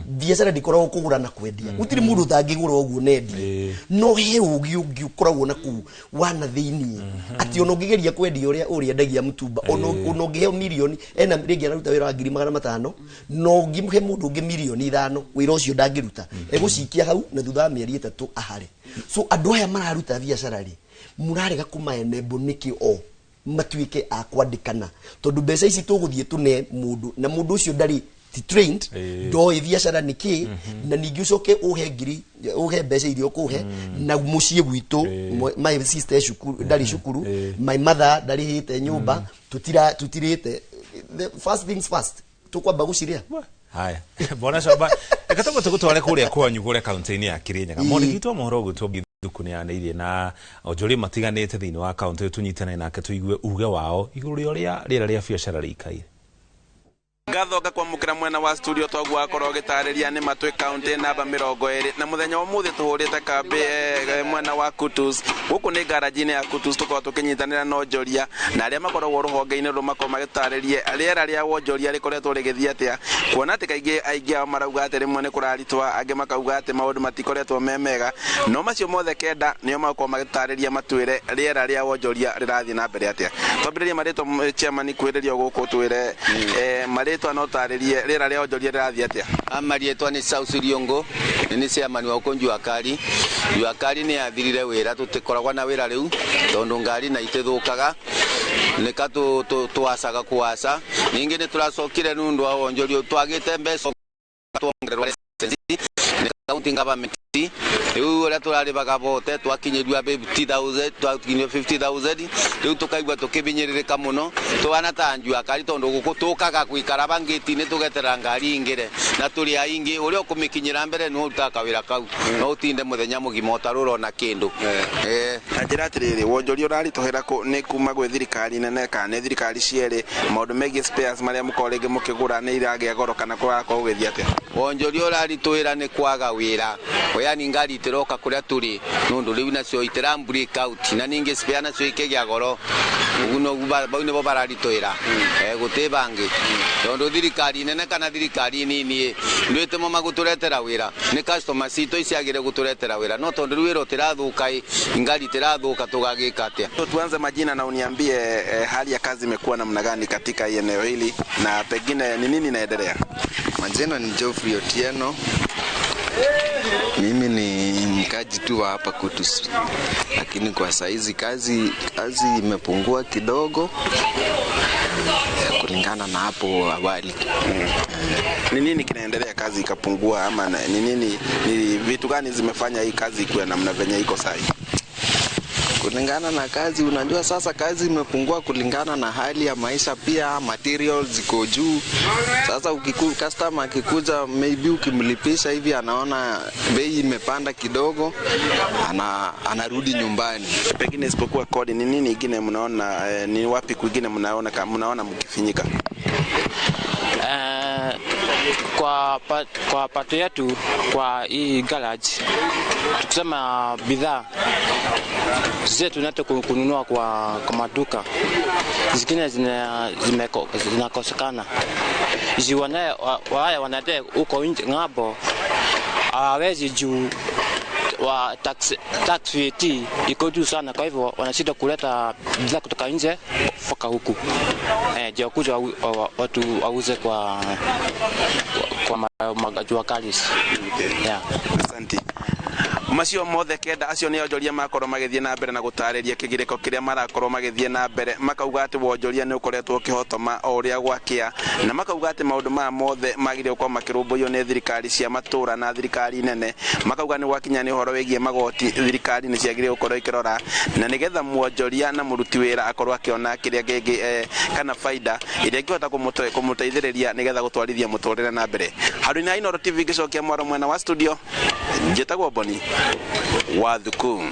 Biacara ndĩkoragwo kũgũra na kwendia, gũtirĩ mũndũ ũtangĩgũra ũguo nendie, no he ũgĩ ũngĩ ũkoragwo na kũu wana thĩiniĩ, atĩ ona ũngĩgeria kwendia ũrĩa ũrĩa endagia mũtumba, ona ũngĩheo mirioni ena rĩngĩ araruta wĩra wa 500,000, no ũngĩmũhe mũndũ ũngĩ 5 mirioni wĩra ũcio ndangĩruta, egũcikia hau na thutha wa mĩeri 3 ahare. So andũ aya mararuta biacara rĩ, mũrarega kũmaenebo nĩkĩ o matuĩke a kwandĩkana? Tondũ mbeca ici tũgũthiĩ tũne mũndũ na mũndũ ũcio ndarĩ ti trained, ndoĩ biacara nĩ kĩ, na ningĩ ũcoke ũhe ngiri, ũhe mbeca iria ũkũhe na mũciĩ gwitũ, my sister cukuru ndarĩ cukuru, my mother ndarĩhĩte nyũmba, tũtirĩte. The first things first, tũkwamba gũcirĩa. Haya, bwana Coba, reke twambe tũgũtware kũrĩa kwanyu, kũrĩa kaunti-inĩ ya Kirinyaga. Mwandĩki witũ wa mohoro ũgwĩtwo Githuku nĩ yanĩirie na onjoria matiganĩte thĩinĩ wa kaunti ĩyo, tũnyitane nake tũigue uge wao igũrũ rĩa ũrĩa rĩera rĩa biacara rĩikaire. Ngatho ngakwamũkĩra mwena wa studio toguo akorwo gĩtarĩria nĩ matwĩ kaunti namba 20 na mũthenya wa ũmũthĩ tũhũrĩte kambĩ mwena wa Kutus. Gũkũ nĩ ngaranji-inĩ ya Kutus, tũkorwo tũkĩnyitanĩra na onjoria na arĩa makoragwo rũhonge-inĩ rũrũ, makorwo magĩtarĩrie rĩera rĩa wonjoria rĩkoretwo rĩgĩthiĩ atĩa, kuona atĩ kaingĩ aingĩ ao marauga atĩ rĩmwe nĩ kũraritũha, angĩ makauga atĩ maũndũ matikoretwo me mega. No macio mothe kenda nĩo magũkorwo magĩtarĩria matwĩre rĩera rĩa wonjoria rĩrathiĩ na mbere atĩa. Twambĩrĩrie marĩtwa, chairman, kwĩrĩria gũkũ twĩre marĩtwa no tarĩrie rĩera rĩa wonjoria rĩrathiĩ atĩa. Marĩtwa nĩ South Riongo, nĩ chairman wa uko Jua Kali. Jua Kali nĩ yathirire wĩra, tũtikoragwo na wĩra rĩu tondũ ngari na itithũkaga nĩka twacaga kuaca. Ningĩ nĩ tũracokire nĩ ũndũ wa wonjoria twagĩte mbeca tuongererwo license nĩ county government. Rĩu ũrĩa tũrarĩbaga bote twakinyĩrio 50,000, twakinyĩrio 50,000, rĩu tũkaigua tũkĩbinyĩrĩrĩka mũno tũhana ta Jua Kali, tondũ gũkũ tũkaga gũikara bangĩti-inĩ tũgeterera ngari ingĩre na tũrĩ aingĩ. Ũrĩa ũkũmĩkinyĩra mbere nĩwe ũrutaga kawĩra kau, no ũtinde mũthenya mũgima ũtarĩ ũrona kĩndũ. Na njĩra atĩrĩrĩ, wonjoria ũraritũhĩra nĩ kuma gwĩ thirikari nene kana nĩ thirikari cierĩ? Maũndũ megiĩ spares marĩa mũkorwo rĩngĩ mũkĩgũra nĩ iragĩa goro kana kũrakorwo gũgĩthiĩ atĩa? Wonjoria ũraritũhĩra nĩ kwaga wĩra, yani ngari itiroka kũrĩa tũrĩ nũndũ rĩu nacio itira break out, na ningĩ spare nacio ikĩgĩa goro. Ũguo noguo bau nĩbo bararitũhĩra, gũtĩ bangĩ, tondũ thirikari nene kana thirikari nini ndwĩtĩmo magũtũretera wĩra, nĩ customer citũ iciagĩre gũtũretera wĩra, no tondũ rĩu wĩra ũtĩrathũka ĩ, ngari itĩrathũka, tũgagĩka atĩa? So, tuanze majina na uniambie hali ya kazi imekuwa namna gani katika eneo hili na pengine ni nini inaendelea? Majina ni Geoffrey Otieno. Mimi ni mkaji tu wa hapa Kutus, lakini kwa saizi kazi imepungua kidogo kulingana na hapo awali. Ni nini kinaendelea kazi ikapungua, ama ni nini, ni vitu gani zimefanya hii kazi ikuwe namna venye iko sasa? Kulingana na kazi, unajua sasa kazi imepungua kulingana na hali ya maisha, pia materials ziko juu. Sasa customer akikuja, maybe ukimlipisha hivi anaona bei imepanda kidogo, anarudi nyumbani. Pengine isipokuwa kodi, ni nini ingine mnaona, ni wapi kwingine mnaona mkifinyika? Kwa pato yetu kwa hii garage, tukisema bidhaa zetu tunato kununua kwa maduka, zingine zinakosekana. Wale wanade huko nje ng'ambo hawawezi juu wa tax VAT iko juu sana, kwa hivyo wanashindwa kuleta bidhaa kutoka nje mpaka huku. Je, kuja watu wauze kwa jua kali. Yeah. Asante. Macio mothe kenda acio nĩ onjoria makorwo magĩthiĩ na mbere na gũtarĩria kĩgirĩko kĩrĩa marakorwo magĩthiĩ na mbere, makauga atĩ wonjoria nĩ ũkoretwo ũkĩhotoma o ũrĩa gwakĩa, na makauga atĩ maũndũ maya mothe magĩrĩire gũkorwo makĩrũmbũiyo nĩ thirikari cia matũra na thirikari nene. Makauga nĩ gwakinya nĩ ũhoro wĩgiĩ magoti, thirikari nĩ ciagĩrĩire gũkorwo ikĩrora na nĩgetha mwonjoria na mũruti wĩra akorwo akĩona kĩrĩa kĩngĩ kana faida ĩrĩa ĩngĩhota kũmũteithĩrĩria nĩgetha gũtwarithia mũtũrĩre na mbere. Handũ-inĩ ha Inooro TV ngĩcokia mwaro mwena wa studio, njĩtagwo Boni Wathuku.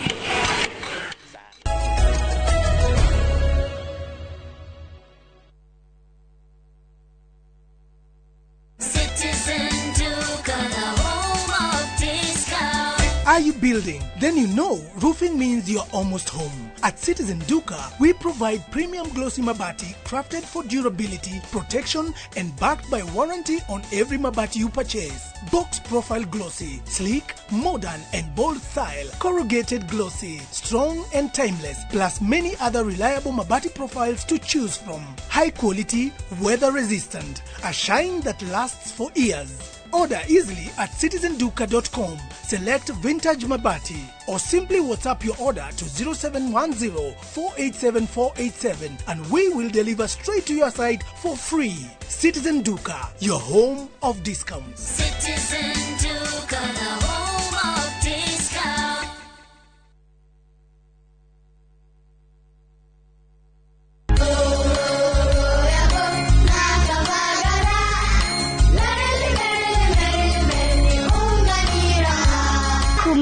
Are you building? Then you know roofing means you're almost home. At Citizen Duka, we provide premium glossy mabati crafted for durability, protection, and backed by warranty on every mabati you purchase. Box profile glossy, sleek, modern, and bold style. Corrugated glossy, strong and timeless, plus many other reliable mabati profiles to choose from. High quality, weather resistant, a shine that lasts for years. Order easily at citizenduka.com. Select Vintage Mabati or simply WhatsApp your order to 0710 487 487 and we will deliver straight to your site for free. Citizen Duka, your home of discounts. Citizen Duka, the home of discounts.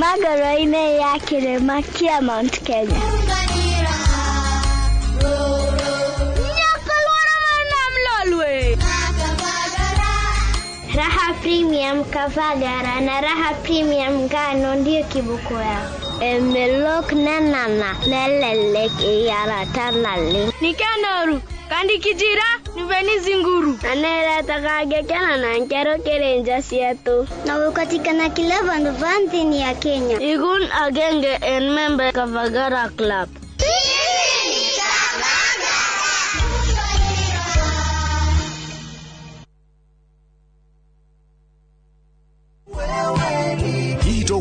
Magoroine ya kirima kia Mount Kenya. Raha Premium Kavagara na Raha Premium Ngano ndio kiboko yao. Emelok na nana lelelek yara talale. Nikanoru kandi kijira niveni zinguru. Anera takage kana na nkero kerenja sietu. Na ukatikana kila vandu vanti ya Kenya. Igun agenge en member Kavagara Club.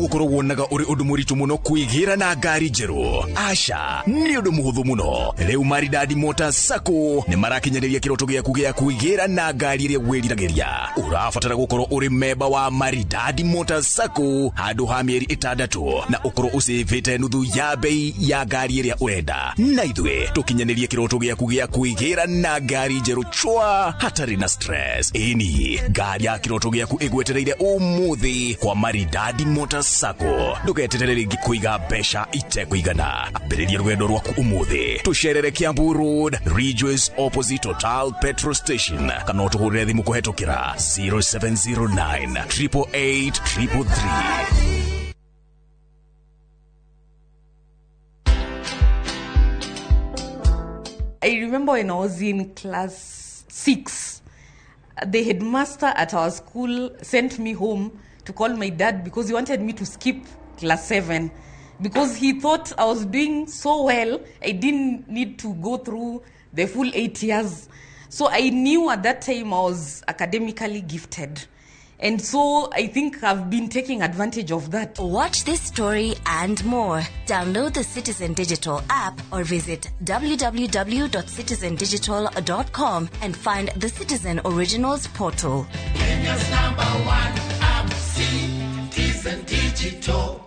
Gukorwo wonaga uri undu muritu muno kwigira na ngari njeru. Aca ni undu muhuthu muno. Riu Maridadi Motors Sacco ni marakinyaniria kiroto giaku gia kwigira na ngari iria wiriragiria. Urabatara gukorwo uri memba wa Maridadi Motors Sacco handu ha mieri 6 na ukorwo ucivite nuthu ya bei ya ngari iria urenda, na ithuĩ tukinyanirie kiroto giaku gia kwigira na ngari njeru chwa hatari na stress. Ini ngari ya kiroto giaku igwetereire umuthi kwa Maridadi Motors Sacco. Ndugeterere ringi kuiga mbeca itekũigana. Ambĩrĩria rũgendo rwaku umuthi. Tũcerere Kiambu Road, Ridgeways opposite Total Petrol Station, kana ũtũhũrĩre thimũ kũhetũkĩra 0709 888 333. I remember when I was in class 6, the headmaster at our school sent me home to call my dad because he wanted me to skip class 7 because he thought I was doing so well, I didn't need to go through the full 8 years. So I knew at that time I was academically gifted. And so I think I've been taking advantage of that. Watch this story and more. Download the Citizen Digital app or visit www.citizendigital.com and find the Citizen Originals portal. Kenya's number one app, Citizen Digital.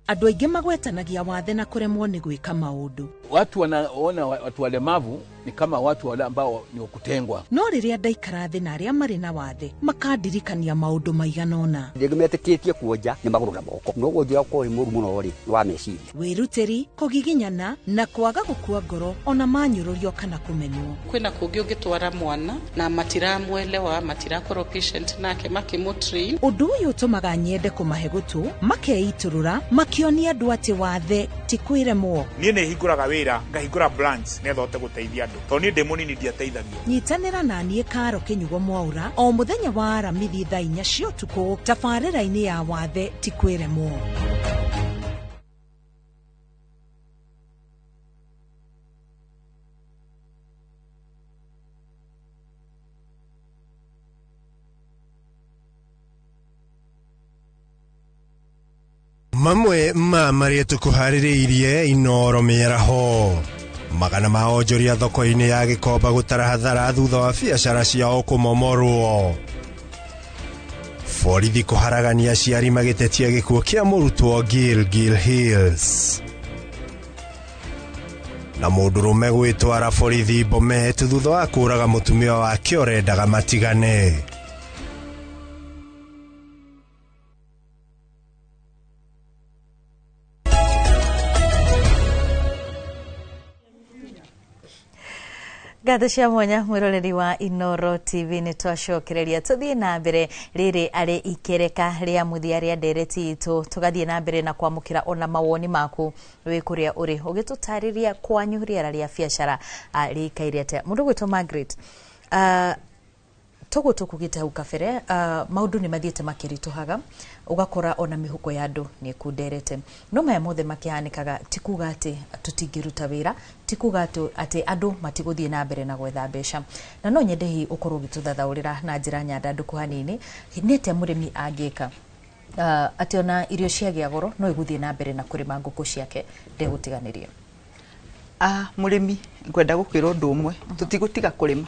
Andũ aingĩ magwetanagia wathe na kũremwo nĩ gwĩka maũndũ. Watu wanaona watu walemavu ni kama watu wale ambao ni wa kutengwa. No rĩrĩa ndaikara thĩ na arĩa marĩ na wathe makandirikania maũndũ maigana ũna. Rĩngĩ metĩkĩtie kuonja nĩ magũrũ na moko, no wonjoria ũkorwo wĩ mũru mũno rĩ nĩ wa meciria. Wĩrutĩri, kũgiginyana na kwaga gũkua ngoro ona manyũrũrio kana kũmenwo. Kwĩna kũngĩ ũngĩtwara mwana na matiramwelewa, matirakorwo patient nake makĩmũtrain. Ũndũ ũyũ ũtũmaga nyende kũmahe gũtũ, makeitũrũra, makĩonia andũ atĩ wathe ti kwĩremwo. Niĩ nĩ hingũraga wĩra, ngahingũra branch nĩgetha hote gũteithia andũ, tondũ niĩ ndĩ mũnini ndiateithagio. Nyitanĩra na niĩ Karo Kĩnyugo Mwaura o mũthenya wa Aramithi thaa 4 cia ũtukũ tabarĩra-inĩ ya wathe ti kwĩremwo. Mamwe ma marĩa tũkũharĩrĩirie Inoro mĩaraho. Magana ma onjoria thoko-inĩ ya Gĩkomba gũtara hathara thutha wa biacara ciao kũmomorwo. Borithi kũharagania aciari magĩtetia gĩkuũ kĩa mũrutwo Gilgil Hills. Na mũndũrũme gwĩtwara borithi Bomet thutha wa kũũraga mũtumia wake ũrendaga matigane. Ngatho cia mwanya mwiroreri wa Inoro TV nĩ twacokereria tũthiĩ na mbere rĩrĩ arĩ ikereka rĩa mũthia rĩa ndereti itũ, tũgathiĩ na mbere na kwamũkĩra ona mawoni maku wĩ kũrĩa ũrĩ ũgĩtũtarĩria kwanyu rĩera rĩa biacara rĩikaire atĩa. Mũndũ gwĩtwo Margaret, toguo tũkugĩte hau kabere, maũndũ nĩ mathiĩte makĩritũhaga, ũgakora ona mĩhuko ya andũ nĩ ĩkunderete. No maya mothe makĩhanĩkaga ti kuga atĩ tũtingĩruta wĩra, ti kuga atĩ andũ matigũthiĩ na mbere na gwetha mbeca. Na no nyende hihi ũkorwo ũgĩtũthathaũrĩra na njĩra nyandandũku hanini, nĩ atĩa mũrĩmi angĩka atĩ ona irio ciagĩa goro no igũthiĩ na mbere na kũrĩma ngũkũ ciake ndegũtiganĩria? Mũrĩmi ngwenda gũkwĩra ũndũ ũmwe, tũtigũtiga kũrĩma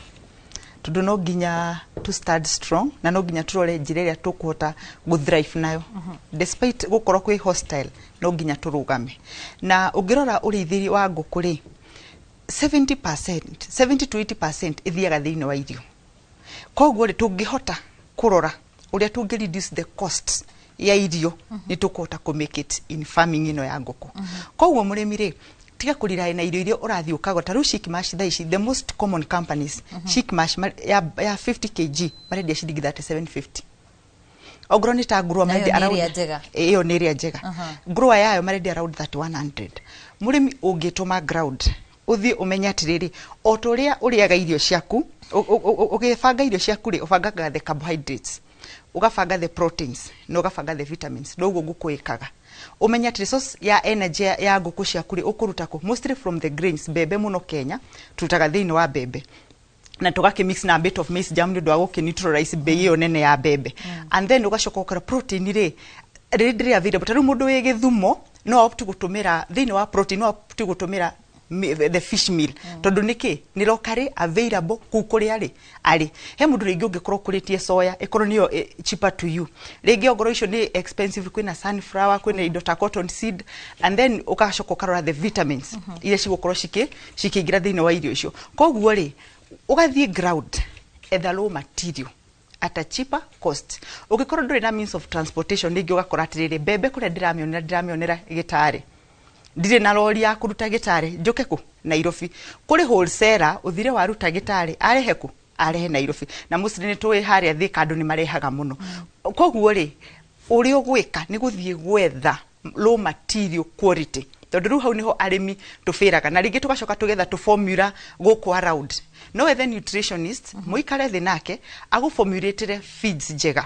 tondũ no nginya to stand strong na no nginya tũrore njĩra ĩrĩa tũkũhota gũ thrive nayo. Despite gũkorwo kwĩ hostile, no nginya tũrũgame. Na ũngĩrora ũrĩithi wa ngũkũ rĩ, 70%, 70 to 80% ithiaga thĩinĩ wa irio. Koguo rĩ, tũngĩhota kũrora ũrĩa tũngĩ reduce the cost ya irio, nĩ tũkũhota kũ make it in farming ĩno ya ngũkũ. Koguo mũrĩmi rĩ, tiga kũriraĩ na irio iria ũrathiĩ ũkagũra. Ta rĩu Chic Mash thaa ici, the most common companies, Chic Mash ya 50 kg marendia ciringi 37.50. Ongorwo nĩ ta ngũrũa Nayo marendia nĩ around ĩrĩa njega. Ĩyo nĩ ĩrĩa njega. Ngũrũa yayo marendia around 3100. Mũrĩmi ũngĩtũma ground ũthiĩ ũmenye atĩrĩrĩ, o ta ũrĩa ũrĩaga irio ciaku, ũgĩbanga irio ciaku rĩ, ũbangaga the carbohydrates, ũgabanga the proteins na ũgabanga the vitamins. Noguo ngũkũ ĩkaga. Ũmenye atĩ source ya energy ya ngũkũ ciaku rĩ, ũkũruta kũ? Mostly from the grains, mbembe mũno Kenya tũrutaga thĩinĩ wa mbembe na tũgakĩ mix na a bit of maize jam nĩ ũndũ wa gũkĩ neutralize mbei ĩyo nene ya mbembe. And then ũgacoka ũkora protein rĩ, rĩrĩ ndĩrĩ available. Ta rĩu mũndũ wĩ Gĩthumo no opt gũtũmĩra thĩinĩ wa protein, no opt gũtũmĩra the fish meal, tondũ nĩkĩ nĩ locally available kũu kũrĩa rĩ arĩ. He mũndũ rĩngĩ ũngĩkorwo ũkũrĩtie soya ĩkorwo nĩyo cheaper to you, rĩngĩ ongorwo icio nĩ expensive, kwĩna sunflower, kwĩna indo ta cotton seed, and then ũgacoka ũkarora the vitamins iria cigũkorwo cikĩingĩra thĩinĩ wa irio icio. Koguo rĩ, ũgathiĩ ground, etha raw material at a cheaper cost. Ũngĩkorwo ndũrĩ na means of transportation, rĩngĩ ũgakora atĩrĩrĩ, mbembe kũrĩa ndĩramĩonera gĩtarĩ, ndirĩ na rori ya kũruta gĩtarĩ njũke kũ Nairobi. Kũrĩ wholesaler ũthire waruta gĩtarĩ arehe kũ arehe Nairobi, na mostly nĩ tũĩ harĩa Thika andũ nĩ marehaga mũno. Koguo rĩ, ũrĩa ũgwĩka nĩ gũthiĩ gwetha raw material quality, tondũ rĩu hau nĩho arĩmi tũbĩraga, na rĩngĩ tũgacoka tũgetha tũ formula gũkũ around. No wethe nutritionist, mũikare thĩ nake agũformulatĩre feeds njega.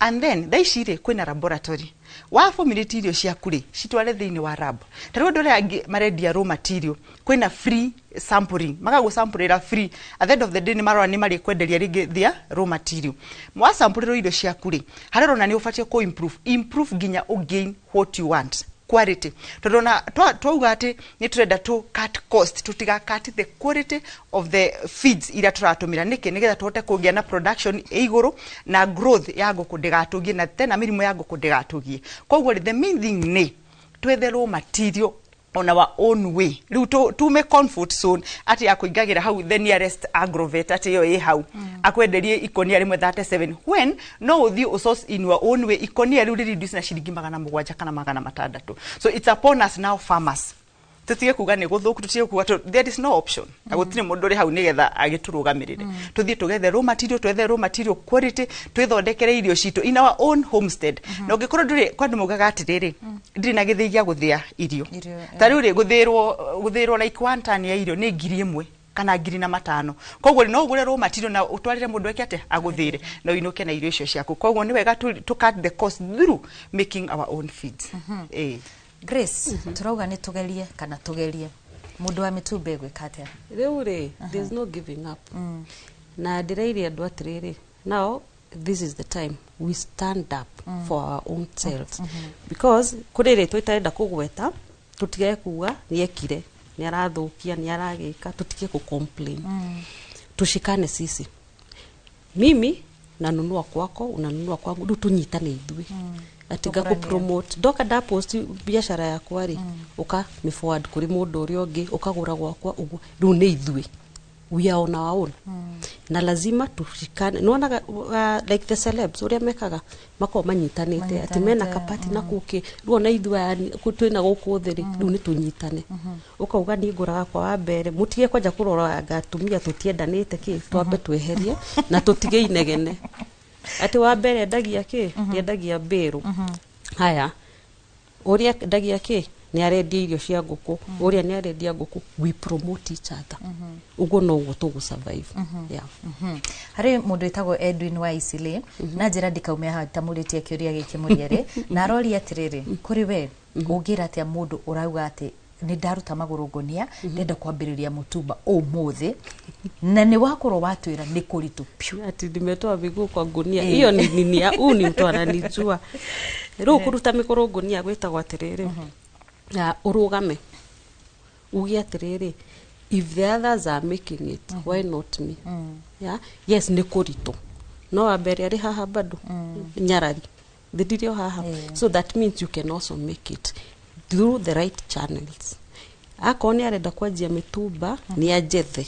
And then thaa ici rĩ, kwĩna laboratory. Wa formulate irio ciaku rĩ, citware thĩinĩ wa lab. Ta rĩu andũ arĩa angĩ marendia raw material, kwĩna free sampling, magagũsampurĩra free. At the end of the day nĩ marora nĩ marĩkwenderia rĩngĩ their raw material. Wasampurĩrwo irio ciaku rĩ, harĩa ũrona nĩ ũbatiĩ kũ improve, improve nginya ũ gain what you want, quality, tondũ ona twauga atĩ nĩ tũrenda to cut cost, tũtiga cut the quality of the feeds iria tũratũmĩra. Nĩkĩ? Nĩgetha tũhote kũgĩa na production ĩ igũrũ na growth ya ngũkũ ndĩgatũgie, na tena mĩrimũ ya ngũkũ ndĩgatũgie. Koguo rĩ, the main thing nĩ twethe raw material on our own way. Rĩu tume comfort zone atĩ ya kũingagĩra hau the nearest agrovet, atĩ ĩyo ĩ hau akwenderie ikonia rĩmwe 37, when no ũthiĩ ũsource in your own way ikonia rĩu rĩreduce na ciringi 700 kana 600. So it's upon us now, farmers, tutige kuga nĩ gũthũku, tutige kuga there is no option na gũtirĩ mũndũ ũrĩ hau nĩgetha agĩtũrũgamĩrĩre. Tũthiĩ tũgethe raw material, twethe raw material quality, twĩthondekere irio citũ in our own homestead. Na ũngĩkorwo ndũrĩ, kwa andũ maugaga atĩrĩrĩ, ndirĩ na gĩthĩi gĩa gũthĩa irio. Irio, ta rĩu rĩ, gũthĩrwo like one ton ya irio nĩ 1000 kana 1005. Koguo no ũgũre raw material na ũtwarĩre mũndũ eke atĩ agũthĩre na ũinũke na irio icio ciaku. Koguo nĩ wega to cut the cost through making our own feeds. Ĩĩ. Grace, turauga nĩ tũgerie kana tũgerie, mũndũ wa mĩtumba ĩgwĩka atĩa? Rĩu rĩ, there's no giving up, na ndĩreire andũ atĩrĩrĩ, now this is the time we stand up for our own selves, because kũrĩ rĩtwa itarenda kũgweta, tũtige kuga nĩ ekire, nĩ arathũkia, nĩ aragĩka, tũtige kũ complain. Tushikane sisi, mimi nanunua kwako, unanunua kwangu, rĩu tũnyitane ithuĩ ati Tũkũranie. Ngakũ ndoka ndapost biacara yakwa rĩ, ũka mĩ forward kũrĩ mũndũ ũrĩa ũngĩ, ũkagũra gwakwa ũguo. Rĩu nĩ ithuĩ, we are on our own na lazima tushikane. Nĩwonaga like the celebs ũrĩa mekaga, makoragwo manyitanĩte atĩ mena Manyitanĩte, kapati na kũkĩ. Rĩu ona ithuĩ aya twĩna gũkũ thĩ rĩ, rĩu nĩ tũnyitane, ũkauga niĩ ngũraga kwa wa mbere. Mũtige kwanja kũroranga atumia tũtiendanĩte kĩ, twambe tweherie na tũtige inegene atĩ wa mbere endagia kĩ, endagia mbĩrũ haya, ũrĩa endagia kĩ, nĩ arendia irio cia ngũkũ, ũrĩa nĩ arendia ngũkũ. We promote each other, ũguo noguo tũgũ survive, yeah. Harĩ mũndũ wĩtagwo Edwin wa Isili na njĩra ndikaumia haha tamũrĩtie kĩũria gĩkĩ mũrĩerĩ, na aroria atĩrĩrĩ, kũrĩ we ũngĩra atĩa mũndũ ũrauga atĩ nĩ ndaruta magũrũ ngũnia, ndenda kwambĩrĩria mũtumba ũmũthĩ, na nĩ wakorwo watwĩra nĩ kũritũ piũ? Ati nimetoa miguu kwa ngunia? Eh. Hiyo ni nini ya huu ni mtu ananijua. Rĩu kũruta mĩkũrũ ngunia gwĩtagwo atĩrĩrĩ, na ũrũgame uge atĩrĩrĩ, if the others are making it, why not me? Yeah? Yes, nĩ kũritũ, no wa mbere arĩ haha bado nyarari thĩ o haha. So that means you can also make it through the right channels. Akorwo nĩ arenda kwanjia mĩtumba, nĩ anjethe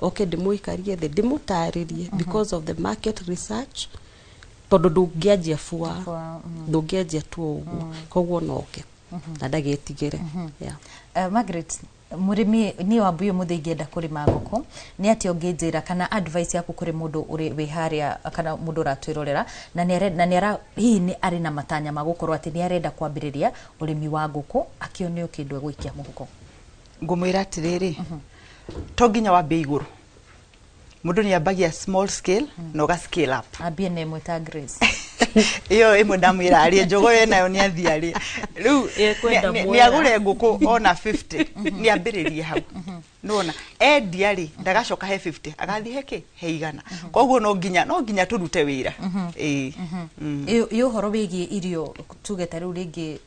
oke ndĩmũikarie thĩ ndĩmũtarĩrie, because of the market research, tondũ ndũngĩanjia bua, ndũngĩanjia tu o ũguo. Koguo no oke na ndagetigĩre, yeah. Margaret, mũrĩmi niĩ wambuyu mũthĩ ingĩenda kũrĩma ngũkũ, nĩ atĩa ũngĩnjĩra kana advice yaku kũrĩ mũndũ ũrĩ wĩ harĩa kana mũndũ ũratwĩrorera na nĩ na nĩ ara hihi nĩ arĩ na matanya ma gũkorwo atĩ nĩ arenda kwambĩrĩria ũrĩmi wa ngũkũ, akĩone o kĩndũ egũikia mũhuko? Ngũmwĩra atĩrĩrĩ, to nginya wambie igũrũ, mũndũ nĩ ambagia small scale na ũga scale up. Ambie na ĩmwe ta Grace. Ĩyo ĩmwe ndamwĩra arĩe njogo yo nayo nĩ athiĩ arĩe rĩu. Ĩkwenda nĩ mwera. Agũre ngũkũ ona 50, nĩ ambĩrĩrie hau, nĩwona endia rĩ, ndagacoka he 50, agathiĩ he kĩ, he 100. Koguo no nginya tũrute wĩra, ĩĩ. Ĩ ũhoro wĩgiĩ irio, tuge ta rĩu rĩngĩ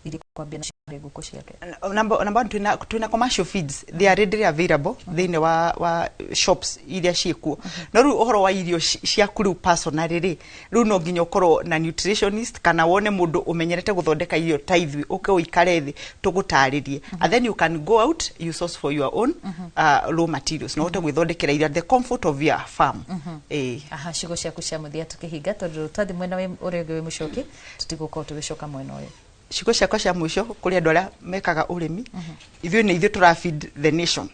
iria kwambia nacio ngũkũ ciake? Number one, twina commercial feeds, they are readily available thĩinĩ wa shops iria ciĩkuo. No rĩu ũhoro wa irio ciaku rĩu personally rĩ, rĩu no nginya ũkorwo na nutritionist kana wone mũndũ ũmenyerete gũthondeka irio ta ithuĩ, ũke ũikare thĩ tũgũtarĩrie, and then you can go out, you source for your own raw materials na ũhote gwĩthondekera irio at the comfort of your farm. Ĩĩ. Aha, ciugo ciaku cia mũthia tũkĩhinga, tondũ twathiĩ mwena ũrĩa ũngĩ wĩ mũcoki, tũtigũkorwo tũgĩcoka mwena ũyũ. Ciugo ciakwa cia mũico kũrĩ andũ arĩa mekaga ũrĩmi, ithuĩ nĩ ithuĩ tũra feed the nation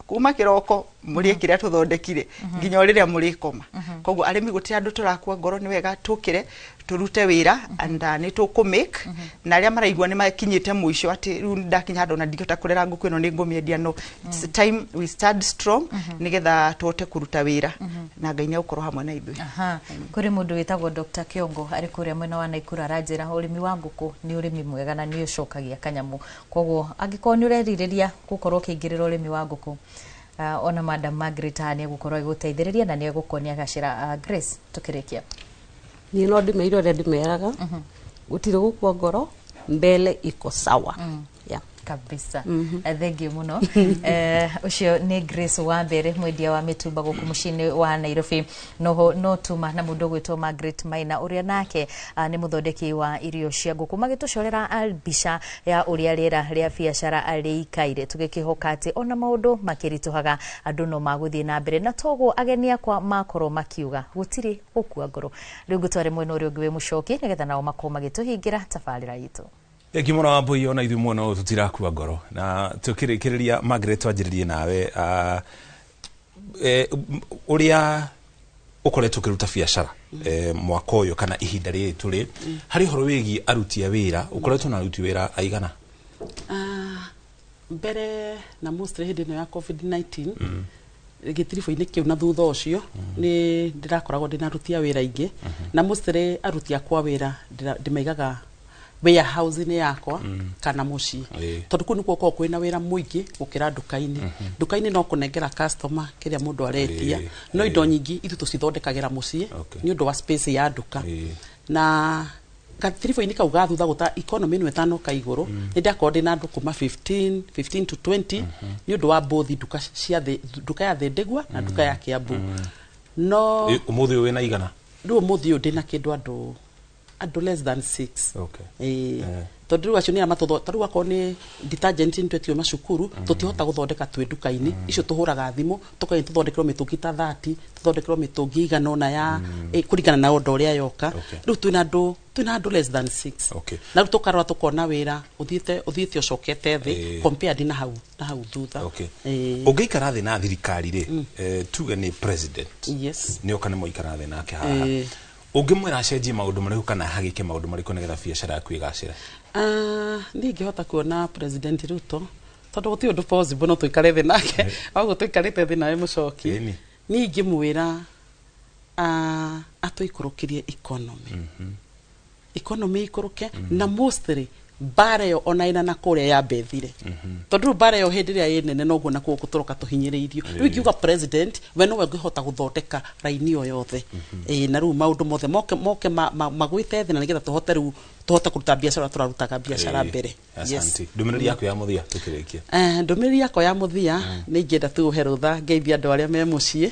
kuma kĩroko. Mũrĩe kĩrĩa tũthondekire nginya o rĩrĩa mũrĩkoma. Koguo arĩmi, gũtirĩ andũ tũrakua ngoro. Nĩ wega tũkĩre tũrute wĩra and nĩ tũkũmake, na arĩa maraigua nĩ makinyĩte mũico atĩ rĩu ndakinya handũ na ndingĩhota kũrera ngũkũ ĩno, nĩ ngũmĩendia, no it's time we stand strong nĩgetha tũhote kũruta wĩra na Ngai nĩ egũkorwo hamwe na ithuĩ. Aha. Kũrĩ mũndũ wĩtagwo Dr. Kiongo arĩ kũrĩa mwena wa Naikuru, aranjĩra ũrĩmi wa ngũkũ nĩ ũrĩmi mwega na nĩ ũcokagia kanyamũ. Koguo angĩkorwo nĩ ũrerirĩria gũkorwo ũkĩingĩrĩra ũrĩmi wa ngũkũ, ona Madam Margaret haha nĩ egũkorwo agĩgũteithĩrĩria na nĩ egũkuonia gacĩra. Grace, tũkĩrĩkia. Niĩ no ndĩmeire ũrĩa ndĩmeraga, gũtirĩ gũkua ngoro, mbele iko sawa, yeah. Kabisa. Thengiũ mũno. Ũcio nĩ Grace wa mbere, mwendia wa mĩtumba gũkũ mũciĩ-inĩ wa Nairobi. Noho no tuma na mũndũ ũgwĩtwo Margaret Maina, ũrĩa nake nĩ mũthondeki wa irio cia ngũkũ, magĩtũcorera mbica ya ũrĩa rĩera rĩa biacara rĩikaire, tũgĩkĩhoka atĩ ona maũndũ makĩritũhaga andũ no magũthiĩ na mbere, na toguo ageni akwa makorwo makiuga gũtirĩ gũkua ngoro. Rĩu ngũtware mwena ũrĩa ũngĩ wĩ mũcoki, nĩgetha nao makorwo magĩtũhingĩra tabarĩra itũ. Thengiũ mũno, Wambui. Ona ithuĩ mwena ũyũ tũtirakua ngoro. Na tũkĩrĩkĩrĩria, Margaret, twanjĩrĩrie nawe. Ũrĩa ũkoretwo ũkĩruta biacara mwaka ũyũ kana ihinda rĩrĩ tũrĩ, harĩ ũhoro wĩgiĩ aruti a wĩra, ũkoretwo na aruti wĩra aigana? Mbere na mostly hĩndĩ ĩno ya COVID-19 gĩtiribũ-inĩ kĩu, na thutha ũcio nĩ ndĩrakoragwo ndĩna aruti a wĩra aingĩ, na mostly aruti akwa wĩra ndĩmaigaga warehouse-inĩ yakwa kana mũciĩ, tondũ kũu nĩkuo gũkoragwo kwĩna wĩra mũingĩ gũkĩra nduka-inĩ. Nduka-inĩ no kũnengera customer kĩrĩa mũndũ aretia, no indo nyingĩ ithuĩ tũcithondekagĩra mũciĩ nĩ ũndũ wa space ya nduka. Na gatiribũ-inĩ kau ga thutha gũta economy ĩno ĩtanoka igũrũ, nĩ ndakorwo ndĩna andũ kuma 15 15 to 20, nĩ ũndũ wa both nduka cia thĩ, nduka ya Thĩndĩgua na nduka ya Kiambu. No Ũmũthĩ ũyũ wĩna igana? Rĩu ũmũthĩ ũyũ ndĩna kĩndũ andũ less than six. Ĩĩ. Tondũ rĩu acio nĩ arĩa matũtho, ta rĩu akorwo nĩ detergent nĩ twetio macukuru, tũtihota gũthondeka twĩ nduka-inĩ icio. Tũhũraga thimũ tũkagia tũthondekerwo mĩtũngi ta 30, tũthondekerwo mĩtũngi igana ũna ya kũringana na order ũrĩa yoka. Rĩu twĩna andũ less than six. Na rĩu tũkarora tũkona wĩra ũthiĩte ũcokete thĩ compared na hau thutha. Ũngĩikara thĩ na thirikari rĩ, tuge nĩ president, nĩ oka nĩ mwaikara thĩ nake haha, ũngĩmwĩra acenjie maũndũ marĩkũ kana hagĩke maũndũ marĩkũ nĩgetha biacara yaku ĩgacĩre? Ah, niĩ ingĩhota kuona President Ruto, tondũ gũtirĩ ũndũ possible no tũikare thĩ nake oguo tũikarĩte thĩ nawe, mũcoki. Niĩ ingĩmwĩra atũikũrũkĩrie economy, economy ikũrũke, na mostly mbara ĩyo ona ĩna na kũrĩa yambethire, tondũ rĩu mbara ĩyo hĩndĩ ĩrĩa ĩ nene noguo nakuo gũtũroka tũhinyĩrĩirio. Rĩu ingiuga president we nowe ũngĩhota gũthondeka raini ĩyo yothe. Ĩĩ, na rĩu maũndũ mothe moke magwĩte thĩ, na nĩgetha tũhote rĩu tũhote kũruta biacara ũrĩa tũrarutaga biacara mbere. Asante. Ndũmĩrĩri yaku ya mũthia tũkĩrĩkia. Ndũmĩrĩri yakwa ya mũthia nĩ ingĩenda tu ũhe rũtha ngeithia andũ arĩa me mũciĩ,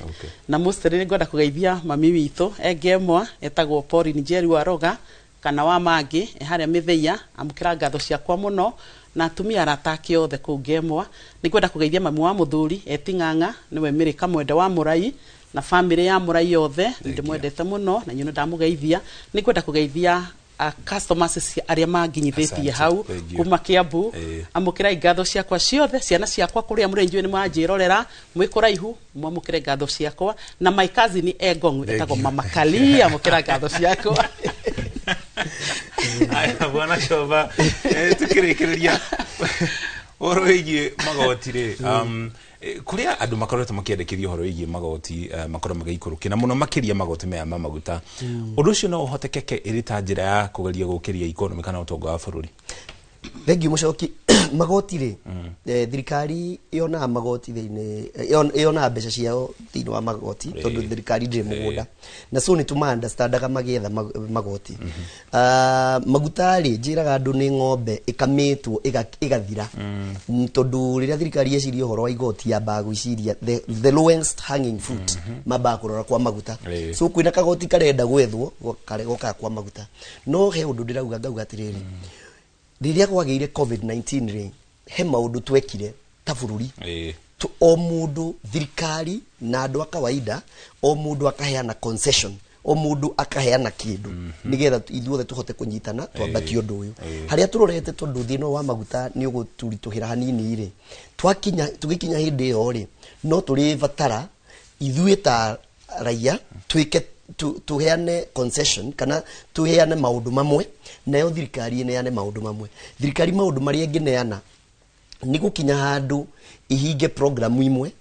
na mostly nĩ ngwenda kũgeithia mami witũ engemwa etagwo Pauline Njeri wa Roga kana wa mangĩ e harĩa Mĩthĩia, amũkĩra ngatho ciakwa mũno, na atumia arata ake othe kũu Ngemwa. Nĩ ngwenda kũgeithia mami wa mũthuri eting'ang'a, nĩwe Mĩrĩ Kamwende wa Mũrai, na famĩlĩ ya Mũrai yothe, ndĩmwendete mũno na inyuĩ nĩ ndamũgeithia. Nĩ ngwenda kũgeithia customers arĩa manginyithĩtie Asante. hau Thank you. kuma Kiambu. Amũkĩrai ngatho ciakwa ciothe. Ciana ciakwa kũrĩa mũrĩ, njũĩ nĩ mwanjĩrorera mwĩ kũraihu, mwamũkĩre ngatho ciakwa, na my cousin Engong etagwo Mama Kali, amũkĩra ngatho ciakwa. Aya, bwana Coba, tukĩrĩkĩrĩria ũhoro wĩgiĩ magoti rĩ, kũrĩa andũ makoretwo makĩandĩkithia ũhoro wĩgiĩ magoti makorwo magĩikũrũkia, na mũno makĩria magoti maya ma maguta, ũndũ ũcio no ũhotekeke ĩrĩ ta njĩra ya kũgeria gũkĩria economy kana ũtonga wa bũrũri? Thengiũ, mũcoki. Magoti rĩ, thirikari yonaga magoti thĩinĩ, yonaga mbeca ciao thĩinĩ wa magoti, tondũ thirikari ndĩrĩ mũgũnda, na so nĩ tũma understandaga magĩetha magoti. Maguta rĩ, njĩraga andũ nĩ ng'ombe ĩkamĩtwo ĩgathira. Tondũ rĩrĩa thirikari yeciria ũhoro wa igoti, yambaga gwĩciria the lowest hanging fruit, mambaga kũrora kwa maguta. So kwĩna kagoti karenda gwethwo gokaga kwa maguta. No he ũndũ ndĩrauga, ngauga atĩrĩrĩ, rĩrĩa kwagĩire COVID-19 rĩ, he maũndũ twekire ta bũrũri. O mũndũ, thirikari na andũ a kawaida, o mũndũ akaheana concession O mũndũ akaheana kĩndũ nĩgetha ithuothe tũhote kũnyitana twambatie ũndũ ũyũ harĩa tũrorete, tondũ thĩna wa maguta nĩ ũgũtũritũhĩra hanini rĩ. Twakinya, tũgĩkinya hĩndĩ ĩyo rĩ, no tũrĩbatara ithuĩ ta raia twĩke tũheane concession kana tũheane maũndũ mamwe, nayo thirikari ĩneane maũndũ mamwe. Thirikari maũndũ marĩa ĩngĩneana nĩ gũkinya handũ ihinge programu imwe,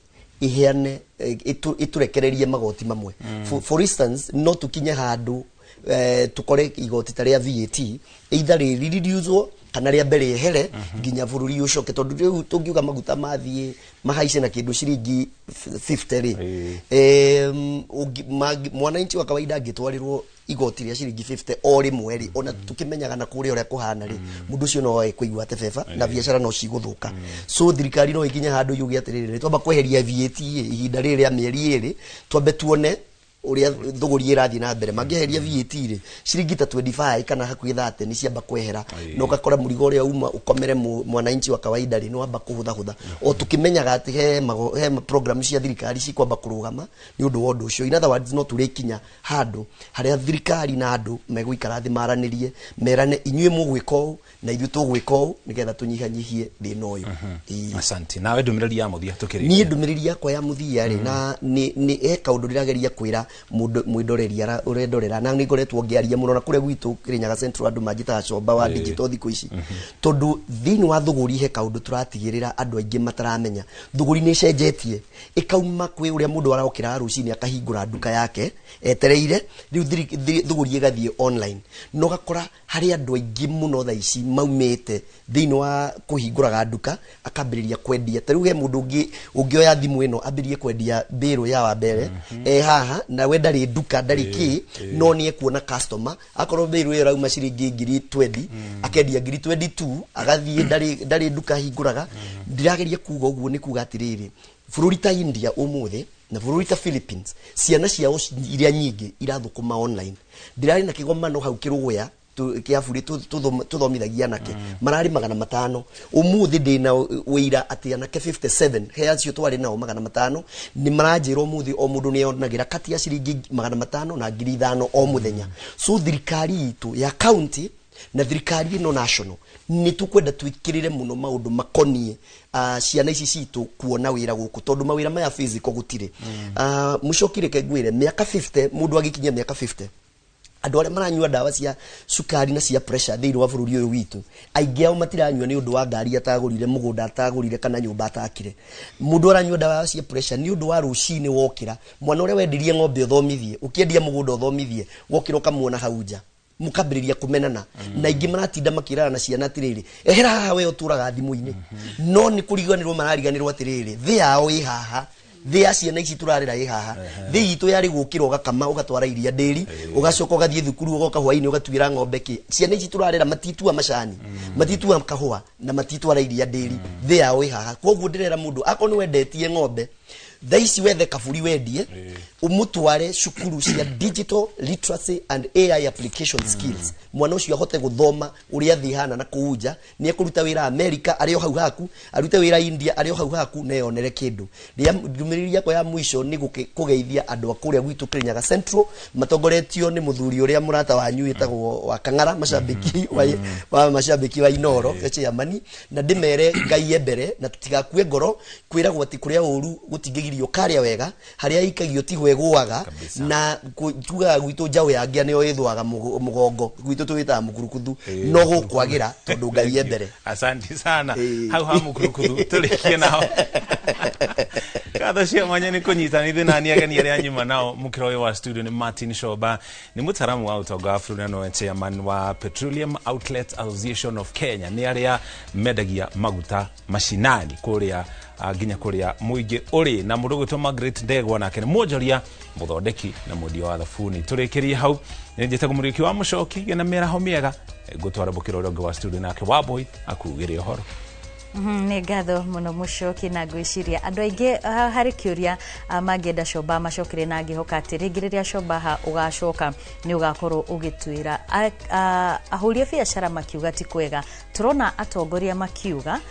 iheane ĩtũrekererie magoti mamwe. For instance, no tũkinye handũ tukore igoti ta rĩa VAT either rĩ kana rĩa mbere rĩehere nginya bũrũri ũcoke, tondũ rĩu tũngiuga maguta mathiĩ mahaice na kĩndũ ciringi 50 rĩ, mwananchi wa kawaida angĩtwarĩrwo igoti rĩa ciringi 50 o rĩmwe rĩ, ona tukĩmenyaga na kũrĩa ũrĩa kũhana rĩ, mũndũ ũcio no oe kũigua atebeba na biacara no cigũthũka. So thirikari no ĩkinye handũ yuge atĩrĩrĩ, twamba kweheria VAT ĩ, ihinda rĩrĩ rĩa mĩeri 2, twambe tuone ũrĩa thũgũri ĩrathiĩ na mbere. Mangĩeheria VAT rĩ, ciringi ta 25 kana hakuhĩ 30 nĩ ciamba kwehera, na ũgakora mũrigo ũrĩa uma ũkomere mwananchi wa kawaida rĩ, nĩ wamba kũhũthahũtha, o tũkĩmenyaga atĩ he program cia thirikari cikwamba kũrũgama nĩ ũndũ wa ũndũ ũcio. In other words, no tũrĩkinya handũ harĩa thirikari na andũ megũikara thĩ maranĩrie, merane inyuĩ mũgwĩka ũũ na ithuĩ tũgwĩka ũũ nĩgetha tũnyihanyihie thĩna ũyũ. Ĩĩ. Asante. Nawe ndũmĩrĩri ya mũthia tũkĩrĩkia. Niĩ ndũmĩrĩri yakwa ya mũthia rĩ, na nĩ he kaũndũ ndĩrageria kwĩra mũndũ mwĩndoreri ũrendorera, na nĩ ngoretwo ngĩaria mũno na kũrĩa gwitũ Kirinyaga Central andũ manjĩtaga Comba wa digital thikũ ici, tondũ thĩinĩ wa thũgũri he kaũndũ tũratigĩrĩra andũ aingĩ mataramenya. Thũgũri nĩ ĩcenjetie ĩkauma kwĩ ũrĩa mũndũ arokĩra rũcinĩ akahingũra nduka yake etereire. Rĩu thũgũri ĩgathiĩ online, na ũgakora harĩ andũ aingĩ mũno thaa ici maumĩte thĩinĩ wa kũhingũraga nduka akambĩrĩria kwendia. Ta rĩu he mũndũ ũngĩ ũngĩoya thimũ ĩno ambĩrĩrie kwendia mbĩrũ ya wa mbere e haha, na we ndarĩ nduka, ndarĩ kĩ, no nĩ ekuona customer. Akorwo mbĩrũ ĩyo ĩrauma ciringi ngiri 20, akendia ngiri 22, agathiĩ, ndarĩ nduka ahingũraga. Ndĩrageria kuga ũguo nĩ kuga atĩrĩrĩ, bũrũri ta India ũmũthĩ na bũrũri ta Philippines, ciana ciao iria nyingĩ irathũkũma online. Ndĩrarĩ na kĩgomano hau Kĩrũgũya kĩa buri tũthomithagia anake, mararĩ 500. Ũmũthĩ ndĩna ũira atĩ anake 57 he acio twarĩ nao 500 nĩ maranjĩra ũmũthĩ o mũndũ nĩ onagĩra kati ya ciringi 500 na 5,000 o mũthenya. So thirikari itũ ya county na thirikari ĩno national, nĩ tũkwenda twĩkĩrĩre mũno maũndũ makoniĩ ciana ici citũ kuona wĩra gũkũ, tondũ mawĩra maya physical gũtirĩ. Mũcoki, reke ngwĩre, mĩaka 50, mũndũ agĩkinyia mĩaka 50, andũ arĩa maranyua ndawa cia cukari na cia pressure thĩinĩ wa bũrũri ũyũ witũ, aingĩ ao matiranyua nĩ ũndũ wa ngari atagũrire, mũgũnda atagũrire, kana nyũmba atakire. Mũndũ aranyua ndawa cia pressure nĩ ũndũ wa rũcinĩ wokĩra, mwana ũrĩa wendirie ng'ombe ũthomithie, ũkĩendia mũgũnda ũthomithie, wokĩra ũkamuona hau nja, mũkambĩrĩria kũmenana, na aingĩ maratinda makĩrana na ciana atĩrĩrĩ, ehera haha we ũtũraga thimũ-inĩ. No nĩ kũriganĩrwo marariganĩrwo atĩrĩrĩ, thĩ yao ĩ haha, thĩ ya ciana ici tũrarĩra ĩ haha. Thĩ itũ yarĩ gũkĩra ũgakama, ũgatwara iria ndĩri, ũgacoka ũgathiĩ thukuru, ũgoka hwainĩ ũgatuĩra ng'ombe kĩ. Ciana ici tũrarĩra matitua macani, matitua kahũa, na matitwara iria ndĩri. Thĩ yao ĩ haha. Koguo ndĩrera mũndũ, akorwo nĩ wendetie ng'ombe, thaa ici wethe kaburi wendie, ũmũtware cukuru cia digital literacy and AI application skills, mwana ũcio ahote gũthoma ũrĩa thĩ ihana na kũu nja. Nĩ ekũruta wĩra America arĩ o hau haku, arute wĩra India arĩ o hau haku, na eyonere kĩndũ. Rĩa ndũmĩrĩri yakwa ya mũico nĩ kũgeithia andũ a kũrĩa gwitũ Kirinyaga Central matongoretio nĩ mũthuri ũrĩa mũrata wanyu wĩtagwo wa Kang'ara, macambĩki wa macambĩki wa Inoro chairman, na ndĩmere Ngai e mbere na tũtigakue ngoro. Kwĩragwo atĩ kũrĩa ũru gũtingĩgirio karĩa wega, harĩa ikagio tiho ĩgũaga, na tugaga gwitũ njaũ ya ngĩa nĩyo ĩthũaga mũgongo, gwitũ tũwĩtaga mũkurukuthu, no gũkwagĩra tondũ Ngai e mbere. Asante sana. Hau ha mũkurukuthu tũrĩkie nao. Ngatho cia mwanya nĩ kũnyitana ithuĩ nani ageni arĩa nyuma nao mũkĩra ũyũ wa studio nĩ Martin Shoba, nĩ mũtaaramu wa ũtonga wa bũrũri na nowe chairman wa Petroleum Outlet Association of Kenya, nĩ arĩa mendagia maguta macinani kũrĩa nginya kũrĩa mũingĩ ũrĩ, na mũndũ ũgwĩtwo Margaret Ndegwa, nake nĩ mwonjoria, mũthondeki na mwendia wa thabuni. Tũrĩkĩrie hau. Nĩ njĩtagwo Mũriũki wa Mũcoki. Gĩa na mĩaraho mĩega. Ngũtwara mũkĩra ũrĩa ũngĩ wa studio nake Wambui akugĩre ũhoro. Nĩ ngatho mũno Mũcoki, na ngwĩciria andũ aingĩ harĩ kĩũria mangĩenda Comba macokere, na ngĩhoka atĩ rĩngĩ rĩrĩa Comba ha ũgacoka nĩ ũgakorwo ũgĩtwĩra. Ahũri a biacara makiuga ti kwega, tũrona atongoria makiuga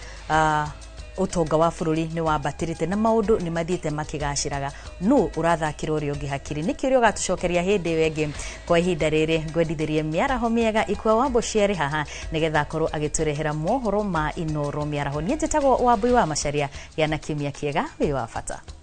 Ũtonga wa bũrũri nĩ wambatĩrĩte na maũndũ nĩ mathiĩte makĩgacĩraga. Nũ ũrathakĩra ũrĩa ũngĩ hakiri? Nĩ kĩũria ũgatũcokeria hĩndĩ ĩyo ĩngĩ. Kwa ihinda rĩrĩ ngwendithĩrie mĩaraho mĩega ikua wa Mbucĩarĩ haha nĩgetha akorwo agĩtũrehera mohoro ma Inoro mĩaraho. Niĩ njĩtagwo Wambui wa Macharia. Gĩa na kiumia kĩega, wĩ wa bata.